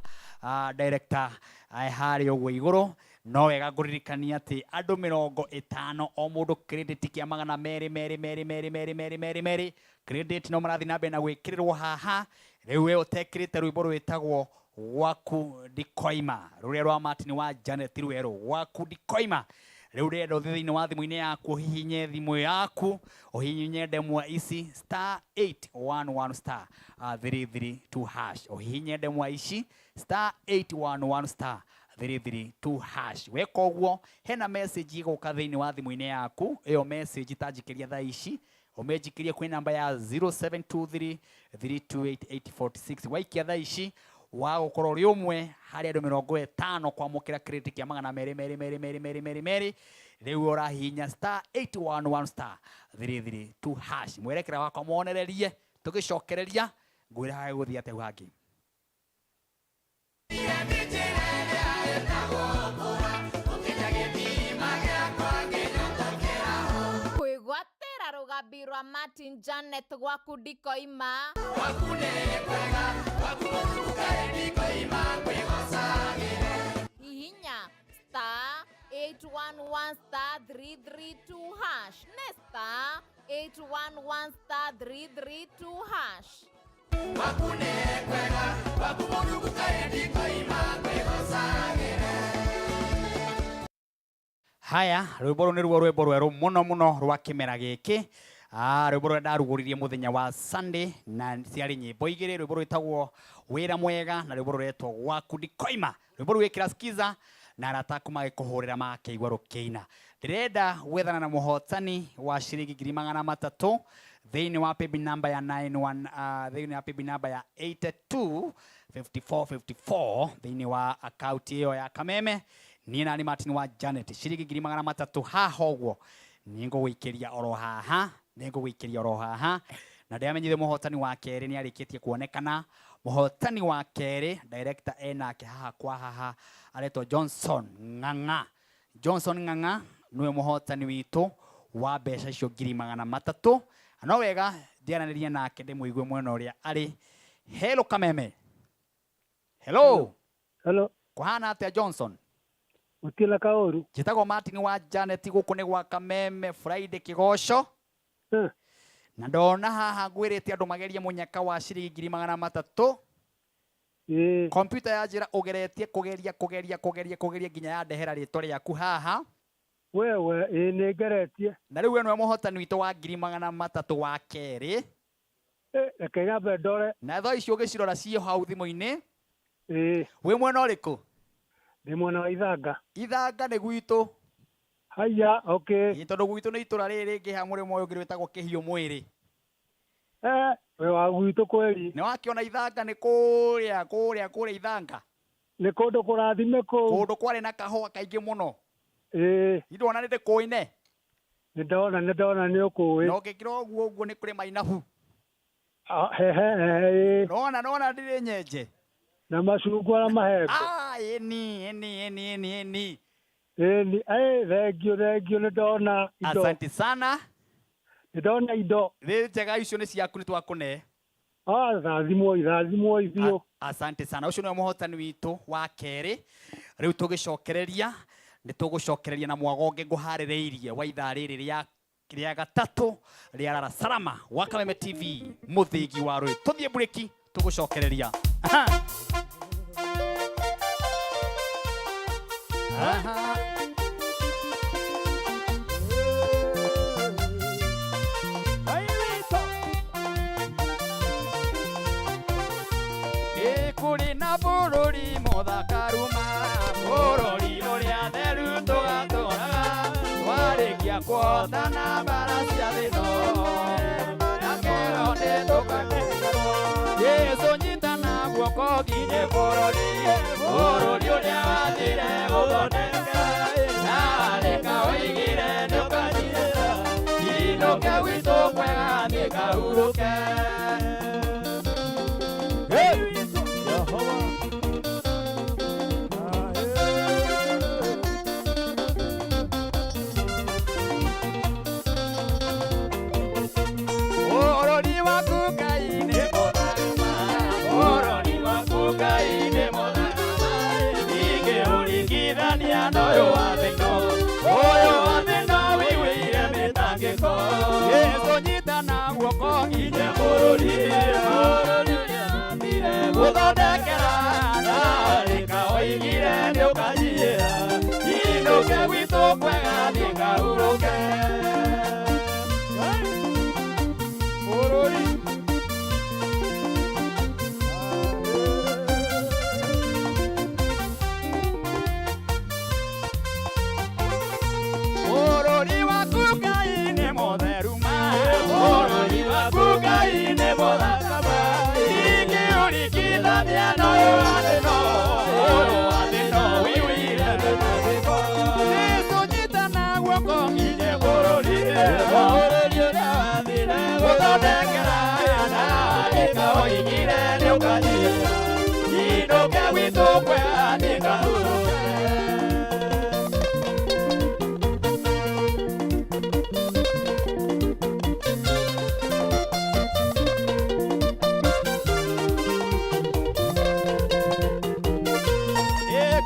director e harĩa ũguo igũrũ. No wega ngũririkania atĩ andũ 50 o mũndũ credit kĩa magana merĩ merĩ merĩ merĩ merĩ merĩ merĩ merĩ credit no marathiĩ na mbere na gwĩkĩrĩrwo haha. Rĩu we ũtekĩrĩte rwĩmbo rwĩtagwo Gwaku Ndikoima, rũrĩa rwa Martin wa Janet Rwerũ, Gwaku Ndikoima. Rĩu ndĩrenda ũthiĩ thĩinĩ wa thimũ-inĩ yaku, ũhihinye thimũ yaku, ũhihinye ndemwa ici star 811 star 332 hash, ũhihinye ndemwa ici star 811 star 332 hash. Weka ũguo hena message ĩgũka thĩinĩ wa thimũ-inĩ yaku, ĩyo message tanjikĩria thaa ici, ũmĩnjikĩrie kwĩ namba ya 0723 328 846. Waikia thaa ici wa gũkorwo ũrĩ ũmwe harĩ andũ 50 kwamũkĩra credit kĩa magana merĩ merĩ merĩ merĩ merĩ merĩ merĩ. Rĩu ũrahihinya star 811 star 332 hash. Mwerekera wakwa monererie, tũgĩcokereria ngwĩra haha gũthiĩ atĩa hau hangĩ. Kwĩgwatĩra rũgambi rwa Martin Janet gwaku ndikoima. Hihinya star 811 star 332 hash ne star 811 star 332 hash. Haya, rwĩmbo rũu nĩruo rwĩmbo rwerũ mũno mũno rwa kĩmera gĩkĩ. Rwĩmbo rũrĩa ndarugũririe mũthenya wa Sunday, na ciarĩ nyĩmbo igĩrĩ, rwĩmbo rwĩtagwo Wĩra Mwega na rwĩmbo rũretwo Gwaku Ndikoima. Rwĩmbo rũu wĩkĩra skiza na arata aku magĩkũhũrĩra makĩigua rũkĩina. Ndĩrenda gwethana na mũhotani wa ciringi 300,000 thĩinĩ wa paybill number ya nine one, thĩinĩ wa paybill number ya 82 54 54 thĩinĩ wa account ĩyo ya Kameme. Niĩ nani Martin wa Janet, ciringi 300,000 haha ũguo nĩngũgũikĩria oro haha, nĩngũgũikĩria oro haha. Na ndĩramenyire mũhotani wa kerĩ nĩ arĩkĩtie kuonekana. Mũhotani wa kerĩ director enake haha kwa haha aretwo Johnson Ng'ang'a. Johnson Ng'ang'a nĩwe mũhotani witũ wa mbeca icio 300,000. No wega ndiaranĩria nake ndĩmũigue mwena ũrĩa arĩ. Hello Kameme. Hello. Hello. Kũhana atĩa Johnson? Gũtirĩ na kaũru. Njĩtagwo Martin wa Janet, gũkũ nĩ gwa Kameme Friday Kĩgoco. Na ndona haha ngwĩrĩte andũ magerie mũnyaka wa ciringi 300,000. Kompiuta ya njĩra ũgeretie kũgeria kũgeria kũgeria kũgeria nginya yandehera rĩtwa rĩaku haha. Wewe, ĩĩ nĩ ngeretie. Na rĩu we nĩwe mũhotani witũ wa 300,000 wa kerĩ. Reke nyambe ndore. Na thaa icio ũgĩcirora ciĩ hau thimũ-inĩ. Ĩĩ. Wĩ mwena ũrĩkũ? Ndĩ mwena wa Ithanga. Ithanga nĩ gwitũ. Haiya, okay. Ĩĩ, tondũ gwitũ nĩ itũra rĩrĩ rĩngĩ haha mũrĩmo ũyũ ũngĩ rwĩtagwo Kĩhiũ Mwĩrĩ. Wĩ wa gwitũ kweri. Nĩ wakĩona Ithanga nĩ kũrĩa kũrĩa kũrĩa Ithanga. Nĩ kũndũ kũrathime kũu. Kũndũ kwarĩ na kahũa kaingĩ mũno. Ĩĩ. Ndona nĩ ndĩkũĩ-ne. Nĩ ndona nĩ ndona nĩ ũkũĩ. Na ũngĩkĩra ũguo ũguo nĩ kũrĩ mainabu. Hehe hehe ĩĩ. Nona nona ndirĩ nyenje. Na macungwa na mahembe. Ah, ĩni ĩni ĩni ĩni ĩni. Ĩni, thengio thengio nĩ ndona indo. Asante sana. Nĩ ndona indo. Nĩ njega icio nĩ ciaku nĩ twakũne. Ah, rathimwo rathimwo biũ. Asante sana. Ũcio nĩwe mũhotani witũ wa kerĩ. Rĩu tũgĩcokereria nĩ tũgũcokereria na mwago ũngĩ ngũharĩrĩirie wa ithaa rĩrĩ rĩa rĩa gatatũ rĩa Lala Salama wa Kameme TV mũthĩgi wa rũĩ. Tũthiĩ mburĩki tũgũcokereria. Aha. Aha. Kũrĩ na bũrũri mũthakaruma, bũrũri ũrĩa theru tũgatũraga, twarĩkia kuhotana mbara cia thĩ ĩno, na kĩro nĩ tũkakengerwo. Jesũ nyitana guoko nginye bũrũri, bũrũri ũrĩa wathire gũthondeka, na warĩka ũigire nĩũkanyiita, inũke gwitũ kwega thiĩ kahurũke. Bũrũri waku Ngai nĩ mũthaka, bũrũri waku Ngai nĩ mũthaka, ingĩũringithania na ũyũ wa thĩ ĩno, ũyũ wa thĩ ĩno ũiyũire mĩtangĩko. Jesũ nyitana guoko nginye bũrũri, bũrũri ũrĩa wathire gũthondekera, na warĩka oigire nĩũkanyiĩra, inũke gwitũ kwega thiĩ kahurũke. Bũrũri. Bũrũri waku Ngai nĩ mũtheru ma, bũrũri waku Ngai nĩ mũthaka ma, ingĩũringithania na ũyũ wa thĩ ĩno, ũyũ wa thĩ ĩno ũiyũire mĩtangĩko. Jesũ nyitana guoko nginye bũrũri, bũrũri ũrĩa wathire gũthondekera, na warĩka oigire nĩũkanyiita, inũke gwitũ kwega thiĩ kahurũke.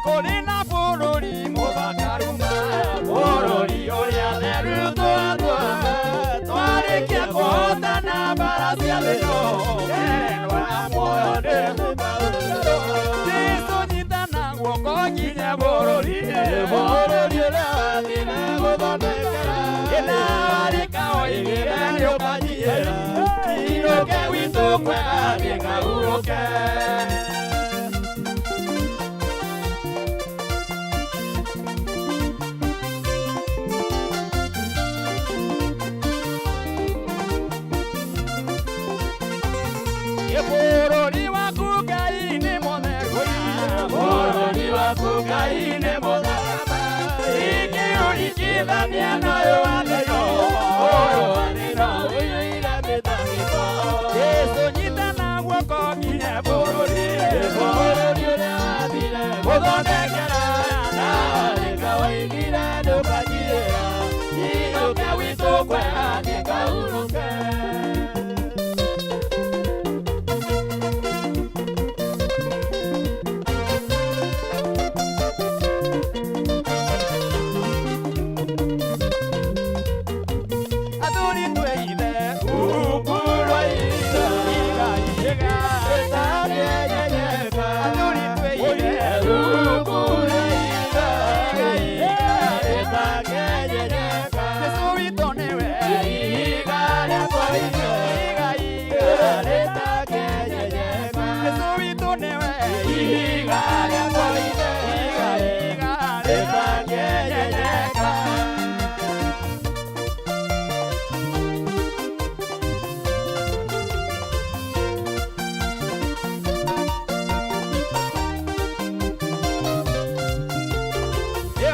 Kũrĩ na bũrũri mũthakaruma, bũrũri ũrĩa theru twatũraga, twarĩkia kũhotana mbara cia thĩ ĩno, ngerenwa ya muoyo nĩ Jesũ nyitana guoko nginye bũrũri, bũrũri ũrĩa wathire gũthondekera, na warĩka oigire nĩũkanyiĩra, inũke gwitũ kwega thiĩ kahurũke. Bũrũri waku Ngai nĩ mũtheru, bũrũri waku Ngai nĩ mũthaka, ingĩũringithania na ũyũ wa thĩ ĩno, ũyũ wa thĩ ĩno ũiyũire mĩtangĩko. Jesũ nyitana guoko nginye bũrũri, bũrũri ũrĩa wathire gũthondekera, na warĩka oigire nĩũkanyiĩra, inũke gwitũ kwega thiĩ kahurũke. Ihiga rĩa koine, ihiga rĩtangĩenyenyeka.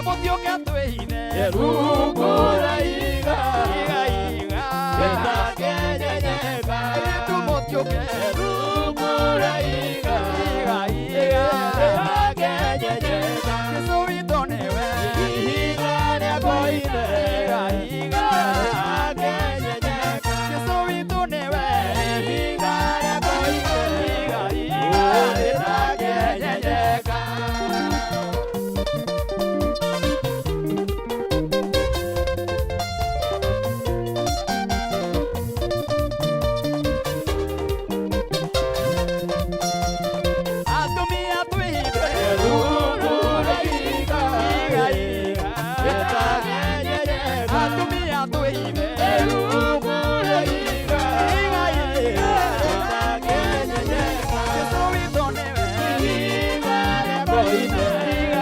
Mũthiũke twĩhithe rungu rwa ihiga, ihiga rĩtangĩenyenyeka. Airĩtu mũthiũke rungu rwa ihiga, ihiga rĩtangĩenyenyeka. Jesũ witũ nĩwe ihiga rĩa koine, ihiga rĩtangĩenyenyeka. Jesũ witũ nĩwe ihiga rĩa koine, ihiga rĩtangĩenyenyeka. Atumia twĩhithe rungu rwa ihiga, ihiga rĩtangĩenyenyeka. Atumia twĩhithe rungu rwa ihiga, ihiga rĩtangĩenyenyeka. Jesũ witũ nĩwe ihiga rĩa koine,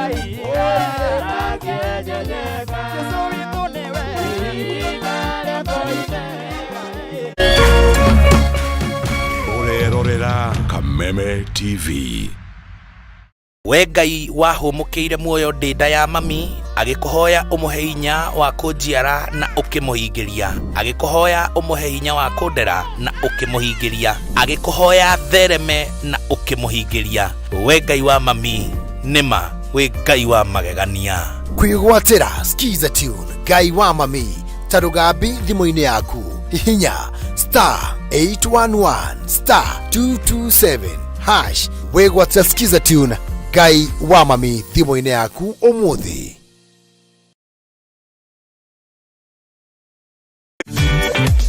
ihiga rĩtangĩenyenyeka. Jesũ witũ nĩwe ihiga rĩa koine. Ũrerorera Kameme TV. We Ngai wahũmũkĩire muoyo ndĩ nda ya mami agĩkũhoya ũmũhe hinya wa kũnjiara na ũkĩmũhingĩria, agĩkũhoya ũmũhe hinya wa kũndera na ũkĩmũhingĩria, agĩkũhoya thereme na ũkĩmũhingĩria. We Ngai wa mami, nĩma wĩ Ngai wa magegania. Kwĩgwatĩra Skiza Tune Ngai wa mami ta rũgambi thimũ-inĩ yaku, hihinya star 811 star 227 hash wĩgwatĩra Skiza Tune Ngai wa mami thimũ-inĩ yaku ũmũthĩ.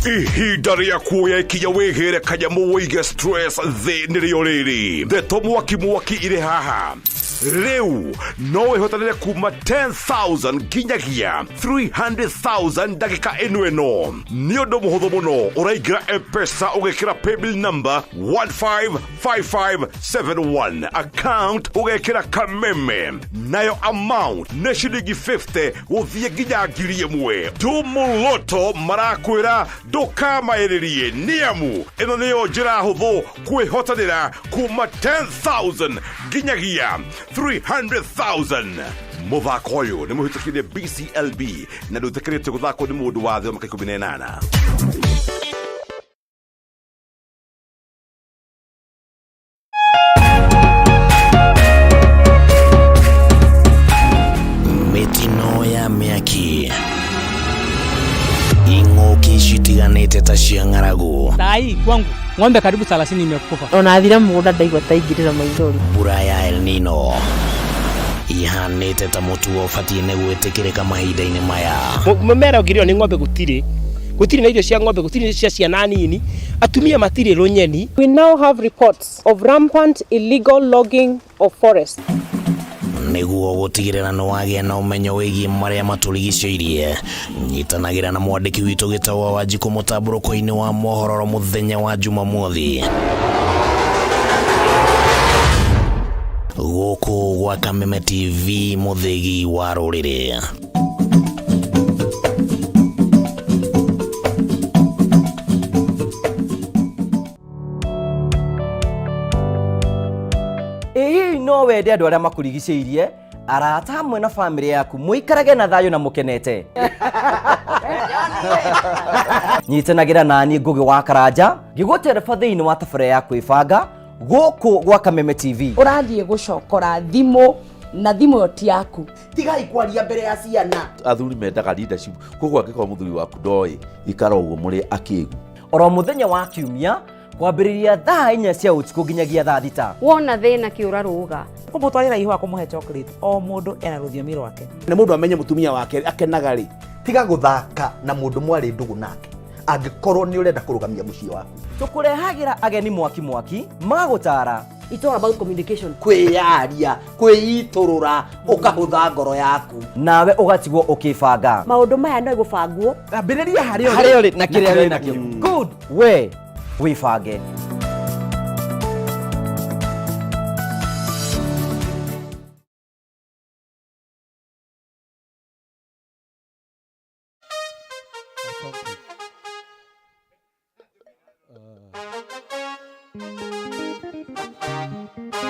Ihinda rĩa kuoya ikinya wĩgĩre kanyamũ wĩige stress thĩ nĩrĩo rĩrĩ. Ndeto mwaki mwaki irĩ haha. Rĩu no wĩhotanĩre kuma 10,000 nginyagia 300,000 ndagĩka ĩno ĩno. Nĩ ũndũ mũhũthũ mũno, ũraingĩra M-Pesa ũgekĩra paybill number 155571, account ũgekĩra Kameme, nayo amount nĩ ciringi 50 gũthiĩ nginya 1,000. Tumuloto marakwĩra ndũkamaĩrĩrie, nĩamu ĩno nĩyo njĩra hũthũ kwĩhotanĩra kuma 10,000 nginyagia 300,000. Mũthako ũyũ nĩ mũhĩtũkĩrie BCLB na ndũĩtĩkĩrĩtio gũthakwo nĩ mũndũ wa thĩ wa mĩaka 18. Mĩtino ya mĩaki, ing'ũki citiganĩte ta cia ng'aragu, Sai kwangu ng'ombe karibu 30 imekufa. Ona athire mũgũnda ndaigua ta ingĩrĩra maithori. Mbura ya El Nino ihanĩte ta mũtugo ũbatiĩ nĩ gwĩtĩkĩrĩka mahinda-inĩ maya. Mũmera ũngĩrĩo nĩ ng'ombe gũtirĩ, gũtirĩ na irio cia ng'ombe, gũtirĩ cia ciana nini, atumia matirĩ rũnyeni. We now have reports of rampant illegal logging of forests. Nĩguo gũtigĩrĩra nĩ wagĩa na ũmenyo wĩgiĩ marĩa matũrigicĩirie, nyitanagĩra na mwandĩki witũ Gĩtaũ wa Wanjikũ mũtambũrũko-inĩ wa mohoro mũthenya wa Jumamothi. Gũkũ gwa Kameme TV, mũthĩgi wa rũrĩrĩ. Ĩ hihi no wende andũ arĩa makũrigicĩirie, arata hamwe na bamĩrĩ yaku mũikarage na thayũ na mũkenete? Nyitanagĩra naniĩ Ngũgĩ wa Karanja ngĩgũtereba thĩinĩ wa tabarĩra ya kwĩbanga gũkũ gwa Kameme TV. Ũrathiĩ gũcokora thimũ na thimũ ĩyo ti yaku. Tigai kwaria mbere ya ciana. Athuri mendaga leadership, koguo angĩkorwo mũthuri waku ndoĩ, ikara ũguo mũrĩ akĩgu. Oro mũthenya wa kiumia kwambĩrĩria thaa 4 cia ũtukũ nginyagia thaa 6. Wona thĩna kĩũra rũga. Kũmũtwarĩra ihũa kũmũhe chocolate, o mũndũ ena rũthiomi rwake. Nĩ mũndũ amenye mũtumia wake akenaga rĩ, tiga gũthaka na mũndũ mwarĩ ndũgũ nake angĩkorwo nĩ ũrenda kũrũgamia mũciĩ waku. Tũkũrehagĩra ageni mwaki mwaki magũtara. It's all about communication. Kwĩyaria, kwĩitũrũra, ũkahũtha ngoro yaku. Nawe ũgatigwo ũkĩbanga. Maũndũ maya no gũbangwo. Ambĩrĩria harĩa ũrĩ. Harĩa ũrĩ na kĩrĩa wĩ nakĩo. Good. We wĩbange. Asante. Asante.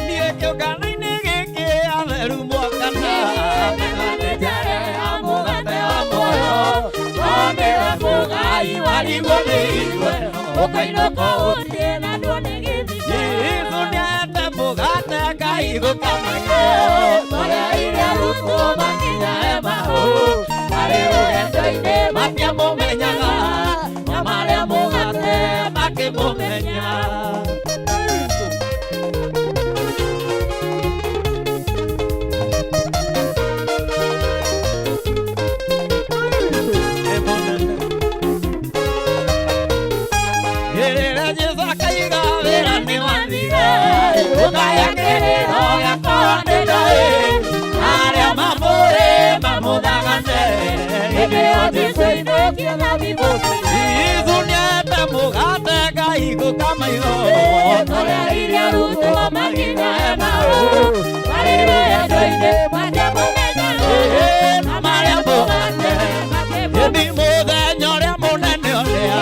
Niĩ kĩũngano-inĩ gĩkĩ atheru mwakana mĩgate ya mũgate wa muoyo no nĩwe mũgai warigwo nĩ iwe ũkainũka ũthiĩ na nduone gĩthima Jesũ nĩaete mũgate akaigũka maitho marĩa iria arutwo makinya Emau marĩ rũgendo-inĩ matiamũmenyaga na marĩa mũgate makĩmũmenya. Rĩrĩa Jesũ akaiga wĩra nĩ wathire ũkaya kĩrĩro gĩakwa nĩ ndaĩ arĩa mamũrĩ mamũthagane hĩndĩ ĩyo Jesũ ainũkia thabibũ. Jesũ nĩete mũgate akaigũka maitho kũrĩa iria arutwo makinya Emau marĩ rũgendo-inĩ matiamũmenyaga na marĩa mũgate ĩndĩ mũthenya ũrĩa mũnene ũrĩa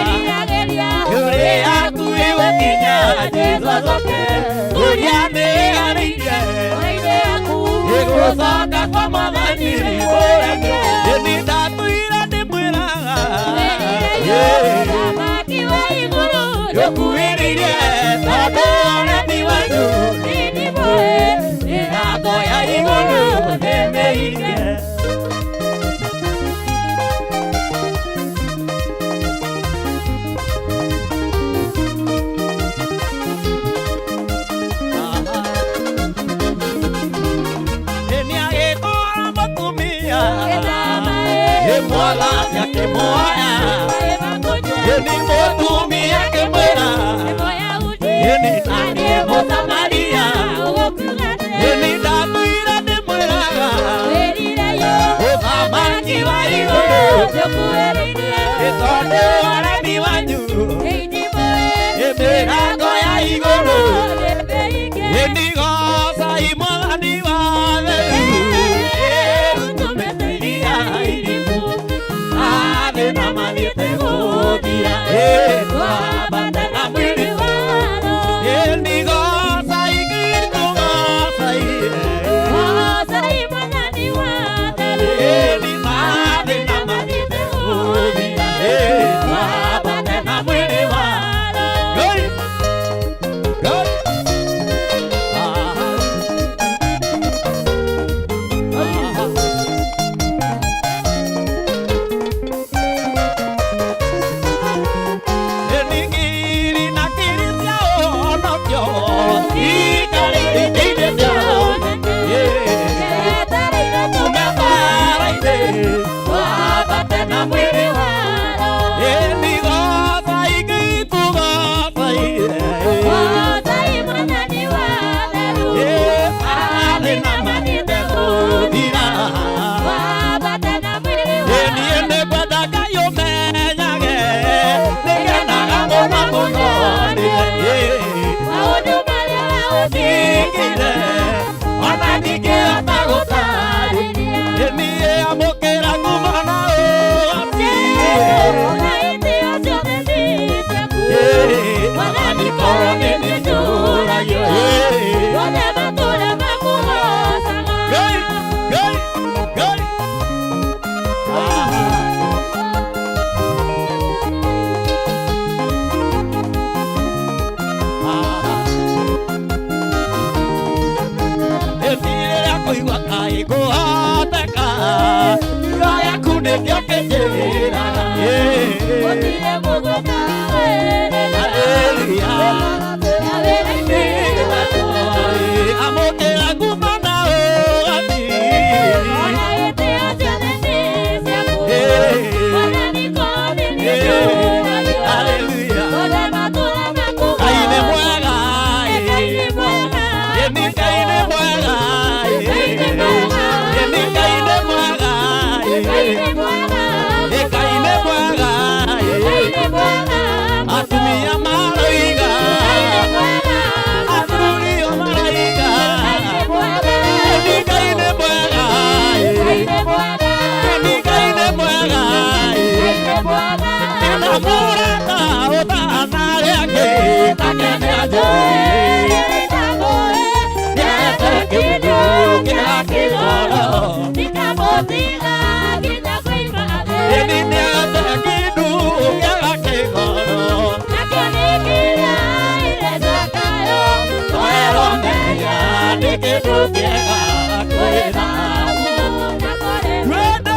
ũrĩa hakuhĩ gũkinya Jesũ acoke ũrĩa nĩarĩire ĩgũcoka kwa Mwathani kũrenge ĩndĩ ndatũire ndĩmwĩraga ndũkuhĩrĩirie tondũ ũremi wanyu mĩrango ya igũrũ nĩmĩhinge. Nĩagĩtwara mũtumia ĩmwathani akĩmuoya ĩni mũtumia akĩmwĩra ĩni naniĩ Mũsamaria ĩni ndatũire ndĩmwĩraga ũthamaki wa igũrũ ĩ tondũ ũremi wanyu ĩ mĩrango ya igũrũ ĩni gocai Mwathani wa theru ĩrutũmĩte iria athĩna mathiĩte gũthira twambate na mwĩrĩ ĩni gocai Kristo gocai ĩni mathĩna mathiĩte gũthira twambate na mwĩrĩ wa Ngai Ngai. Ningiri na kiri cia ũhonokio ikarĩrĩire ciao tume bara-inĩ twambate na mwĩrĩ ĩni gocai Kristo gocai mathĩna mathiĩte gũthira ĩniĩ nĩngwenda Ngai ũmenyage nĩngenaga mũno mũno nĩwe ũnjigire ona ndingĩhota gũtarĩria niĩ amũkĩra ngumo na ũhoti Mwathani korwo nĩnjũragio Ngai Ngai Ngai. Rĩrĩa kũigua kaĩ kũhoteka ngoro yaku nĩkĩo kĩnjĩraga Amũkĩra ngumo na ũhoti Ngai nĩ mwega, ĩni Ngai nĩ mwega. Ndona mũrata ũtahana arĩa angĩ take nĩanjũĩ. Nĩete kĩndũ kĩa kĩgoro. Ĩni nĩete kĩndũ kĩa kĩgoro. Twerwo mehia nĩ kĩndũ kĩega kwĩ thahabu. Wendo.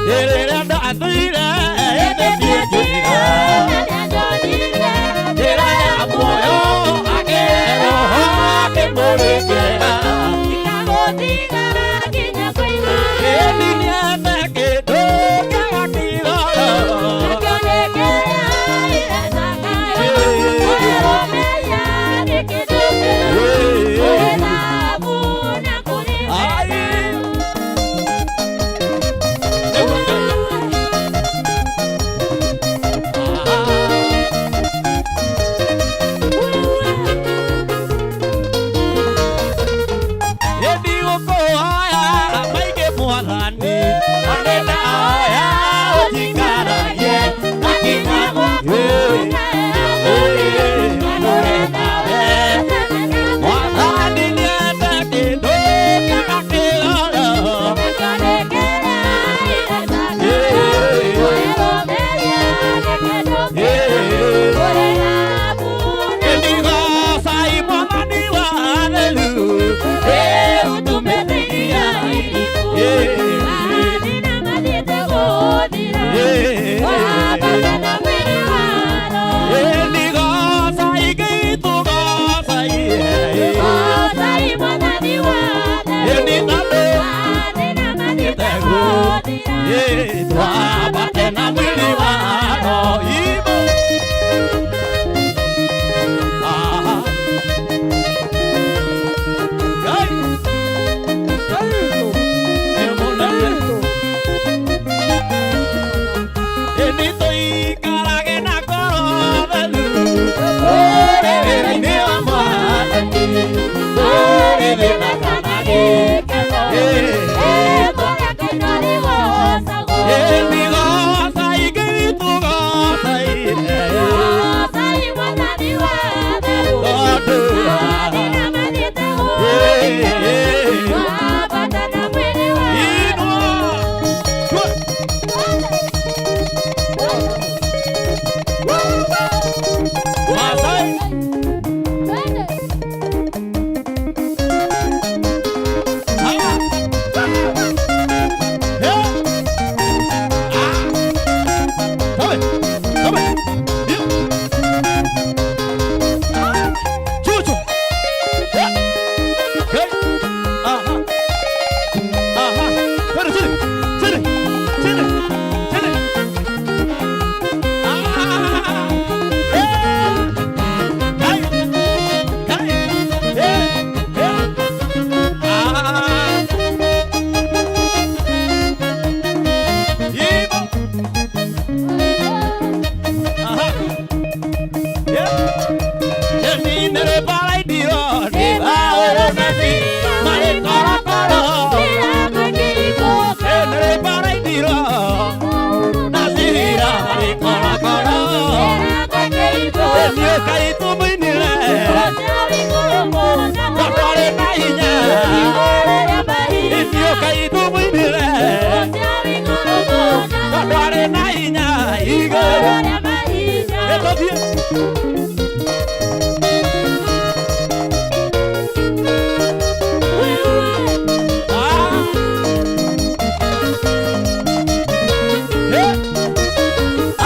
Rĩrĩa ndathire ĩthĩtie njĩra njĩra ya muoyo akĩroho akĩmũrĩkĩra. Ĩni nĩete kĩndũ kĩa kĩgoro. Ĩndi gũkũhoya maingĩ mwathani, na nĩndahoya ũnjikaragie na nginya ndũre nawe. Mwathani nĩende kĩndũ kĩa kĩgoro. Ĩndi gocai mwathani wa theru, rĩu Twabate na mwili wano ibo. Aha. Gai. Ĩni tũikarage na ngoro theru, kũrĩ wĩra-inĩ wa Mwathani, kũrĩ thĩna kana gĩkeno. Ĩni gocai Ngai witũ, gocai, tondũ Masai.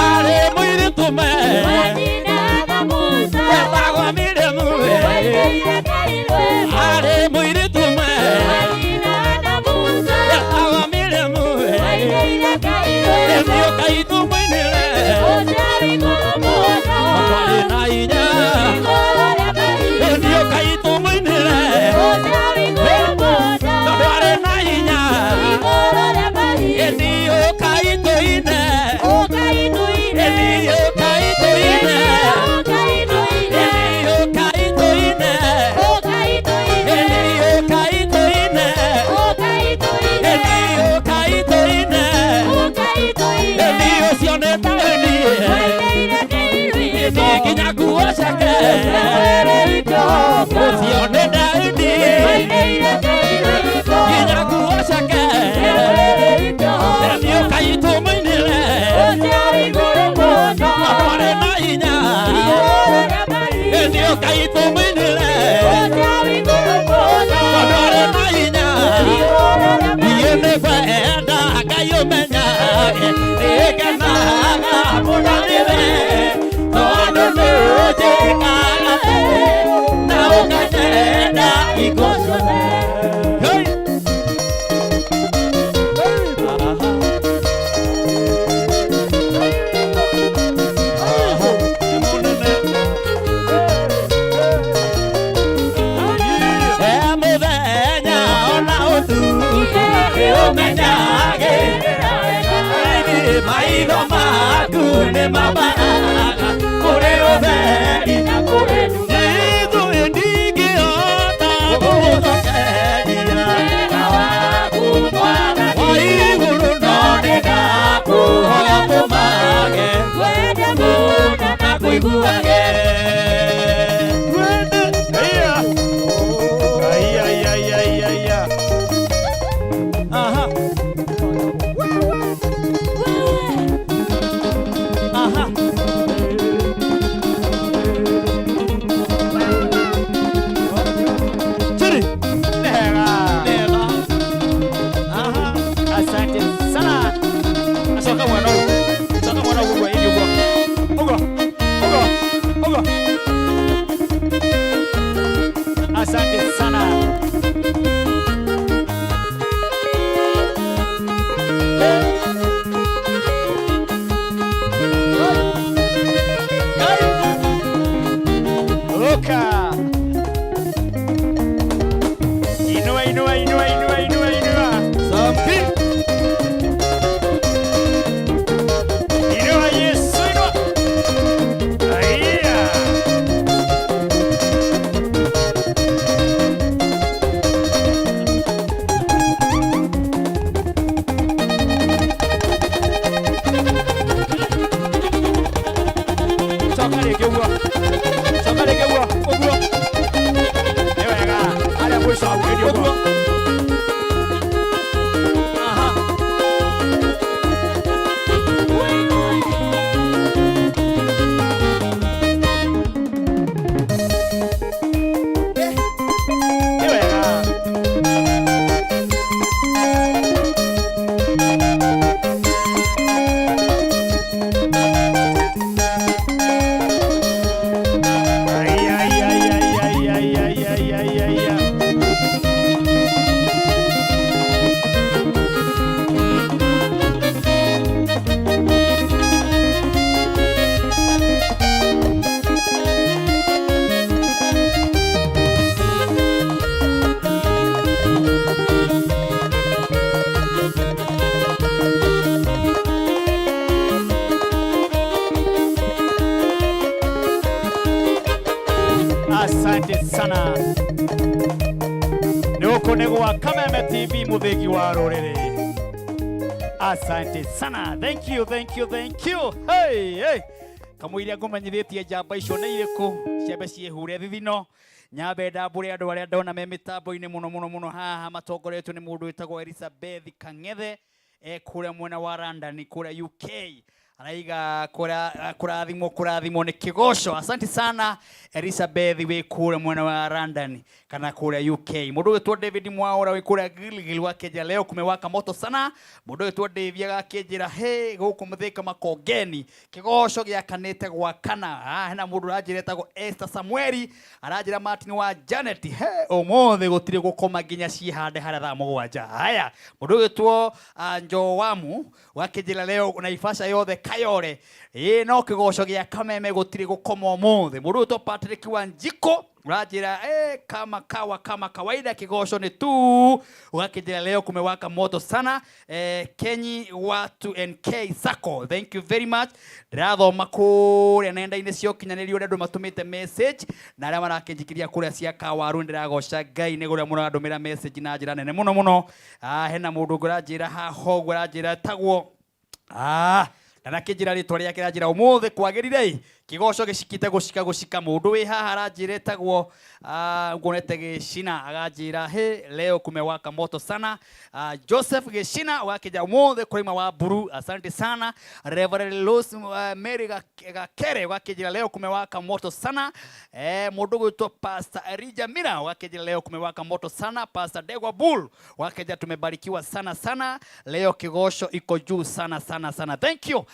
Arĩ mũirĩtu me etagwo Miriamu we. Arĩ mũirĩtu me etagwo Miriamu we. Nĩũkaitũ mũinĩre twarĩ na Nginya nguo ciake ũcio nĩ Daudi nginya nguo ciake nĩũkai tũmũinĩre tondũ arĩ na hinya nĩũkai tũmũinĩre tondũ arĩ na hinya niĩ nĩngwenda Ngai ũmenyage nĩngenaga mũno nĩwe tondũ nĩũnjĩkaga na ũkanyenda hingo ciothe. Hey! Mũthenya ona ũtukũ nĩũmenyage maitho maku nĩ mabaraga kũrĩ ũtheri na kũrĩ nduma ithuĩ ndingĩhota gũgũcokeria wa igũrũ no nĩndakũhoya tũmage na kũiguage. Aha. Aha. Chiri. Nega. Nega. Aha. Asante sana. Acoka mwena ũyũ. Coka mwena ũyũ ũguo, ĩni ũguo. Ũguo. Ũguo. Ũguo. Asante sana. Luka. Inua, inua, inua, inua, inua, inua. Sampi. Inua Yesu, inua. Aya. Coka rĩngĩ ũguo. Coka rĩngĩ ũguo, ũguo. Nĩ wega. Harĩa mũico hau ĩni ũguo. Aha. Nĩ wega. Ai, ai, ai, ai, ai, ai, ai, ai, ai, ai. Asante sana. Nĩ gũkũ nĩ gwa Kameme TV mũthĩgi wa rũrĩrĩ. Asante sana. Thank you, thank you, thank you. Hey, hey. Kamũiria ngũmenyithĩtie njamba icio nĩ irĩkũ ciambe ciĩhure thithino nyambe ndambũre andũ arĩa ndona me mĩtambo-inĩ mũno mũno mũno haha matongoretio nĩ mũndũ wĩtagwo Elizabeth Kang'ethe kũrĩa mwena wa London kũrĩa UK araiga kũrathimwo kũrathimwo nĩ kĩgoco. Asante sana Elizabeth wĩ kũrĩa mwena wa London kana kũrĩa UK. Mũndũ wĩtwo David Mwaura wĩ kũrĩa Gilgil wa Kenya leo kumewaka moto sana. Mũndũ wĩtwo Dave agakĩnjĩra he gũkũ Mũthĩka Makongeni kĩgoco gĩakanĩte gwakana. Hena mũndũ ũranjĩra etagwo Esther Samueli aranjĩra Martin wa Janet he ũmũthĩ gũtirĩ gũkoma nginya ciĩhande harĩa thaa 7. Haya mũndũ wĩtwo Njowamu wakĩnjĩra leo Naivasha yothe Kayore ĩ no kĩgoco gĩa Kameme gũtirĩ gũkoma ũmũthĩ. Mũndũ wĩtwo Patrick Wanjiko ũranjĩra kama kawa kama kawaida kĩgoco nĩ tu. Ũgakĩnjĩra leo kumewaka moto sana. Kenyi watu NK Sacco, thank you very much. Ndĩrathoma kũrĩa nenda-inĩ cia ũkinyanĩria ũrĩa andũ matũmĩte message na arĩa marakĩnjikiria kũrĩa cia kawaru. Ndĩragoca Ngai nĩ ũrĩa mũrandũmĩra message na njĩra nene mũno mũno. Hena mũndũ ũngĩ ũranjĩra haha ũguo aranjĩra tagwo ndanakĩnjĩra rĩtwa rĩake aranjĩra ũmũthĩ kwagĩrire Kigoco gĩcikĩte gũcika gũcika. Mũndũ wĩ haha aranjĩra etagwo nguonete Gĩcina, aganjĩra he leo kumewaka moto sana. Joseph Gĩcina wakĩja ũmũthĩ kũrĩma wa mburu, asante sana. Reverend Rose Mary Gakere wakĩnjĩra leo kumewaka moto sana. Mũndũ gwĩtwo Pastor Elijah Mira wakĩnjĩra leo kumewaka moto sana. Pastor Degwa Bull wakĩnjĩra tumebarikiwa sana sana leo, kigoco iko juu sana sana sana, thank you.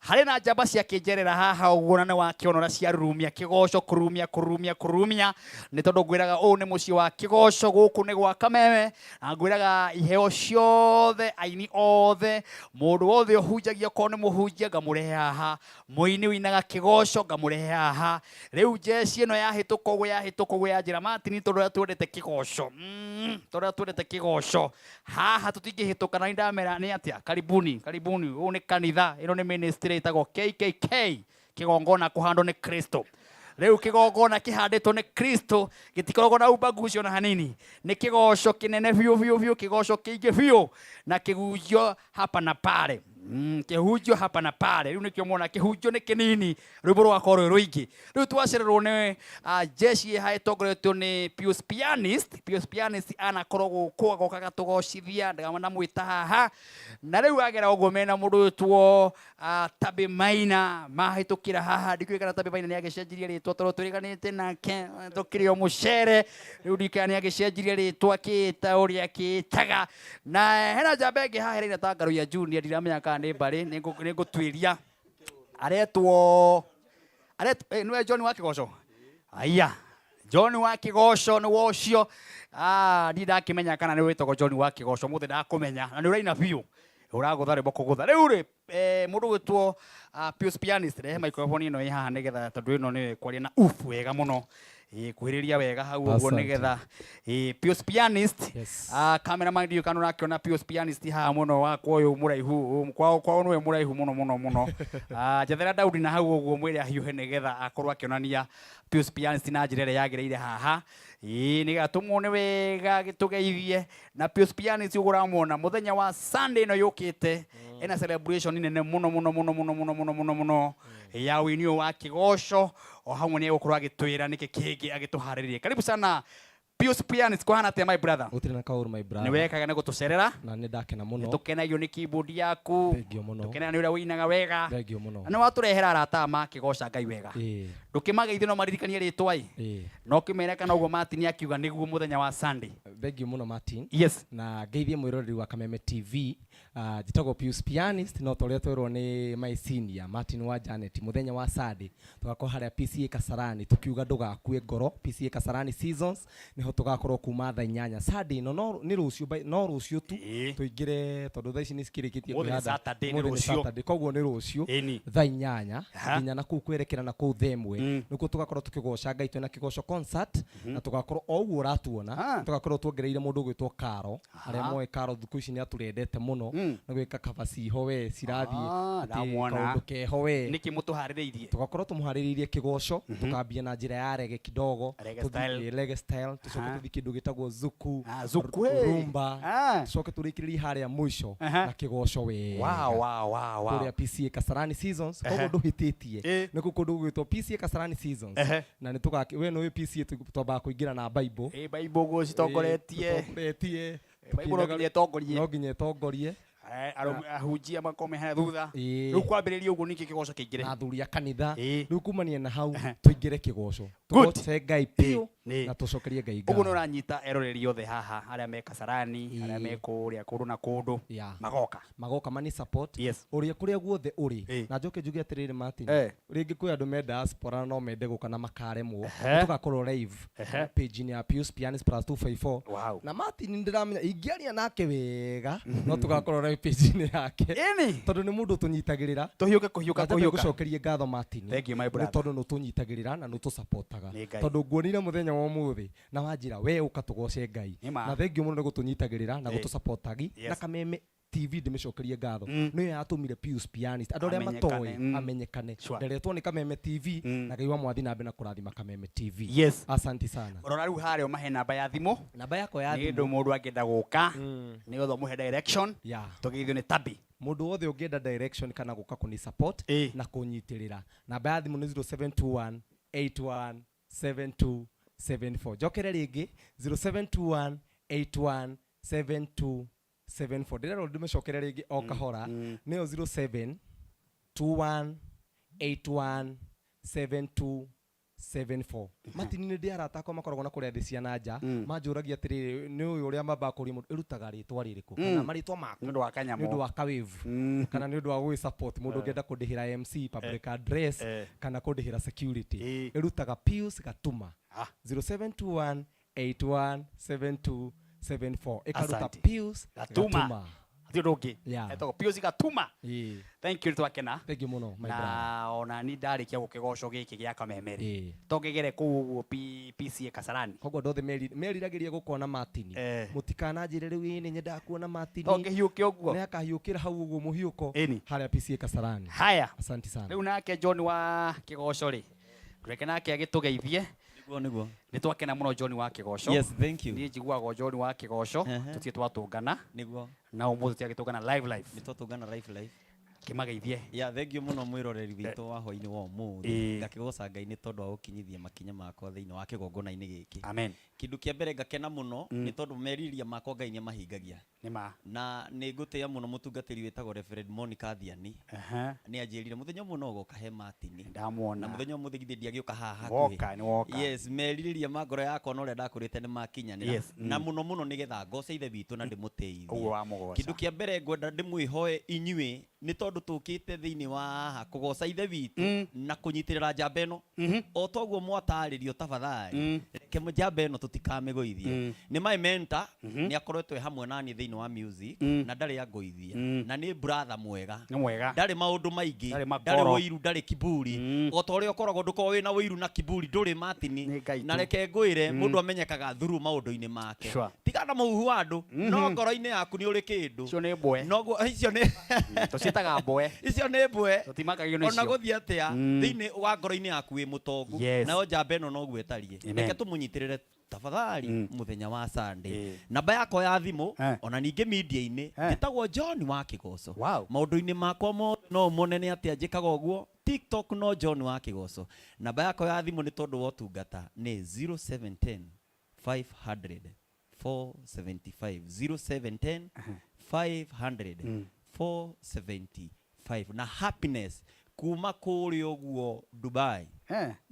Harĩ na njamba ciakĩnjerera haha ũguo na nĩ wakĩona ũrĩa ciarurumia kĩgoco, kũrumia kũrumia kũrumia, nĩ tondũ ngwĩraga ũũ nĩ mũciĩ wa kĩgoco, gũkũ nĩ gwa Kameme, na ngwĩraga iheo ciothe, aini othe, mũndũ wothe ũhunjagia, okorwo nĩ mũhunjia ngamũrehe haha, mũini ũinaga kĩgoco ngamũrehe haha. Rĩu njeci ĩno yahĩtũka ũguo, yahĩtũka ũguo yanjĩra Martin, tondũ ũrĩa twendete kĩgoco, tondũ ũrĩa twendete kĩgoco haha tũtingĩhĩtũka, na nĩndamera nĩ atĩa. Karibuni, karibuni, ũyũ nĩ kanitha, ĩno nĩ ministry ĩtagwo KKK, kĩgongona kũhandwo nĩ Kristo. Rĩu kĩgongona kĩhandĩtwo nĩ Kristo gĩtikoragwo na ubaguzi ona hanini, nĩ kĩgoco kĩnene biũ biũ biũ, kĩgoco kĩingĩ biũ na kĩhunjio hapa na pale. Kĩhunjio hapa na pale. Rĩu nĩkĩo mona kĩhunjio nĩ kĩnini, rwĩmbo rũgakorwo rwĩ rũingĩ. Rĩu twacererwo nĩ jeshi ĩhaha ĩtongoretio nĩ Pius Pianist. Pius Pianist anakorwo gũkũ agoka agatũgocithia, ndamwĩta haha. Na rĩu agera ũguo mena mũndũ wĩtwo Tabi Maina mahĩtũkĩra haha, ndikũĩ kana Tabi Maina nĩagĩcenjirie rĩtwa tondũ twĩrĩganĩte nake tũkĩrĩ o mũcere. Rĩu ndikũĩ kana nĩagĩcenjirie rĩtwa akĩĩta ũrĩa akĩĩtaga. Na hena njamba ĩngĩ haha ĩraina ta Ngaruiya Junior, ndiramenya kana nĩ mbarĩ, nĩngũtuĩria. Aretwo, nĩwe John wa Kĩgoco? Aya, John wa Kĩgoco nĩwe ũcio. Ndirĩ ndakĩmenya kana nĩwe wĩtagwo John wa Kĩgoco, mũthĩ ndakũmenya na nĩ ũraina biũ, ũragũtha rwĩmbo kũgũtha. Rĩu rĩ, mũndũ gwĩtwo Pius Pianist, rehe microphone ĩno ĩ haha nĩgetha, tondũ ĩno nĩyo ĩkwaria na ufu wega mũno. Kuhĩrĩria wega hau ũguo nĩgetha. Pius Pianist, Yes. Cameraman ndiũĩ kana ũrakĩona Pius Pianist haha mũno wakwa ũyũ mũraihu, kwao kwao nĩwe mũraihu mũno mũno mũno. Njethera Daudi na hau ũguo mwĩre ahiũhe nĩgetha akorwo akĩonania Pius Pianist na njĩra ĩrĩa yagĩrĩire haha. Nĩgetha tũmuone wega agĩtũgeithie. Na Pius Pianist ũguo ũramuona mũthenya wa Sunday ĩno yũkĩte, ena celebration nene mũno mũno mũno mũno mũno mũno mũno mũno ya ũini ũyũ wa kĩgoco, o hamwe nĩ egũkorwo agĩtwĩra nĩkĩ kĩngĩ agĩtũharĩrĩria. Karibu sana Pius Pianist, kũhana atĩa my brother? Gũtirĩ na kaũru my brother. Nĩ wekaga nĩ gũtũcerera. Na nĩ ndakena mũno. Nĩtũkenagio nĩ keyboard yaku. Thank you mũno. Tũkenaga nĩ ũrĩa ũinaga wega. Thank you mũno. Na nĩ watũrehera arata aya makĩgoca Ngai wega. Ndũkĩmageithie no maririkanie rĩtwa ĩ. No ũkĩmere kana ũguo Martin akiuga nĩguo mũthenya wa Sunday. Thank you mũno Martin. Yes. Na ngeithie mwĩroreri wa Kameme TV. Njĩtagwo Pius Pianist, no ta ũrĩa twerwo nĩ my senior Martin wa Janet, mũthenya wa Sunday tũgakorwo harĩa PCA Kasarani tukiuga ndũgakue ngoro. PCA Kasarani Seasons niho tũgakorwo kuma thaa 8 Sunday ĩno, no nĩ rũciũ, no rũciũ tu tũingĩre, tondũ thaa ici nĩ cikĩrĩkĩtie Ũmũthĩ nĩ kwĩhanda. Saturday, nĩ Ũmũthĩ nĩ rũciũ. Saturday, koguo nĩ rũciũ thaa 8 nginya na kũu kwerekera na kũu thaa 1 nĩkuo tũgakorwo tũkĩgoca Ngai twĩna kĩgoco concert, na tũgakorwo o ũguo ũratuona, tũgakorwo tuongereire mũndũ ũgwĩtwo Karo. Arĩa moĩ Karo thikũ ici nĩ atũrendete mũno na gwĩka cover ciho we cirathiĩ atĩ Ndamwona. kaũndũ keho we. Nĩkĩ mũtũharĩrĩirie? Tũgakorwo tũmũharĩrĩirie kĩgoco, tũkambia na njĩra ya rege kidogo, Reggae tũthiĩ style. reggae style, tũcoke tũthiĩ kĩndũ gĩtagwo zuku, Zuku, hey. rumba, tũcoke tũrĩkĩrĩrie harĩa mũico na kĩgoco wega. Wow, wow, wow, wow. Kũrĩa PCA Kasarani Seasons, koguo ndũhĩtĩtie nĩkuo kũndũ gũgwĩtwo PCA Kasarani Seasons. Na nĩ tũgakĩ we nĩũĩ PCA twambaga kũingĩra na Bible. Bible ũguo citongoretie. Citongoretie. Bible no nginya ĩtongorie. No nginya ĩtongorie. Ahunjia makome harĩa thutha. Rĩu kwambĩrĩria ũguo ningĩ kĩgoco kĩingĩre. Na athuri a kanitha. Rĩu kumania na hau tũingĩre kĩgoco. Good. Tũgoce Ngai biũ na tũcokerie Ngai Ũguo nĩ ngatho. ũranyita eroreri othe haha arĩa me Kasarani, arĩa me kũrĩa kũndũ na kũndũ. Magoka. Magoka mani support. Yes. Ũrĩa kũrĩa guothe ũrĩ. Na njoke njuge atĩrĩrĩ Martin. Rĩngĩ kwĩ andũ me diaspora na no mende gũka na makaremwo. Tũgakorwo live page-inĩ ya Pius Pianist plus 254. Wow. Na Martin nĩndĩramenya ingĩaria nake wega no tũgakorwo live page-inĩ yake. Tondũ nĩ mũndũ ũtũnyitagĩrĩra. Tũhiũke kũhiũka, Na njambe kũhiũka. ngũcokerie ngatho Martin. Thank you, my Nĩ brother. tondũ nĩ ũtũnyitagĩrĩra na nĩ ũtũsupportaga. Nĩ Ngai. Tondũ nguonire mũthenya wa ũmũthĩ na wanjĩra we ũka tũgoce Ngai. Nĩ ma. Na thank you mũno nĩ gũtũnyitagĩrĩra na gũtũsupportagi. Yes. Na Kameme TV ndĩmĩcokerie ngatho nĩyo yatũmire Pius Pianist andũ arĩa Amenyekane, matoĩ amenyekane nderetwo nĩ Kameme TV na Ngai wa mwathi na mbere na kũrathima Kameme TV. Yes. Asante sana. Rora rĩu harĩa ũmahe namba ya thimũ. Namba yakwa ya Nĩ thimũ. ũndũ mũndũ angĩenda gũka nĩgetha ũmũhe direction. Yeah. Tũgeithio nĩ Tabi. Mũndũ wothe ũngĩenda direction kana gũka kũni support na kũnyitĩrĩra, namba ya thimũ nĩ 0721 81 72 74. Njokere rĩngĩ, 0721 81 72 74. Ndĩrerwo ndĩmĩcokere rĩngĩ o kahora, nĩyo 07 21 81 72 74. Matini nĩ ndĩ arata akwa makoragwo na kũrĩa thĩ cia na nja, manjũragia atĩrĩrĩ, nĩ ũyũ ũrĩa mambaga kũria mũndũ ĩrutaga rĩtwa rĩrĩkũ kana marĩtwa maku Nĩ ũndũ wa kanyamũ. nĩ ũndũ wa kawave kana nĩ ũndũ wa gwĩ support mũndũ ũngĩenda kũndĩhĩra MC, public address kana kũndĩhĩra security. Ĩrutaga Pius Gatuma, 0721 81 72 74, ĩkaruta Asante. Pius Gatuma. Gatuma. Hatirĩ ũndũ ũngĩ. Yeah. Etagwo Pius Gatuma. Ĩĩ. Thank you, nĩ twakena. Thank you mũno, my brother. Na ona ni ndarĩkia gũkĩgoco gĩkĩ gĩa Kameme rĩ, tongĩgere kũu ũguo PCA Kasarani. Koguo andũ othe meriragĩria gũkona Martin, mũtikananjĩre rĩu ĩ nĩ nyendaga kuona Martin. Tongĩhiũke ũguo. Nĩ akahiũkĩra hau ũguo mũhiũko harĩa PCA Kasarani. Haya. Asante sana. Rĩu nake John wa kĩgoco rĩ, reke nake agĩtũgeithie. Nĩguo nĩguo. Nĩ twakena mũno John wa kĩgoco. Yes, thank you. Niĩ njiguaga John wa kĩgoco tũtirĩ twatũngana. Nĩguo. Na ũmũthĩ tũtiagĩtũngana live live. Nĩ twatũngana live live. Kĩmageithie. Yeah, thank you mũno mwĩroreri witũ wa hwainĩ wa ũmũthĩ. Ngakĩgoca Ngai nĩ tondũ wa gũkinyithia makinya makwa thĩinĩ wa kĩgongona-inĩ gĩkĩ. Amen. Kĩndũ kĩa mbere ngakena mũno nĩ tondũ merirĩria makwa Ngai nĩ amahingagia. Nĩ ma. Na nĩ ngũtĩĩa mũno mũtungatĩri wĩtagwo Reverend Monica Thiani. Nĩ anjĩrire mũthenya ũmwe no ũgoka he Martin. Ndamuona. Na mũthenya ũmũthĩ githĩ ndiagĩũka haha Woka, hakuhĩ. nĩ woka. Yes, merirĩria ma ngoro yakwa na ũrĩa ndakũrĩte nĩ makinyanĩra. Yes, Na mũno mũno nĩgetha ngoce ithe witũ na ndĩmũtĩithie. Ũguo wamũgoca. Kĩndũ kĩa mbere ngwenda ndĩmwĩhoe inyuĩ nĩ tondũ tũkĩte thĩinĩ wa haha kũgoca ithe witũ na kũnyitĩrĩra njamba ĩno o toguo mwatarĩrio tafadhali, reke njamba ĩno tũtikamĩgũithie. Nĩ my mentor, nĩ akoretwo e hamwe naniĩ thĩinĩ wa music na ndarĩ angũithia na nĩ brother mwega. Nĩ mwega. Ndarĩ maũndũ maingĩ, Ndarĩ ndarĩ makoro. ũiru, ndarĩ kiburi. O ta ũrĩa ũkoragwo ndũkoragwo wĩna ũiru na kiburi ndũrĩ Martin. Na reke ngwĩre, mũndũ amenyekaga through maũndũ-inĩ make. Sure. Tigana mũhuhu wa andũ, no ngoro-inĩ yaku nĩ ũrĩ kĩndũ. Icio nĩ mbwe. Noguo icio nĩ Tũciĩtaga mbwe. Icio nĩ mbwe. Tũtimakagio nĩ Ona icio. gũthiĩ atĩa, thĩinĩ wa ngoro-inĩ yaku wĩ mũtongu. Yes. Nayo njamba ĩno noguo ĩtariĩ. Amen. Reke tũmũnyitĩrĩre tafadhali mũthenya wa Sunday. Namba yakwa ya thimũ ona ningĩ media-inĩ njĩtagwo John wa Kĩgoco. Maũndũ-inĩ makwa mothe no ũmone nĩ atĩa njĩkaga ũguo. TikTok no John wa Kĩgoco. Namba yakwa ya thimũ nĩ tondũ wa ũtungata nĩ 0710 500 475, 0710 500 475. Na happiness kuma kũrĩa ũguo Dubai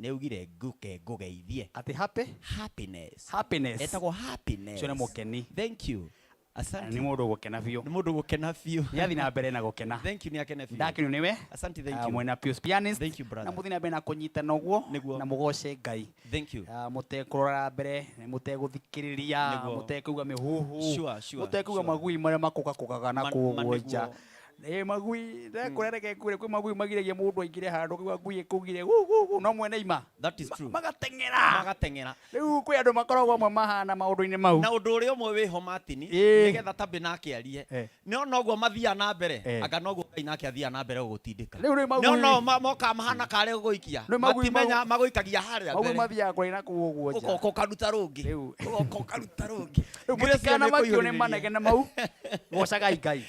nĩ augire ngũke ngũgeithie. Atĩ happy? Happiness. Happiness. Etagwo happiness. Ũcio nĩ mũkeni. Thank you. Asante. Nĩ mũndũ ũgũkena biũ. Nĩ mũndũ ũgũkena biũ. Nĩ athiĩ na mbere na gũkena. Thank you, nĩ akene biũ. Ndakenio nĩwe. Asante, thank you. Mwena Pius Pianist. Thank you, brother. Na mũthiĩ na mbere na kũnyitana ũguo na mũgoce Ngai. Thank you. Mũtekũrora mbere, mũtegũthikĩrĩria, Nĩguo. mũtekũiga mĩhuhu, Sure, sure, mũtekũiga sure. magui marĩa makũkakũkaga na kũu ma ũguo nĩguo. nja. Ĩ magui ndekũrereke ngwĩre kwĩ magui magiragia mũndũ aingĩre handũ kũigua ngui ĩkũgire gu gu gu no mwene ima. That is true. Magateng'era. Magateng'era. Rĩu kwĩ andũ makoragwo amwe mahana maũndũ-inĩ mau. Na ũndũ ũrĩa ũmwe wĩho Martin, nĩgetha Tabĩ nake arie, no noguo mathiaga na mbere, anga noguo Ngai nake athiaga na mbere gũgũtindĩka. Rĩu rĩ magui No no moka mahana karĩ gũgũikia. Rĩu magui Matimenya magũikagia harĩa magui mbere. mathiaga kũrĩ na kũu ũguo nja. Ũgoka ũkaruta rũngĩ. Ũgoka ũkaruta rũngĩ. Rĩu Grace ĩyo nĩ mũtikanamakio nĩ ĩkũihũrĩrĩria. manegene mau, gocagai Ngai.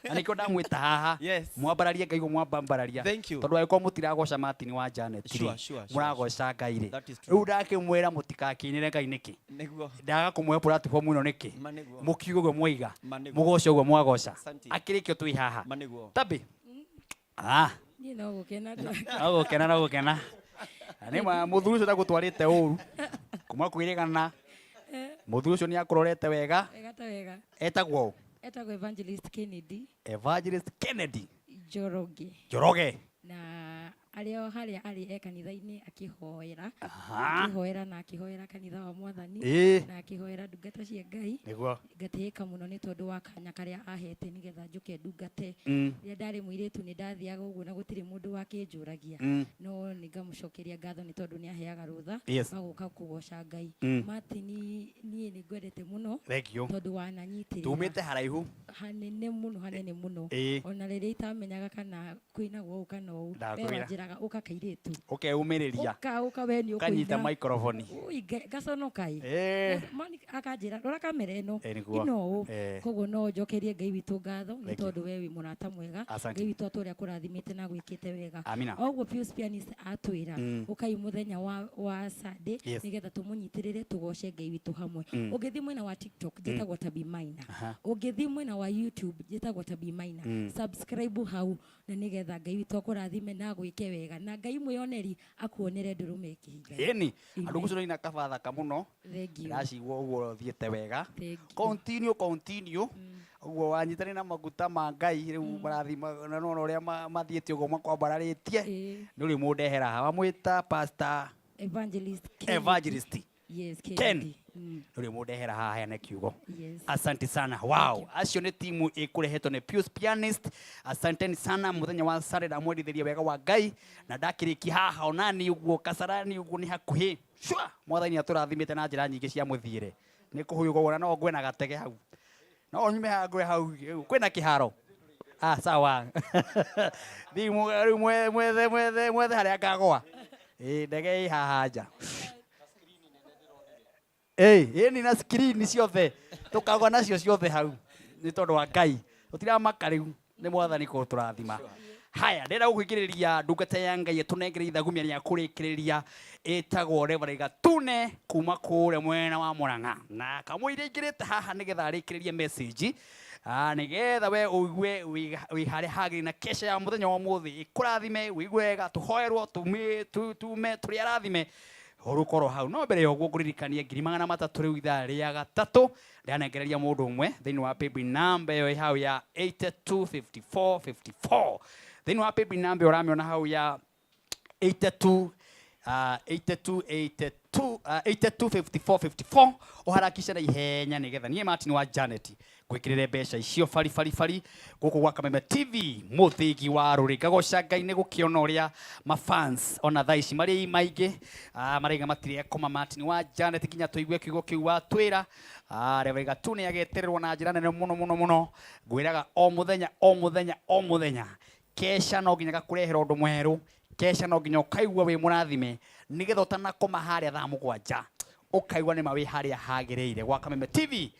Na nĩkĩo ndamwĩta haha. Yes. Mwambararie Ngai ũguo mwambambararia. Thank you. Tondũ angĩkorwo mũtiragoca Martin wa Janet rĩ, Sure, sure, sure, mũragoca Ngai rĩ. That is true. Rĩu ndakĩmwĩra mũtikakĩinĩre Ngai nĩkĩ? Nĩguo. Ndaga kũmũhe platform ĩno nĩkĩ? Ma nĩguo. Mũkiuge ũguo mwaiga. Ma nĩguo. Mũgoce ũguo mwagoca. Asante. Akĩrĩ kĩo twĩ haha. Ma nĩguo. Tabĩ. Ah. Niĩ no gũkena No gũkena no gũkena. Nĩ ma mũthuri ũcio ndagũtwarĩte ũru. Kuma kwĩrĩgana. Mũthuri ũcio nĩ akũrorete wega. Wega ta wega. Etagwo ũ? Etagwo Evangelist Kennedy Evangelist Kennedy Njoroge Njoroge. Na Arĩ o harĩa arĩ e kanitha-inĩ akĩhoera. Aha. Akĩhoera na akĩhoera kanitha wa Mwathani. Ĩĩ. Na akĩhoera ndungata cia Ngai. Nĩguo. Ngatĩĩka mũno nĩ tondũ wa kanya karĩa ahete nĩgetha njũke ndungate. Rĩrĩa ndarĩ mũirĩtu nĩ ndathiaga ũguo na gũtirĩ mũndũ wakĩnjũragia. No nĩ ngamũcokeria ngatho nĩ tondũ nĩ aheaga rũtha wa gũka kũgoca Ngai. Martin niĩ nĩ ngwendete mũno. Thank you. Tondũ wananyitĩrĩra. Tumĩte haraihu. Hanene mũno hanene mũno. Ĩĩ. Ona rĩrĩa itamenyaga kana kwĩnagwo ũũ kana ũũ. We Ndakwĩra. wanjĩraga ũka kairĩtu. Ũkeyũmĩrĩria. Ũka ũka we nĩ Ũkanyita ũkũina. microphone. Ui, ngaconoka ĩ. Ĩĩ. Akanjĩra rora kamera ĩno. Ĩĩ, nĩguo. Ino ũũ. Ĩĩ. Koguo no njokerie Ngai witũ ngatho nĩ Thank you. tondũ we wĩ mũrata mwega. Asante. Ngai witũ atũre akũrathimĩte na agwĩkĩte wega. Amina. O ũguo Pius Pianist atwĩra ũkai mũthenya wa Sunday nĩgetha tũmũnyitĩrĩre tũgoce Ngai witũ hamwe. Ũngĩthiĩ mwena wa TikTok njĩtagwo Tabi Maina. Ũngĩthiĩ mwena wa YouTube njĩtagwo Tabi Maina. Subscribe hau na nĩgetha Ngai witũ akũrathime na agwĩke wega na Ngai mwĩoneri akuonere ndũrũme ĩkĩhinga. Ĩni, andũ gucio ina kaba thaka mũno. Thank you. Ndacigua ũguo thiĩte wega. Thank you. Continue, continue. Ũguo wanyitanĩ na maguta ma Ngai rĩu marathi na nona ũrĩa mathiĩte ũguo makwambararĩtie. Nĩ ũrĩ mũndehera haha. Wamwĩta Pastor Evangelist Kennedy. Evangelist. Yes, Ken. Kennedy. Nĩ ũrĩ mũndehera haha heane kiugo. Yes. Asante sana. Wow. Acio nĩ timu ĩkũrehetwo nĩ Pius Pianist. Asanteni sana mũthenya wa Sunday ndamwendithĩria wega wa Ngai na ndakĩrĩkia haha onani ũguo Kasarani ũguo nĩ hakuhĩ. Shua! Mwathani atũrathimĩte na njĩra nyingĩ cia mũthiĩre. Nĩ kũhũyũka ũguo na no ngwe na gatege hau. No nyume haha ngwe hau kwĩna kĩharo. Ah, sawa. Thiĩ rĩu mwethe, mwethe, mwethe harĩa ngagwa. Ĩĩ, ndege ĩ haha nja. Ĩĩ, ĩni na screen ciothe. Tũkagwa nacio ciothe hau. Nĩ tondũ wa Ngai. Tũtiramaka rĩu. Nĩ Mwathani kũtũrathima. Haya, ndĩrenda gũkũingĩrĩria ndungata ya Ngai ĩtũnengere ithagumia rĩa kũrĩkĩrĩria ĩtagwo Reverend Gatune kuma kũrĩa mwena wa Murang'a. Na kamũira aingĩrĩte haha nĩgetha arĩkĩrĩrie message. Nĩgetha we ũigue wĩ harĩa hagĩrĩire na kesha ya mũthenya wa ũmũthĩ ĩkũrathime, ũigue wega, tũhoerwo, tume, tũrĩ arathime. Ũrũkorwo hau. No mbere ya ũguo ngũririkanie ngiri magana matatũ rĩu ithaa rĩa gatatũ ndĩranengereria mũndũ ũmwe thĩinĩ wa paybill number ĩyo ĩ hau ya 825454. Thĩinĩ wa paybill number ĩyo ũramĩona hau ya 82, 82, 82, 82, 54, 54. Ũharakishe na ihenya nĩgetha niĩ Martin wa Janet ngwĩkĩrĩre mbeca icio bari bari bari gũkũ gwa Kameme TV mũthĩgi wa rũrĩ. Ngagoca Ngai nĩ gũkĩona ũrĩa mafans ona thaa ici marĩ maingĩ, maraiga matirekoma Martin wa Janet nginya tũigue kiugo kĩu watwĩra. Reverend Gatune agetererwo na njĩra nene mũno mũno mũno. Ngwĩraga o mũthenya o mũthenya o mũthenya kesha no nginya gakũrehere ũndũ mwerũ, kesha no nginya ũkaigua wĩ mũrathime nĩgetha ũtanakoma harĩa thaa mũgwanja ũkaigua nĩma wĩ harĩa hagĩrĩire. Gwa Kameme TV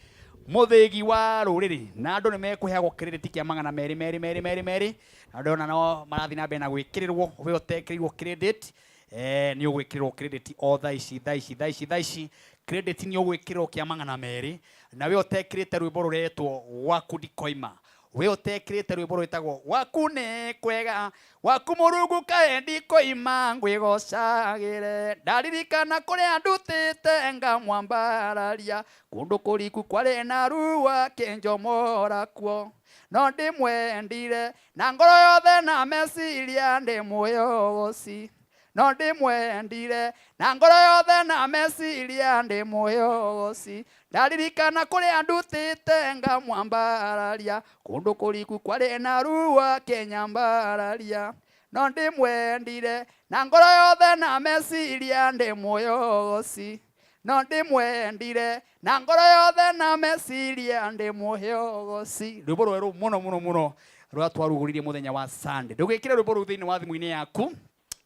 mũthĩgi wa rũrĩrĩ na andũ nĩ mekũheagwo credit kĩa magana merĩ merĩ merĩ merĩ merĩ, na ndĩrona no marathiĩ na mbere na gwĩkĩrĩrwo. We ũtekĩrĩirwo credit, nĩ ũgwĩkĩrĩrwo credit o thaa ici thaa ici thaa ici thaa ici. Credit nĩ ũgwĩkĩrĩrwo kĩa magana merĩ, na we ũtekĩrĩte rwĩmbo rũretwo Gwaku Ndikoima, we ũtekĩrĩte rwĩmbo rwĩtagwo Gwaku nĩ kwega, Gwaku Mũrungu kaĩ ndikoima ngwĩgocagĩre, ndaririkana kũrĩa ndutĩte ngamwambararia, kũndũ kũriku kwarĩ na ruo akĩnjomora kuo, no ndĩmwendire na ngoro yothe na meciria ndĩmwĩogoci, no ndĩmwendire na ngoro yothe na meciria ndĩmwĩogoci, ndaririkana kũrĩa ndutĩte ngamwambararia, kũndũ kũriku kwarĩ na ruo akĩnyambararia, no ndĩmwendire na ngoro yothe na meciria ndĩmwĩogoci, no ndĩmwendire na ngoro yothe na meciria ndĩmwĩogoci. Rwĩmbo rwerũ mũno mũno mũno rũrĩa twarugũririe mũthenya wa Sunday. Ndũgĩkĩre rwĩmbo rũu thĩinĩ wa thimũ-inĩ yaku,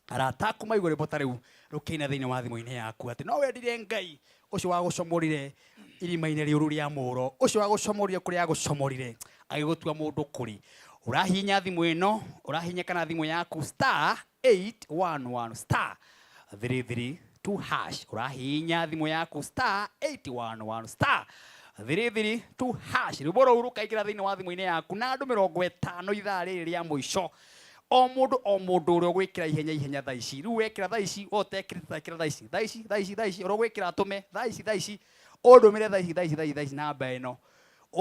arata aku maigue rwĩmbo ta rĩu rũkĩina thĩinĩ wa thimũ-inĩ yaku, atĩ no wendire Ngai ũcio wagũcomorire irima-inĩ rĩũru rĩa mũro, ũcio wagũcomorire kũrĩa agũcomorire agĩgũtua mũndũ kũrĩ. Ũrahihinya thimũ ĩno, ũrahihinya kana thimũ yaku star eight one one star three three two hash. Ũrahihinya thimũ yaku star eight one one star three three two hash. Rwĩmbo rũu rũkaingĩra thĩinĩ wa thimũ-inĩ yaku na andũ mĩrongo ĩtano ithaa rĩrĩ rĩa mũico. O mũndũ o mũndũ ũrĩa ũgwĩkĩra ihenya ihenya thaa ici, rĩu wekĩra thaa ici, we ũtekĩrĩte ekĩra thaa ici, thaa ici, thaa ici, thaa ici, ũrĩa ũgwĩkĩra atũme thaa ici, thaa ici, ũndũmĩre thaa ici, thaa ici, thaa ici, thaa ici namba ĩno.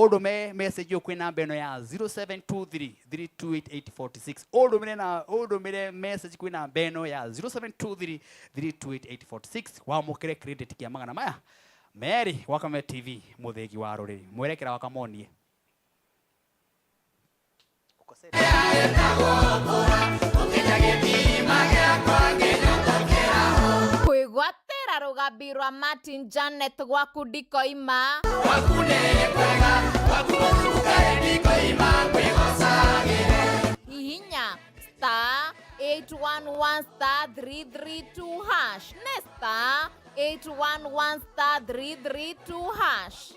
Ũndũme message ũyũ kwĩ namba ĩno ya 0723 328846. Ũndũmĩre na ũndũmĩre message kwĩ namba ĩno ya 0723 328846 wamũkĩre credit kĩa magana maya merĩ gwa Kameme TV mũthĩgi wa rũrĩrĩ mwerekera wa kamonie. Kwĩgwatĩra rũgambi rwa Martin Janet gwaku ndikoima. Hihinya star 811 star 332 hash ne star 811 star 332 hash.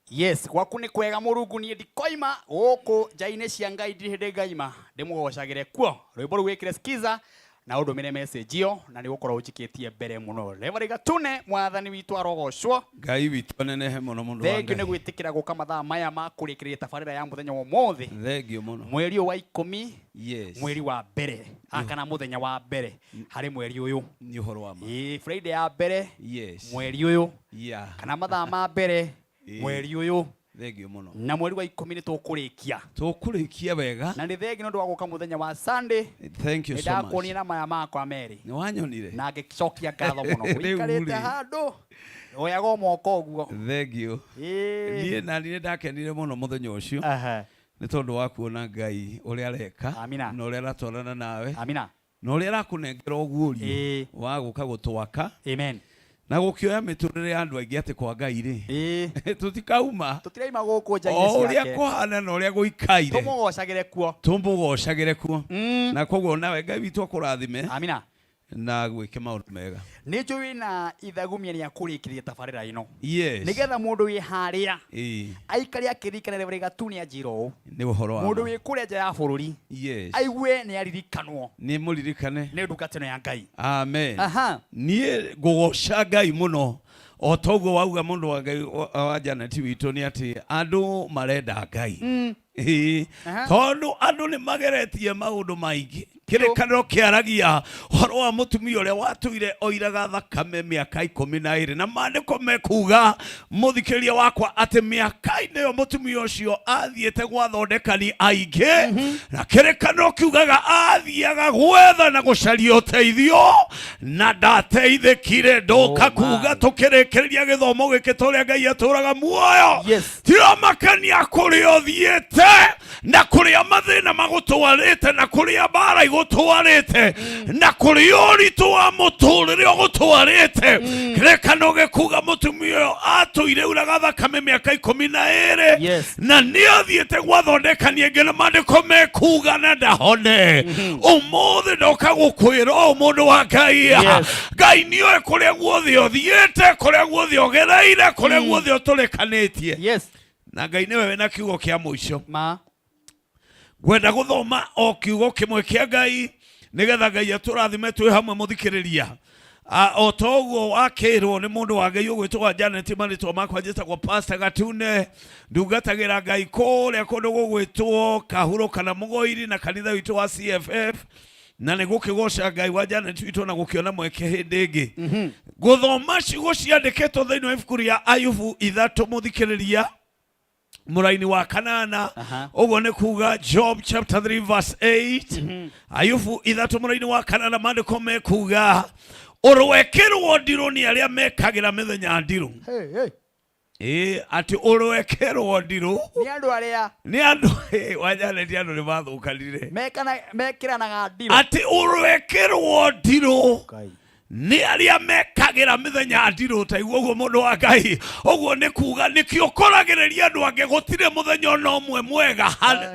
Yes, gwaku nĩ kwega Mũrungu, niĩ ndikoima gũkũ nja-inĩ cia Ngai, ndirĩ hĩndĩ ngaima ndĩmũgocagĩre kuo. Rwĩmbo rũu wĩkĩre skiza na ũndũmĩre message ĩyo na nĩ gũkorwo ũnjikĩtie mbere mũno. Reverend Gatune, mwathani witũ arogocwo. Ngai witũ anenehe mũno mũndũ wa Thengiũ nĩ Ngai. gwĩtĩkĩra gũka mathaa maya ma kũrĩkĩrĩria tabarĩra ya mũthenya wa ũmũthĩ. Thengiũ mũno. Mweri ũyũ wa 10. Yes. Mweri wa mbere kana mũthenya wa mbere harĩ mweri ũyũ. Nĩ ũhoro wa ma. Ĩĩ, Friday ya mbere. Yes. Mweri ũyũ. Yeah. Kana mathaa ma mbere mweri ũyũ. Thengiũ mũno. Na mweri wa 10 nĩ tũkũrĩkia. Tũkũrĩkia wega. Na nĩ thengiũ nĩ ũndũ wa gũka mũthenya wa Sunday. Thank you Nĩ so much. ndakuonire na maya makwa merĩ. Nĩ wanyonire? Na ngĩcokia ngatho mũno. Rĩu Ũikarĩte rĩ. handũ oyaga o moko ũguo. Thengiũ. Ĩĩ. Niĩ na niĩ ndakenire mũno mũthenya ũcio. Nĩ tondũ wa kuona Ngai ũrĩa areka. Amina. Na ũrĩa aratwarana nawe. Amina. Na ũrĩa arakũnengera ũguũrio wa gũka gũtwaka. Amen. Na gũkĩoya mĩtũrĩre ya andũ aingĩ atĩ kwa Ngai rĩ. Tũtikauma. Tũtiraima gũkũ nja-inĩ O ũrĩa ciake. kũhana na ũrĩa gũikaire. Tũmũgocagĩre kuo. Tũmũgocagĩre kuo. Na koguo nawe Ngai witũ akũrathime. Amina. Na gwĩke maũndũ mega. Nĩ njũĩ wĩna ithagumia rĩa kũrĩkĩrĩria tabarĩra ĩno. Yes. Nĩgetha mũndũ wĩ harĩa Ĩĩ. aikare akĩririkana Reverend Gatune anjĩra ũũ. Nĩ ũhoro wa Mũndũ ma. wĩ kũrĩa nja ya bũrũri Yes. aigue nĩ aririkanwo Nĩ mũririkane. nĩ ndungata ĩno ya Ngai. Amen. Aha. Niĩ ngũgoca Ngai mũno o toguo wauga mũndũ wa Ngai wa Janet witũ nĩ atĩ andũ marenda Ngai. Ĩĩ. Aha. Tondũ andũ nĩ mageretie maũndũ maingĩ. Kĩrĩkanĩro kĩaragia ũhoro wa mũtumia ũrĩa watũire oiraga thakame mĩaka 12 na maandĩko mekuga mũthikĩrĩria wakwa atĩ mĩaka-inĩ ĩyo mũtumia ũcio athiĩte gwathondekani aingĩ na kĩrĩkanĩro kiugaga athiaga gwetha na gũcaria ũteithio na ndateithĩkire. Ndoka kuga tũkĩrĩkĩrĩria gĩthomo gĩkĩ tũrĩa Ngai atũraga muoyo. Tiramakania kũrĩa ũthiĩte na kũrĩa mathĩna magũtwarĩte na kũrĩa mbara igũtwarĩte na kũrĩa ũritũ wa mũtũrĩre ũgũtwarĩte. Kĩrĩkanĩro gĩkuga mũtumia ũyũ atũire uraga thakame mĩaka 12 na nĩ athiĩte gwathondekania ingĩ na maandĩko mekuga na ndahone. Ũmũthĩ ndoka gũkwĩra ũũ mũndũ wa Ngai. Ngai nĩoĩ kũrĩa guothe ũthiĩte, kũrĩa guothe ũgereire, kũrĩa guothe ũtũrĩkanĩtie. Na Ngai nĩwe wĩna kiugo kĩa mũico. Ngwenda gũthoma o kiugo kĩmwe kĩa Ngai nĩgetha Ngai atũrathime twĩ hamwe mũthikĩrĩria. O ta ũguo wakĩrwo nĩ mũndũ wa Ngai ũgwĩtwo wa Janet, marĩtwa makwa njĩtagwo Pastor Gatune, ndungatagĩra Ngai kũrĩa kũndũ gũgwĩtwo Kahuro kana Mũgoiri na kanitha witũ wa CFF, na nĩ gũkĩgoca Ngai wa Janet witũ na gũkĩona mweke hĩndĩ ĩngĩ gũthoma ciugo ciandĩkĩtwo thĩinĩ wa ibuku rĩa Ayubu 3 mũthikĩrĩria mũraini wa 8. Ũguo nĩ kuga Job chapter 3 verse 8. Ayubu 3 mũraini wa 8, maandĩko mekuga ũrwekĩrwo ndirũ nĩ arĩa mekagĩra mĩthenya ndirũ. Ĩĩ, atĩ ũrwekĩrwo ndirũ Nĩ andũ arĩa nĩ andũ wanjaneti andũ nĩ mathũkanire mekĩranaga ndirũ. Atĩ ũrwekĩrwo ndirũ nĩ arĩa mekagĩra mĩthenya ndirũ. Ta igua ũguo mũndũ wa Ngai, ũguo nĩ kuga nĩkĩo ũkoragĩrĩria andũ angĩ gũtirĩ mũthenya ona ũmwe mwega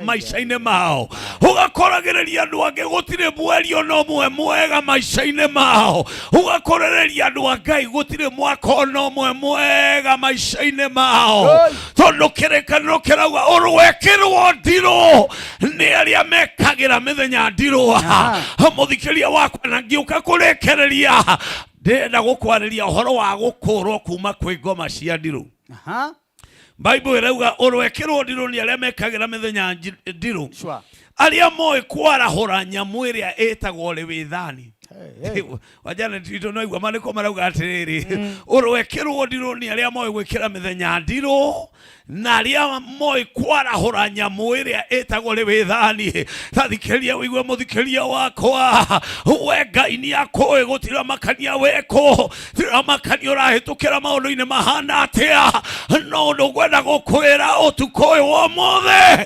maica-inĩ mao. Ũgakoragĩrĩria andũ angĩ gũtirĩ mweri ona ũmwe mwega maica-inĩ mao. Ũgakorĩrĩria andũ a Ngai gũtirĩ mwaka ona ũmwe mwega maica-inĩ mao, tondũ kĩrĩkanĩro kĩrauga ũrwekĩrwo ndirũ nĩ arĩa mekagĩra mĩthenya ndirũ. Mũthikĩria wakwa, na ngĩũka kũrĩkĩrĩria ndĩrenda gũkwarĩria ũhoro wa gũkũrwo kuma kwĩ ngoma cia ndirũ. Bible ĩrauga ũrwekĩrwo ndirũ nĩ arĩa mekagĩra mĩthenya ndirũ, arĩa moĩ kwarahũra nyamũ ĩrĩa ĩtagwo rĩwĩthani. Wajana titũ no igua maandĩko marauga atĩrĩrĩ, ũrwekĩrwo ndirũ nĩ arĩa moĩ gwĩkĩra mĩthenya ndirũ na arĩa moĩ kwarahũra nyamũ ĩrĩa ĩtagwo rĩwĩthani. Tathikĩrĩria wĩigue mũthikĩria wakwa, we Ngai nĩ akũĩ, gũtiramakania wĩkũ, tiramakania ũrahĩtũkĩra maũndũ-inĩ mahana atĩa, no ũndũ ngwenda gũkwĩra ũtukũ ũyũ wa ũmũthĩ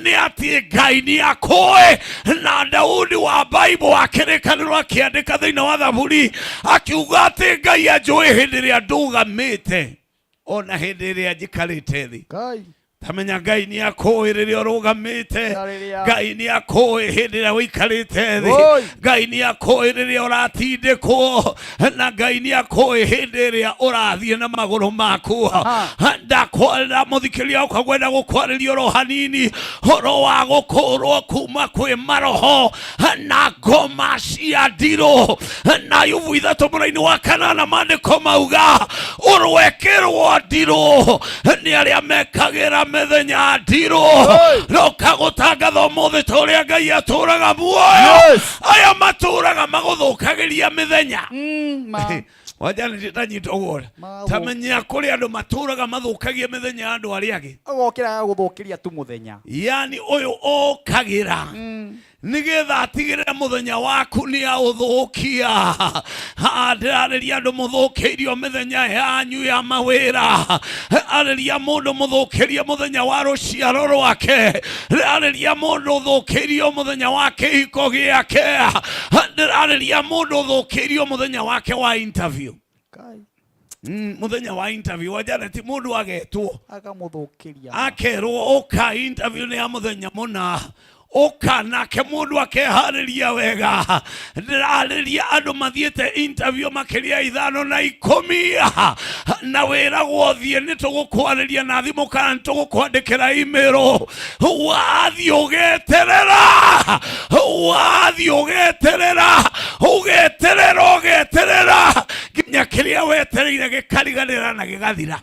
nĩ atĩ Ngai nĩ akũĩ. Na Daudi wa Bible wa kĩrĩkanĩro akĩandĩka thĩinĩ wa Thaburi akiuga atĩ Ngai anjũĩ hĩndĩ ĩrĩa ndũgamĩte ona hĩndĩ ĩrĩa njikarĩte thĩ. Ngai. Tamenya Ngai nĩ akũĩ rĩrĩa ũrũgamĩte, Na rĩrĩa- Ngai nĩ akũĩ hĩndĩ ĩrĩa ũikarĩte thĩ, Oi. Ngai nĩ akũĩ rĩrĩa ũratindĩkwo, na Ngai nĩ akũĩ hĩndĩ ĩrĩa ũrathiĩ na magũrũ maku. Ndakwarĩra mũthikĩrĩria wakwa, ngwenda gũkwarĩria oro hanini ũhoro wa gũkũrwo kuma kwĩ maroho na ngoma cia ndirũ. Na Ayubu 3 mũraini wa 8 maandĩko mauga ũrwekĩrwo ndirũ nĩ arĩa mekagĩra mĩthenya ndirũ. Roka gũtangatha ũmũthĩ ta ũrĩa Ngai atũraga muoyo, aya matũraga magũthũkagĩria mĩthenya. Wajani ndanyita ũguo, tamenya kũrĩ andũ matũraga mathũkagia mĩthenya ya andũ arĩa angĩ. Agokĩra agũthũkĩria tu mũthenya. Yani ũyũ okagĩra nĩgetha atigĩrĩre mũthenya waku nĩ aũthũkia. Ndĩrarĩria andũ mũthũkĩirio mĩthenya yanyu ya mawĩra, arĩria mũndũ mũthũkĩrie mũthenya wa rũciaro rwake, ndĩrarĩria mũndũ ũthũkĩirio mũthenya wa kĩhiko gĩake, ndĩrarĩria mũndũ ũthũkĩirio mũthenya wake wa interview. Mũthenya wa interview wa Janet, mũndũ agetwo akamũthũkĩria, akerwo ũka interview nĩ ya mũthenya mũna, ũka nake mũndũ akeharĩria wega. Ndĩrarĩria andũ mathiĩte interview makĩria 5 na 10, na wĩragwo thiĩ nĩ tũgũkwarĩria na thimũ kana nĩ tũgũkwandĩkĩra email. Wathiĩ ũgeterera, wathiĩ ũgeterera, ũgeterera, ũgeterera nginya kĩrĩa wetereire gĩkariganĩra na gĩgathira.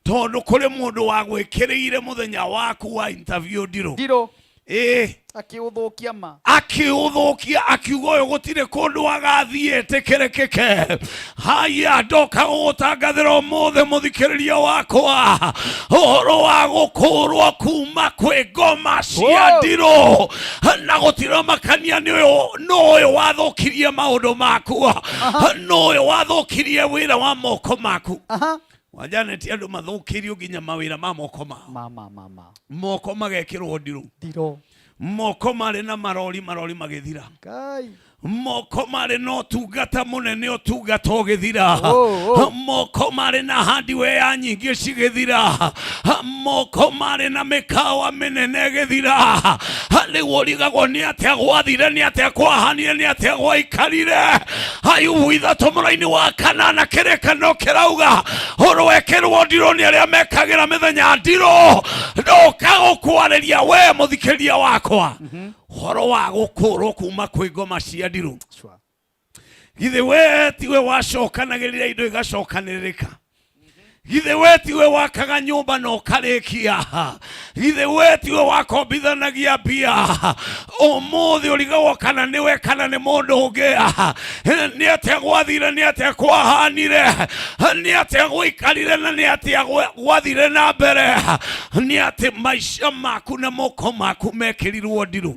Tondũ kũrĩ mũndũ wagwĩkĩrĩire mũthenya waku wa interview ndirũ. Ndirũ. Ĩĩ. Akĩũthũkia ma. Akĩũthũkia, akiuga ũyũ gũtirĩ kũndũ agathiĩ ĩtĩkĩrĩkĩke. Haya, ndoka gũgũtangathĩra ũmũthĩ mũthikĩrĩria wakwa ũhoro wa gũkũrwo kuma kwĩ ngoma cia ndirũ, na gũtiramakania nĩ ũyũ no ũyũ wathũkirie maũndũ maku, no ũyũ wathũkirie wĩra wa moko maku. Wa Janet, andũ mathũkĩirio nginya mawĩra ma moko mao. Ma, ma, ma, ma. Moko magekĩrwo ndirũ. Ndirũ. Moko marĩ na marori, marori magĩthira. Ngai. Moko marĩ na ũtungata mũnene, ũtungata ũgĩthira. Moko marĩ na hardware nyingĩ cigĩthira. Moko marĩ na mĩkawa mĩnene ĩgĩthira. Rĩu ũrigagwo nĩ atĩa gwathire, nĩ atĩa kwahanire, nĩ atĩa gwaikarire. Ayubu 3 mũraini wa 8 kĩrĩkanĩro kĩrauga ũrwekĩrwo ndirũ nĩ arĩa mekagĩra mĩthenya ndirũ. Ndoka gũkwarĩria we mũthikĩria wakwa ũhoro wa gũkũrwo kuma kwĩ ngoma cia ndirũ. Githĩ we tiwe wacokanagĩrĩria indo igacokanĩrĩrĩka? Githĩ we tiwe wakaga nyũmba na ũkarĩkia? Githĩ we tiwe wakombithanagia mbia? Ũmũthĩ ũrigagwo kana nĩwe kana nĩ mũndũ ũngĩ. Nĩ atĩa gwathire, nĩ atĩa kwahanire, nĩ atĩa gwaikarire, na nĩ atĩa gwathire na mbere? Nĩ atĩ maica maku na moko maku mekĩrirwo ndirũ.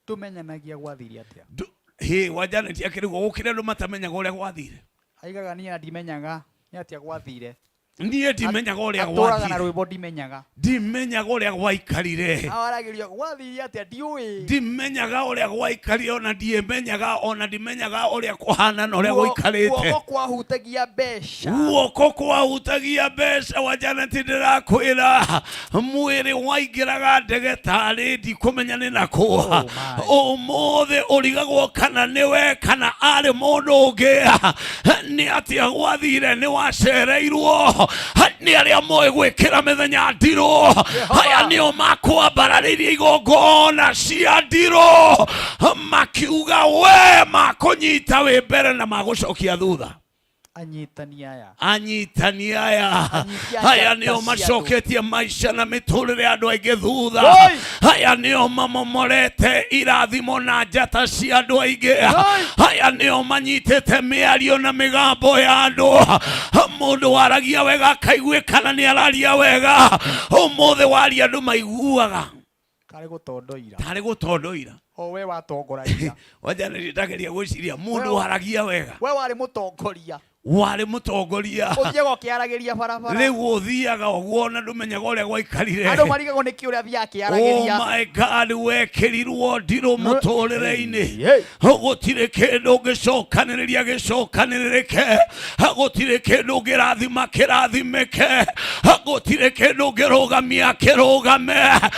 Tũmenyanagia gwathire atĩa? Hĩ, wa Janet akĩrigwo gũkĩra andũ matamenyaga ũrĩa gwathire. Aigaga niĩ ndimenyaga nĩ atĩa gwathire. Niĩ ndimenyaga ũrĩa Atũraga na gwathire. rwĩmbo ndimenyaga. Ndimenyaga ũrĩa gwaikarire. Awaragĩrio gwathire atĩa ndiũĩ. Ndimenyaga ũrĩa gwaikarire, ona ndiĩmenyaga, ona ndimenyaga ũrĩa kũhana na ũrĩa gũikarĩte. Guoko kwahutagia mbeca. Guoko kwahutagia mbeca wa Janet, ndĩrakwĩra mwĩrĩ waingĩraga ndege tarĩ ndikũmenya nĩ nakũ. Ũmũthĩ ũrigagwo kana nĩwe kana arĩ mũndũ ũngĩ. Nĩ atĩa gwathire? Nĩ wacereirwo nĩ arĩa moĩ gwĩkĩra mĩthenya ndirũ. Aya nĩo makwambararĩirie igongona cia ndirũ, makiuga we makũnyita wĩ mbere na magũcokia thutha. Anyitani aya. Anyitani aya. Anyiti aya Aya nĩo cia andũ. Macoketie maica na mĩtũrĩre ya andũ aingĩ thutha. Oi! Aya nĩo mamomorete irathimo na njata cia andũ aingĩ. Aya nĩo manyitĩte mĩario na mĩgambo ya andũ. Mũndũ waragia wega akaiguĩkana nĩ araria wega, ũmũthĩ waria andũ maiguaga Karĩ gũtondoira. Tarĩ gũtondoira. O we watongoragia. Wanja nĩndageria gwĩciria mũndũ waragia wega. We warĩ mũtongoria. Warĩ mũtongoria. Ũthiaga ũkĩaragĩria barabara. Rĩu ũthiaga ũguo na ndũmenyaga ũrĩa gwaikarire. Andũ marigagwo nĩkĩ ũrĩa athiaga Oh akĩaragĩria. my God, wekĩrirwo ndirũ mũtũrĩre-inĩ, gũtirĩ kĩndũ ũngĩcokanĩrĩria gĩcokanĩrĩrĩke, gũtirĩ kĩndũ ũngĩrathima kĩrathimĩke, gũtirĩ kĩndũ ũngĩrũgamia kĩrũgame.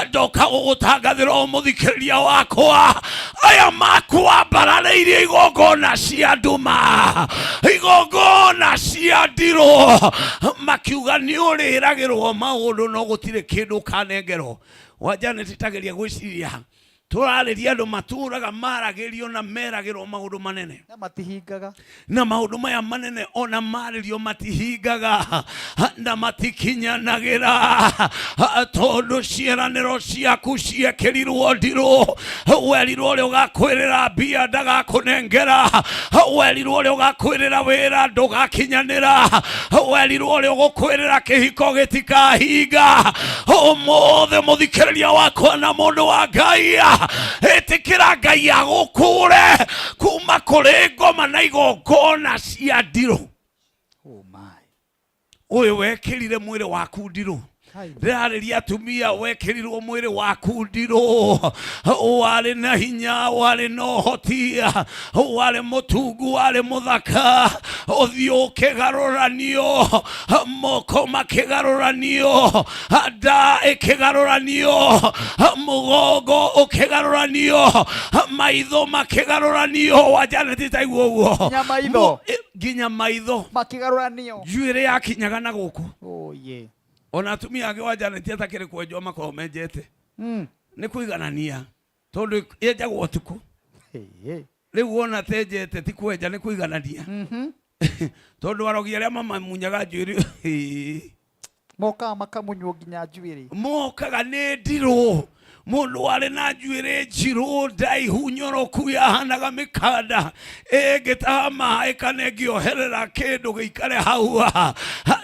Ndoka gũgũtangathĩra o mũthikĩrĩria wakwa, aya makwambararĩirie igongona cia nduma, igongona cia ndirũ, makiuga nĩ ũrĩragĩrwo maũndũ no gũtirĩ kĩndũ ũkanengerwo. Wanja nĩtitageria gwĩciria tũrarĩria andũ matũraga maragĩrio na meragĩrwo maũndũ manene Na matihingaga. Na maũndũ maya manene ona marĩrio matihingaga na matikinyanagĩra, tondũ ciĩranĩro ciaku ciekĩrirwo ndirũ. Werirwo ũrĩa ũgakwĩrĩra mbia ndagakũnengera, werirwo ũrĩa ũgakwĩrĩra wĩra ndũgakinyanĩra, werirwo ũrĩa ũgũkwĩrĩra kĩhiko gĩtikahinga. Ũmũthĩ mũthikĩrĩria wakwa na mũndũ wa Ngai, ĩtĩkĩra Ngai agũkũre kuma kũrĩ ngoma na igongona cia ndirũ. Oh my. Ũyũ wekĩrire mwĩrĩ waku ndirũ, ndĩrarĩria atumia, wekĩrirwo mwĩrĩ waku ndirũ. Warĩ na hinya, warĩ na ũhoti, warĩ mũtungu, warĩ mũthaka, ũthiũ ũkĩgarũranio, moko makĩgarũranio, nda ĩkĩgarũranio, mũgongo ũkĩgarũranio, maitho makĩgarũranio. Wajaneti taiguo ũguo. Nginya maitho. Nginya maitho makĩgarũranio. Njuĩrĩ yakinyaga na gũkũ. Oh yeah. Ona atumia angĩ wa Janet atakĩrĩ kwenjwo makoragwo menjete nĩ kũiganania, tondũ yenjagwo ũtukũ. Rĩu wona tenjete ti kwenja, nĩ kũiganania, tondũ arogi arĩa mamamunyaga njuĩrĩ mokaga makamunywo nginya njuĩrĩ. Mokaga nĩ ndirũ. Mũndũ warĩ na njuĩrĩ njirũ ndaihu nyoroku yahanaga mĩkanda ĩngĩtaha maĩ kana ĩngĩoherera kĩndũ gĩikare hau.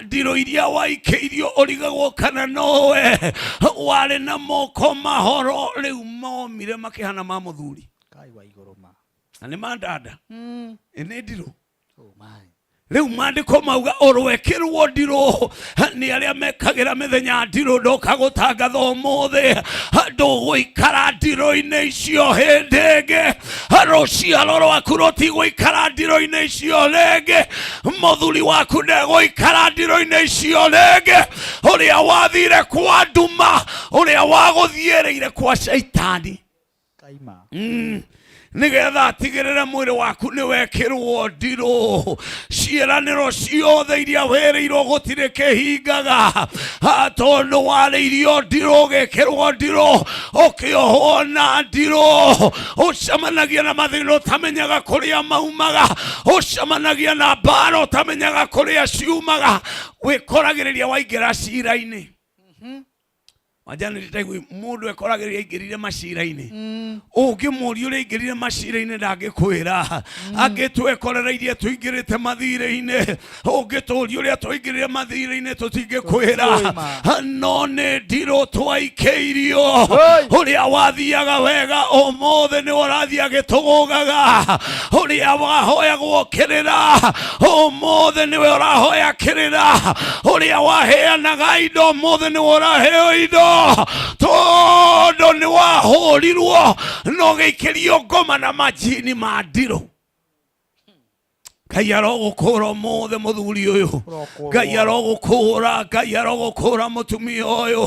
Ndirũ iria waikĩirio ũrigagwo kana nowe warĩ na moko mahoro, rĩu momire makĩhana ma mũthuri. Kai wa igũrũ ma. Na nĩ mandanda. Nĩ ndirũ. Oh my. Rĩu maandĩko mauga ũrwekĩrwo ndirũ nĩ arĩa mekagĩra mĩthenya ndirũ. Ndoka gũtangatha ũmũthĩ, ndũgũikara ndirũ-inĩ icio hĩndĩ ĩngĩ. Rũciaro rwaku rũtigũikara ndirũ-inĩ icio rĩngĩ. Mũthuri waku ndegũikara ndirũ-inĩ icio rĩngĩ. Ũrĩa wathire kwa nduma, ũrĩa wagũthiĩrĩire kwa caitani Kaima. Nĩgetha atigĩrĩre mwĩrĩ waku nĩ wekĩrwo ndirũ, ciĩranĩro ciothe iria wĩrĩirwo gũtirĩ kĩhingaga. Ah, tondũ warĩirio ndirũ, ũgĩkĩrwo ndirũ, ũkĩohwo na ndirũ, ũcemanagia na mathĩna ũtamenyaga kũrĩa maumaga, ũcemanagia na mbara ũtamenyaga kũrĩa ciumaga, wĩkoragĩrĩria waingĩra cira-inĩ. Wajana nditaigui mũndũ ekoragĩrĩria aingĩrire macira-inĩ, ũngĩmũria ũrĩa aingĩrire macira-inĩ ndangĩkwĩra. Angĩ twekorereirie tũingĩrĩte mathirĩ-inĩ, ũngĩtũria ũrĩa twaingĩrire mathirĩ-inĩ tũtingĩkwĩra, no nĩ ndirũ twaikĩirio. Ũrĩa wathiaga wega ũmũthĩ nĩ ũrathiĩ agĩtũgũgaga, ũrĩa wahoyagwo kĩrĩra ũmũthĩ nĩwe ũrahoya kĩrĩra, ũrĩa waheanaga indo ũmũthĩ nĩwe ũraheo indo, tondũ nĩ wahũrirwo na ũgĩikĩrio ngoma na majini ma ndirũ. Ngai arogũkũra ũmũthĩ mũthuri ũyũ, Ngai arogũkũra, Ngai arogũkũra mũtumia ũyũ.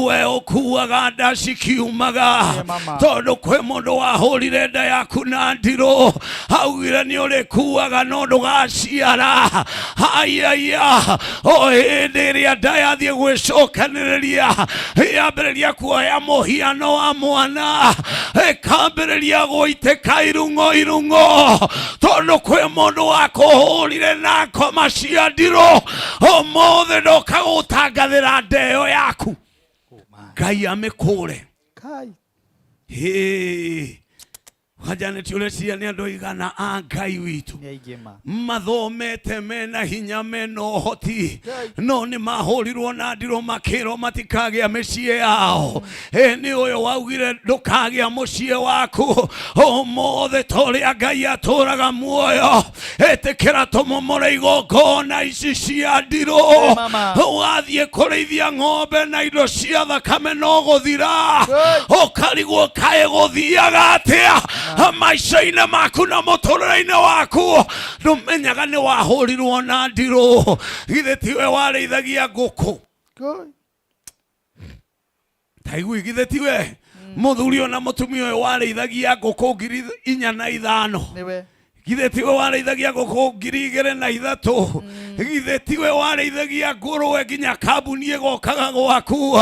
We ũkuaga nda cikiumaga, tondũ kwĩ mũndũ wahũrire nda yaku na ndirũ, augire nĩ ũrĩkuaga no ndũgaciara. Aiaia, o hĩndĩ ĩrĩa nda yathiĩ gwĩcokanĩrĩria, yambĩrĩria kuoya mũhiano wa mwana, ĩkambĩrĩria gũitĩka irung'o irung'o, tondũ kwĩ mũndũ Wakũhũrire na ngoma cia ndirũ, ũmũthĩ ndoka gũtangathĩra ndeo yaku. Ngai amĩkũre. Kai. Hĩ. Wajaneti ũreciria nĩ andũ aigana a Ngai witũ Nĩ aingĩ ma. mathomete mena hinya mena ũhoti, no nĩ mahũrirwo na ndirũ makĩrwo matikagĩa mĩciĩ yao. Ĩ nĩ ũyũ waugire ndũkagĩa mũciĩ waku. Ũmũthĩ ta ũrĩa Ngai atũraga muoyo, ĩtĩkĩra tũmomore igongona ici cia ndirũ. Wathiĩ kũrĩithia ng'ombe na indo cia thakame no gũthira, ũkarigwo kaĩ gũthiaga atĩa maica-inĩ maku na mũtũrĩre-inĩ waku. Ndũmenyaga nĩ wahũrirwo na ndirũ. Githĩ tiwe warĩithagia ngũkũ? Taigui, githĩ tiwe mũthuri ona mũtumia ũyũ warĩithagia ngũkũ 4005? Nĩwe. Githĩ tiwe warĩithagia ngũkũ 2003? Githĩ tiwe warĩithagia ngũrwe nginya kambuni ĩgokaga gwaku?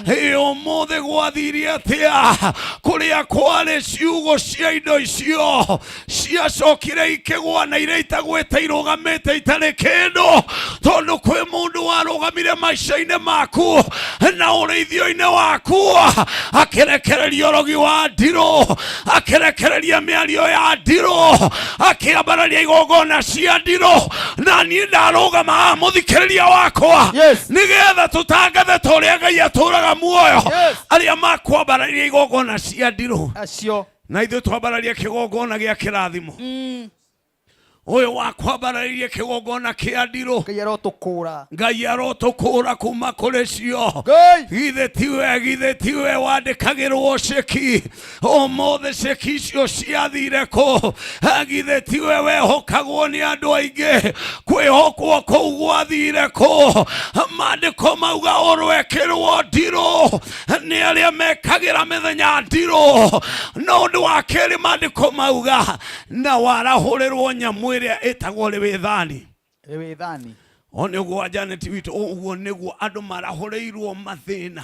Ĩ ũmũthĩ gwathirie atĩa? Kũrĩa kwarĩ ciugo cia indo icio ciacokire ikĩgwa na iria itagwĩte irũgamĩte itarĩ kĩndũ, tondũ kwĩ mũndũ warũgamire maica-inĩ maku na ũrĩithio-inĩ waku, akĩrekereria ũrogi wa ndirũ, akĩrekereria mĩario ya ndirũ, akĩambararia igongona cia ndirũ. Na niĩ ndarũgama haha, mũthikĩrĩria wakwa, nĩgetha tũtangathe ta ũrĩa Ngai atũraga muoyo, arĩa makwambararia igongona cia ndirũ acio na ithuĩ twambararia kĩgongona gĩa kĩrathimo. Ũyũ wakwambararirie kĩgongona kĩa ndirũ, Ngai arotũkũra. Ngai arotũkũra kuma kũrĩ cio. Githĩ tiwe, githĩ tiwe wandĩkagĩrwo ceki? Ũmũthĩ ceki icio ciathire kũ? Githĩ tiwe wehokagwo nĩ andũ aingĩ? Kwĩhokwo kũu gwathire kũ? Maandĩko mauga ũrwekĩrwo ndirũ nĩ arĩa mekagĩra mĩthenya ndirũ. Na ũndũ wa kerĩ, maandĩko mauga na warahũrĩrwo nyamũ ĩrĩa ĩtagwo rĩwĩthani. Rĩwĩthani. O nĩ ũguo wa Janet witũ, ũguo nĩguo andũ marahũrĩirwo mathĩna.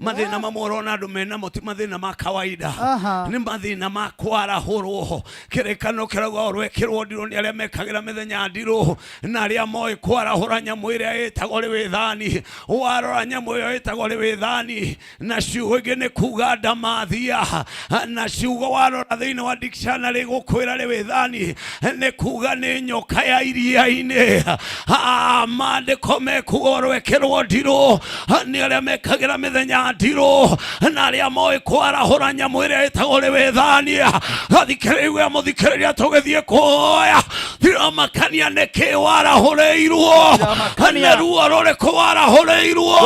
Mathĩna mamwe ũrona andũ menamo ti mathĩna ma kawaida, nĩ mathĩna ma kwarahũrwo. Kĩrĩkanĩro kĩrauga ũrwekĩrwo ndirũ nĩ arĩa mekagĩra mĩthenya ndirũ na arĩa moĩ kwarahũra nyamũ ĩrĩa ĩtagwo rĩwĩthani. Warora nyamũ ĩyo ĩtagwo rĩwĩthani, na ciugo ingĩ nĩ kuga ndamathia, na ciugo warora thĩinĩ wa dictionary gũkwĩra rĩwĩthani nĩ kuga nĩ nyoka ya iria-inĩ. Maandĩko mekuga ũrwekĩrwo ndirũ nĩ arĩa mekagĩra mĩthenya ndirũ na arĩa moĩ kwarahũra nyamũ ĩrĩa ĩtagwo rĩwĩthania. Athikĩrĩria, mũthikĩrĩria, tũgĩthiĩ kũhoya, tiramakania nĩkĩ warahũrĩirwo, nĩ ruo rũrĩkũ warahũrĩirwo,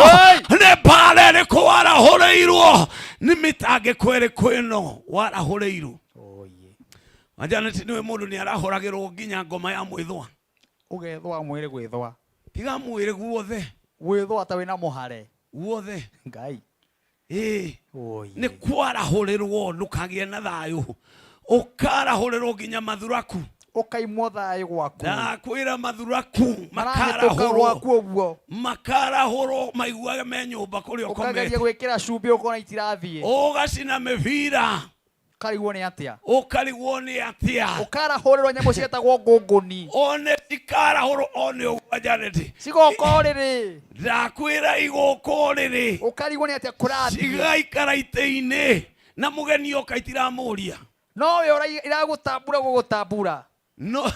nĩ mbara ĩrĩkũ warahũrĩirwo, nĩ mĩtangĩko ĩrĩkũ ĩno warahũrĩirwo. Janet, nĩwe mũndũ nĩ arahũragĩrwo nginya ngoma ya mwĩthwa. Ũgethũa mwĩrĩ gwĩthũa. Tiga mwĩrĩ guothe. Gwĩthũa ta wĩna mũhare. Guothe. Ngai. Ĩĩ. Nĩ kwarahũrĩrwo ndũkagĩe na thayũ, ũkarahũrĩrwo nginya mathuraku. Ũkaimwo thayũ gwaku. Ndakwĩra mathuraku. Marahĩtũka gwaku ũguo. Makarahũrwo maiguage me nyũmba kũrĩa ũkageria ũkomete. Gwĩkĩra cumbĩ ũkona itirathiĩ. Ũgacina mĩbira. Ũkarigwo nĩ atĩa. Ũkarigwo nĩ atĩa. Ũkarahũrĩrwo nyamũ ciĩtagwo ngũngũni. One cikarahũrwo o nĩ ũguo Janet. Cigoka ũrĩrĩ. Ndakwĩra igũka ũrĩrĩ. Ũkarigwo nĩ atĩa kũrathiĩ. Cigaikara itĩ-inĩ na mũgeni oka itiramũria. No we iragũtambura gũgũtambura. No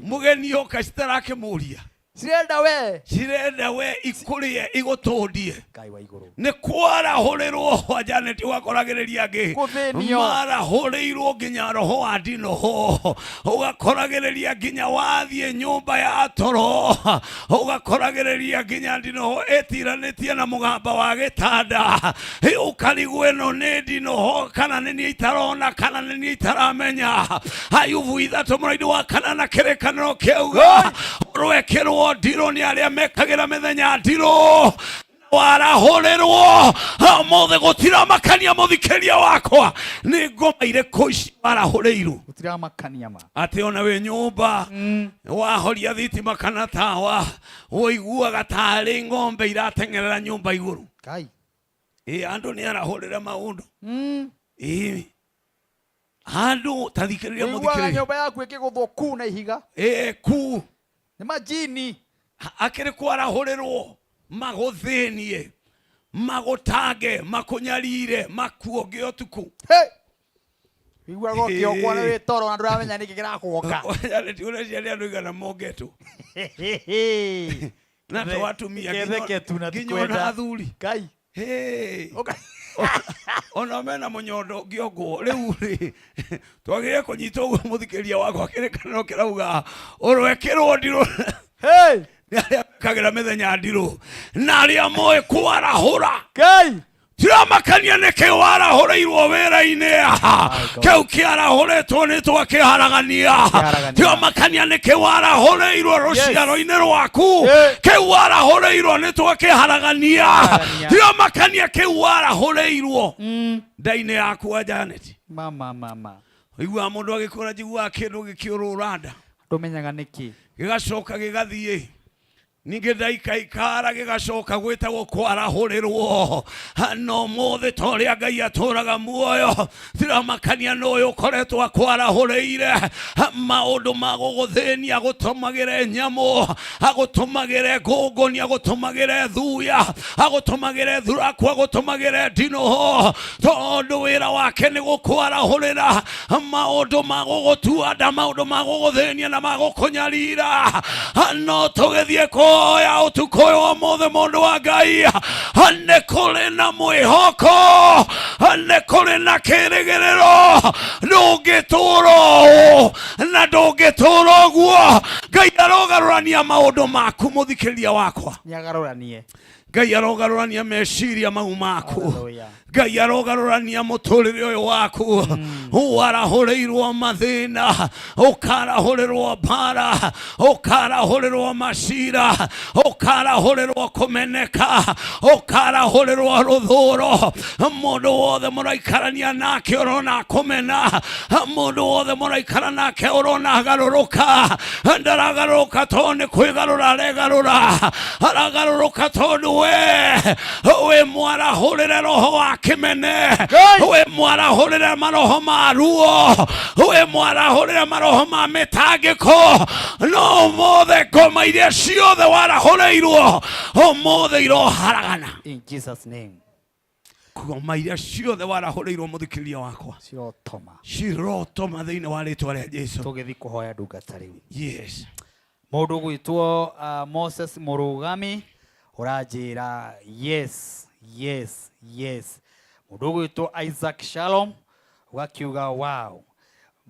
mũgeni oka citarakĩmũria. Cirenda we. Cirenda we ikũrĩe igũtũndie. Ngai wa igũrũ. Nĩ kwarahũrĩrwo wa Janet ũgakoragĩrĩria angĩ. Gũthĩnio. Marahũrĩirwo nginya roho wa ndinoho, ũgakoragĩrĩria nginya wathiĩ nyũmba ya toro, ũgakoragĩrĩria nginya ndinoho ĩtiranĩtie na mũgamba wa gĩtanda. Ĩ, ũkarigwo ĩno nĩ ndinoho kana nĩ niĩ itarona kana nĩ niĩ itaramenya. Ayubu 3:4 kĩrĩkanĩro kĩauga rwekĩrwo ndirũ nĩ arĩa mekagĩra mĩthenya ndirũ warahũrĩrwo. Ũmũthĩ gũtiramakania mũthikĩria wakwa nĩ ngoma irĩkũ ici warahũrĩirwo. Gũtiramakania ma. Atĩ ona wĩ nyũmba wahoria thitima kana tawa ũiguaga tarĩ ng'ombe irateng'erera nyũmba igũrũ. Ngai. Ĩ, andũ nĩ arahũrĩra maũndũ. Ĩ. Handũ ta thikĩrĩria Ũiguaga mũthikĩrĩria. nyũmba yaku ĩkĩgũthwo ku na ihiga. Ĩĩ ku. Nĩ majini. Akĩrĩ kwarahũrĩrwo magũthĩnie magũtange makũnyarire makuonge ũtukũ. Ũiguaga ũkĩongwo nĩ wĩ toro na ndũramenya nĩkĩ kĩrakuonga. Ũreciria nĩ andũ igana mongetwo. Na to atumia Getheke tu na nginya ona tikwenda. athuri. Ngai. Hey. Ona mena mũnyondo ũngĩongwo rĩu rĩ twagĩrĩire kũnyita ũguo mũthikĩrĩria wakwa kĩrĩkanĩro kĩrauga ũrwekĩrwo ndirũ nĩ arĩa mekagĩra mĩthenya ndirũ na arĩa moĩ kwarahũra tiramakania nĩkĩ warahũrĩirwo wĩra-inĩ kĩu kĩarahũrĩtwo nĩ twakĩharagania tiramakania nĩkĩ warahũrĩirwo rũciaro-inĩ rwaku kĩu warahũrĩirwo nĩ twakĩharagania tiramakania kĩu warahũrĩirwo nda-inĩ yaku wa Janet. Mama mama. Ũiguaga mũndũ agĩkũra njiguaga kĩndũ gĩkĩũrũra nda. Ndũmenyaga nĩkĩ. Gĩgacoka gĩgathiĩ ningĩ ndaikaikara gĩgacoka gwĩtagwo kwarahũrĩrwo. No mũthĩ ta ũrĩa Ngai atũraga muoyo tiramakania nĩ ũyũ ũkoretwo akwarahũrĩire maũndũ ma gũgũthĩnia, agũtũmagĩre nyamũ, agũtũmagĩre ngũngũni, agũtũmagĩre thuya, agũtũmagĩre thuraku, agũtũmagĩre ndinũhũ, tondũ wĩra wake nĩ gũkwarahũrĩra maũndũ ma gũgũtua nda, maũndũ ma gũgũthĩnia na ma gũkũnyarira. No tũgĩthiĩ kũhoya ũtukũ ũyũ wa ũmũthĩ, mũndũ wa Ngai, nĩ kũrĩ na mwĩhoko, nĩ kũrĩ na kĩrĩgĩrĩro. Ndũngĩtũra ũũ na ndũngĩtũra ũguo. Ngai arogarũrania maũndũ maku, mũthikĩrĩria wakwa. Nĩagarũranie. Ngai arogarũrania meciria mau maku. Ngai arogarũrania mũtũrĩre ũyũ waku. Warahũrĩirwo mathĩna, ũkarahũrĩrwo mbara, ũkarahũrĩrwo macira, ũkarahũrĩrwo kũmeneka, ũkarahũrĩrwo rũthũro. Mũndũ wothe mũraikarania nake ũrona akũmena, mũndũ wothe mũraikara nake ũrona agarũrũka, ndaragarũrũka tondũ nĩ kwĩgarũra aregarũra, aragarũrũka tondũ we wĩ mwarahũrĩre roho wa kĩmene, wĩ mwarahũrĩre maroho ma ruo, wĩ mwarahũrĩre maroho ma mĩtangĩko. No ũmũthĩ ngoma iria ciothe warahũrĩirwo ũmũthĩ iroharagana. In Jesus name. Ngoma iria ciothe warahũrĩirwo mũthikĩrĩria wakwa cirotoma, cirotoma thĩinĩ wa rĩtwa rĩa Jesu. Tũgĩthiĩ kũhoya ndungata rĩu. Yes. Mũndũ ũgwĩtwo Moses Mũrũgami ũranjĩra yes, yes, yes. Mũndũ ũgwĩtwo Isaac Shalom ũgakiuga wow,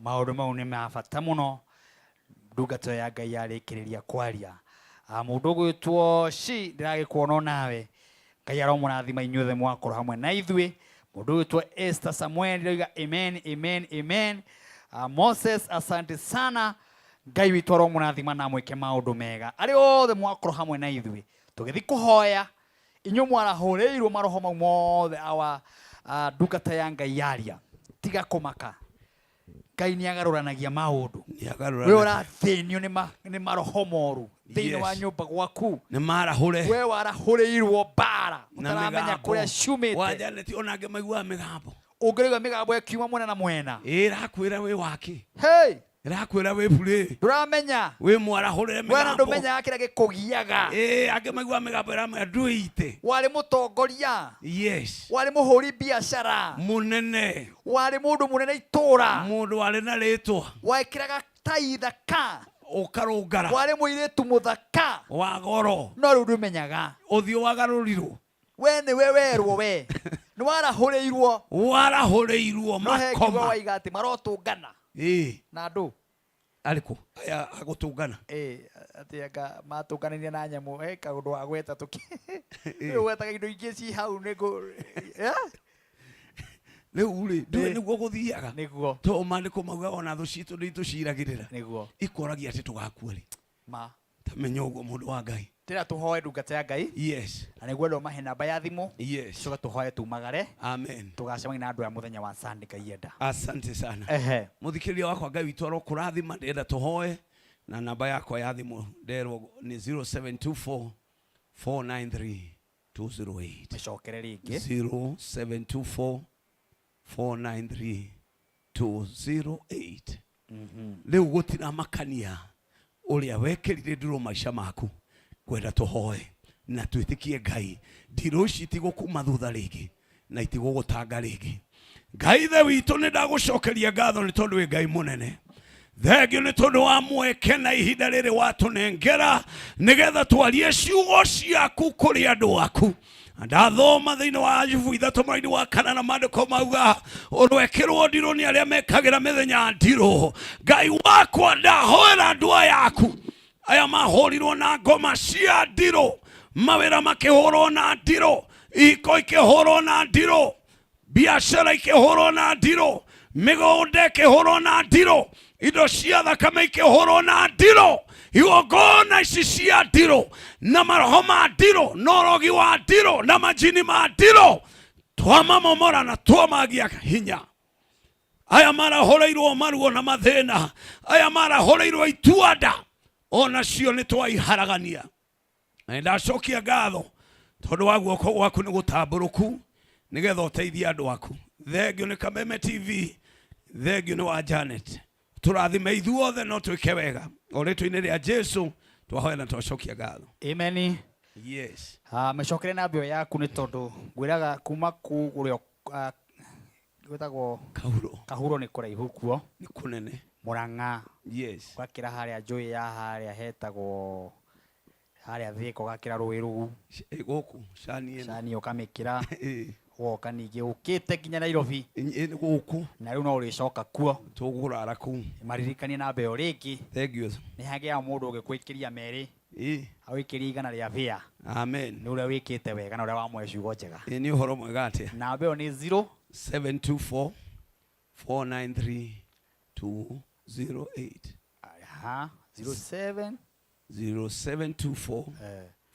maũndũ mau nĩ ma bata mũno. Ndungata ya Ngai yarĩkĩrĩria kwaria. Mũndũ ũgwĩtwo Shi ndĩragĩkuona onawe. Ngai aromũrathima inyuothe mwakorwo hamwe na ithuĩ. Mũndũ ũgwĩtwo Esther Samuel ndĩroiga amen, amen, amen. Moses asante sana. Ngai witũ aromũrathima na amwĩke maũndũ mega. Arĩa othe mwakorwo hamwe na ithuĩ tũgĩthiĩ kũhoya, inyuĩ mwarahũrĩirwo maroho mau mothe awa ndungata ya Ngai yaria. Tiga kũmaka. Ngai nĩagarũranagia maũndũ. Nĩagarũranagia. We ũrathĩnio nĩ maroho moru thĩinĩ wa Yes. nyũmba gwaku. Nĩ marahũre. We warahũrĩirwo mbara Na ũtaramenya mĩgambo. kũrĩa ciumĩte. Wa Janet ona angĩ maiguaga mĩgambo. Ũngĩraigua mĩgambo ĩkiuma mwena na mwena. Ĩ, ĩrakwĩra wĩ wake. Hey! Ĩrakwĩra wĩ burĩ. Ndũramenya. Wĩ mwarahũrĩre We na mĩgambo. ndũmenyaga kĩrĩa gĩkũgiaga. Ĩ, angĩ maiguaga mĩgambo ĩramwĩra ndwĩite. Warĩ mũtongoria. Yes. Warĩ mũhũri biacara. Mũnene. Warĩ mũndũ mũnene itũra. Mũndũ warĩ na rĩtwa. Wekĩraga tai thaka. Ũkarũngara. Warĩ mũirĩtu mũthaka. Wa goro. No rĩu ndũmenyaga. Ũthiũ wagarũrirwo. We nĩwe werwo we. Nĩ warahũrĩirwo. Warahũrĩirwo No he makoma. kiugo waiga atĩ marotũngana. Ĩ. Na andũ. Arĩkũ? Aya agũtũngana. Ĩ, atĩ anga matũnganĩire na nyamũ, he kaũndũ wagweta tũkĩ. Rĩu ũgwetaga indo ingĩ ci hau nĩ kũ-, eh? Rĩu rĩ, ndũĩ Ĩ. nĩguo gũthiaga. Nĩguo. Tondũ maandĩko maugaga ona thũ citũ nĩ itũciragĩrĩra. Nĩguo. Ikoragia atĩ tũgakua rĩ. Ma. Ta menya ũguo mũndũ wa Ngai. Tĩra tũhoe ndungata ya Ngai. Yes. Na nĩguo andũ mahe namba ya thimũ. Yes. Coka tũhoe tumagare. Amen. Tũgacemania na andũ aya mũthenya wa Sunday Ngai enda. Asante sana. Ehe. Mũthikĩrĩria wakwa Ngai witũ arokũrathima, ndĩrenda tũhoe na namba yakwa ya thimũ nderwo nĩ 0724 493 208. Mĩcokere rĩngĩ. 0724 493 208. Rĩu gũtiramakania ũrĩa wekĩrire ndirũ maica maku, kwenda tũhoe na twĩtĩkie Ngai ndirũ ici itigũkuma thutha rĩngĩ na itigũgũtanga rĩngĩ. Ngai ithe witũ, nĩ ndagũcokeria ngatho nĩ tondũ wĩ Ngai mũnene. Thengio nĩ tondũ wa mweke na ihinda rĩrĩ watũnengera nĩgetha twarie ciugo ciaku kũrĩ andũ aku. Ndathoma thĩinĩ wa Ayubu 3 mũraini wa 4 na maandĩko mauga ũrwekĩrwo ndirũ nĩ arĩa mekagĩra mĩthenya ndirũ. Ngai wakwa, ndahoera andũ aya aku aya mahũrirwo na ngoma cia ndirũ, mawĩra makĩhũrwo na ndirũ, ihiko ikĩhũrwo na ndirũ, biacara ikĩhũrwo na ndirũ, mĩgũnda ĩkĩhũrwo na ndirũ, indo cia thakame ikĩhũrwo na ndirũ, igongona ici cia ndirũ na maroho ma ndirũ na ũrogi wa ndirũ na majini ma ndirũ, twamamomora na twamagia hinya. Aya marahũrĩirwo maruo na mathĩna, aya marahũrĩirwo ituanda, onacio nĩ twaiharagania. Na ndacokia ngatho tondũ wa guoko gwaku nĩ gũtambũrũku nĩgetha ũteithie andũ aku. Thengio nĩ Kameme TV, thengio nĩ wa Janet. Tũrathime ithuothe no twĩke wega. O rĩtwa-inĩ rĩa Jesu twahoya na twacokia ngatho. Amen. Yes. Mĩcokere na mbĩo yaku nĩ tondũ ngwĩraga kuma kũu ũrĩa gwĩtagwo Kahuro. Kahuro nĩ kũraihu kuo. Nĩ kũnene. Mũrang'a. Yes. Ũgakĩra harĩa njũĩ ya harĩa hetagwo harĩa Thĩka ũgakĩra rũĩ rũu. Gũkũ cani ĩno. Cani ũkamĩkĩra. Ũgoka ningĩ ũkĩte nginya Nairobi. Gũkũ. Na rĩu no ũrĩcoka kuo. Tũgũrara kũu. Maririkanie namba ĩyo rĩngĩ. Thank you. Nĩ hagĩaga mũndũ ũngĩkũikĩria merĩ. Agũikĩrie 100 rĩa bĩa. Amen. Nĩ ũrĩa wĩkĩte wega na ũrĩa wamũhe ciugo njega. Nĩ ũhoro mwega atĩa? Namba ĩyo nĩ 0 724 493 208. Aha, 07 0724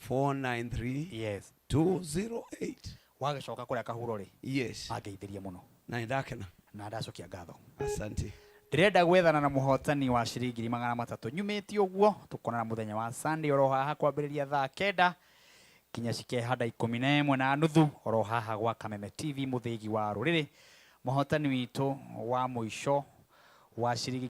493 Yes. 208. Wagĩcoka kũrĩa Kahuro rĩ? Yes. Angeithĩrie mũno. Na nĩndakena. Na ndacokia ngatho. Asante. Ndĩrenda gwethana na mũhotani wa ciringi 300 nyumĩte ũguo tũkonana mũthenya wa Sunday oro haha kwambĩrĩria thaa 9 nginya cikehanda 11:30 oro haha gwa Kameme TV mũthĩgi wa rũrĩrĩ. Mũhotani witũ wa mũico wa ciringi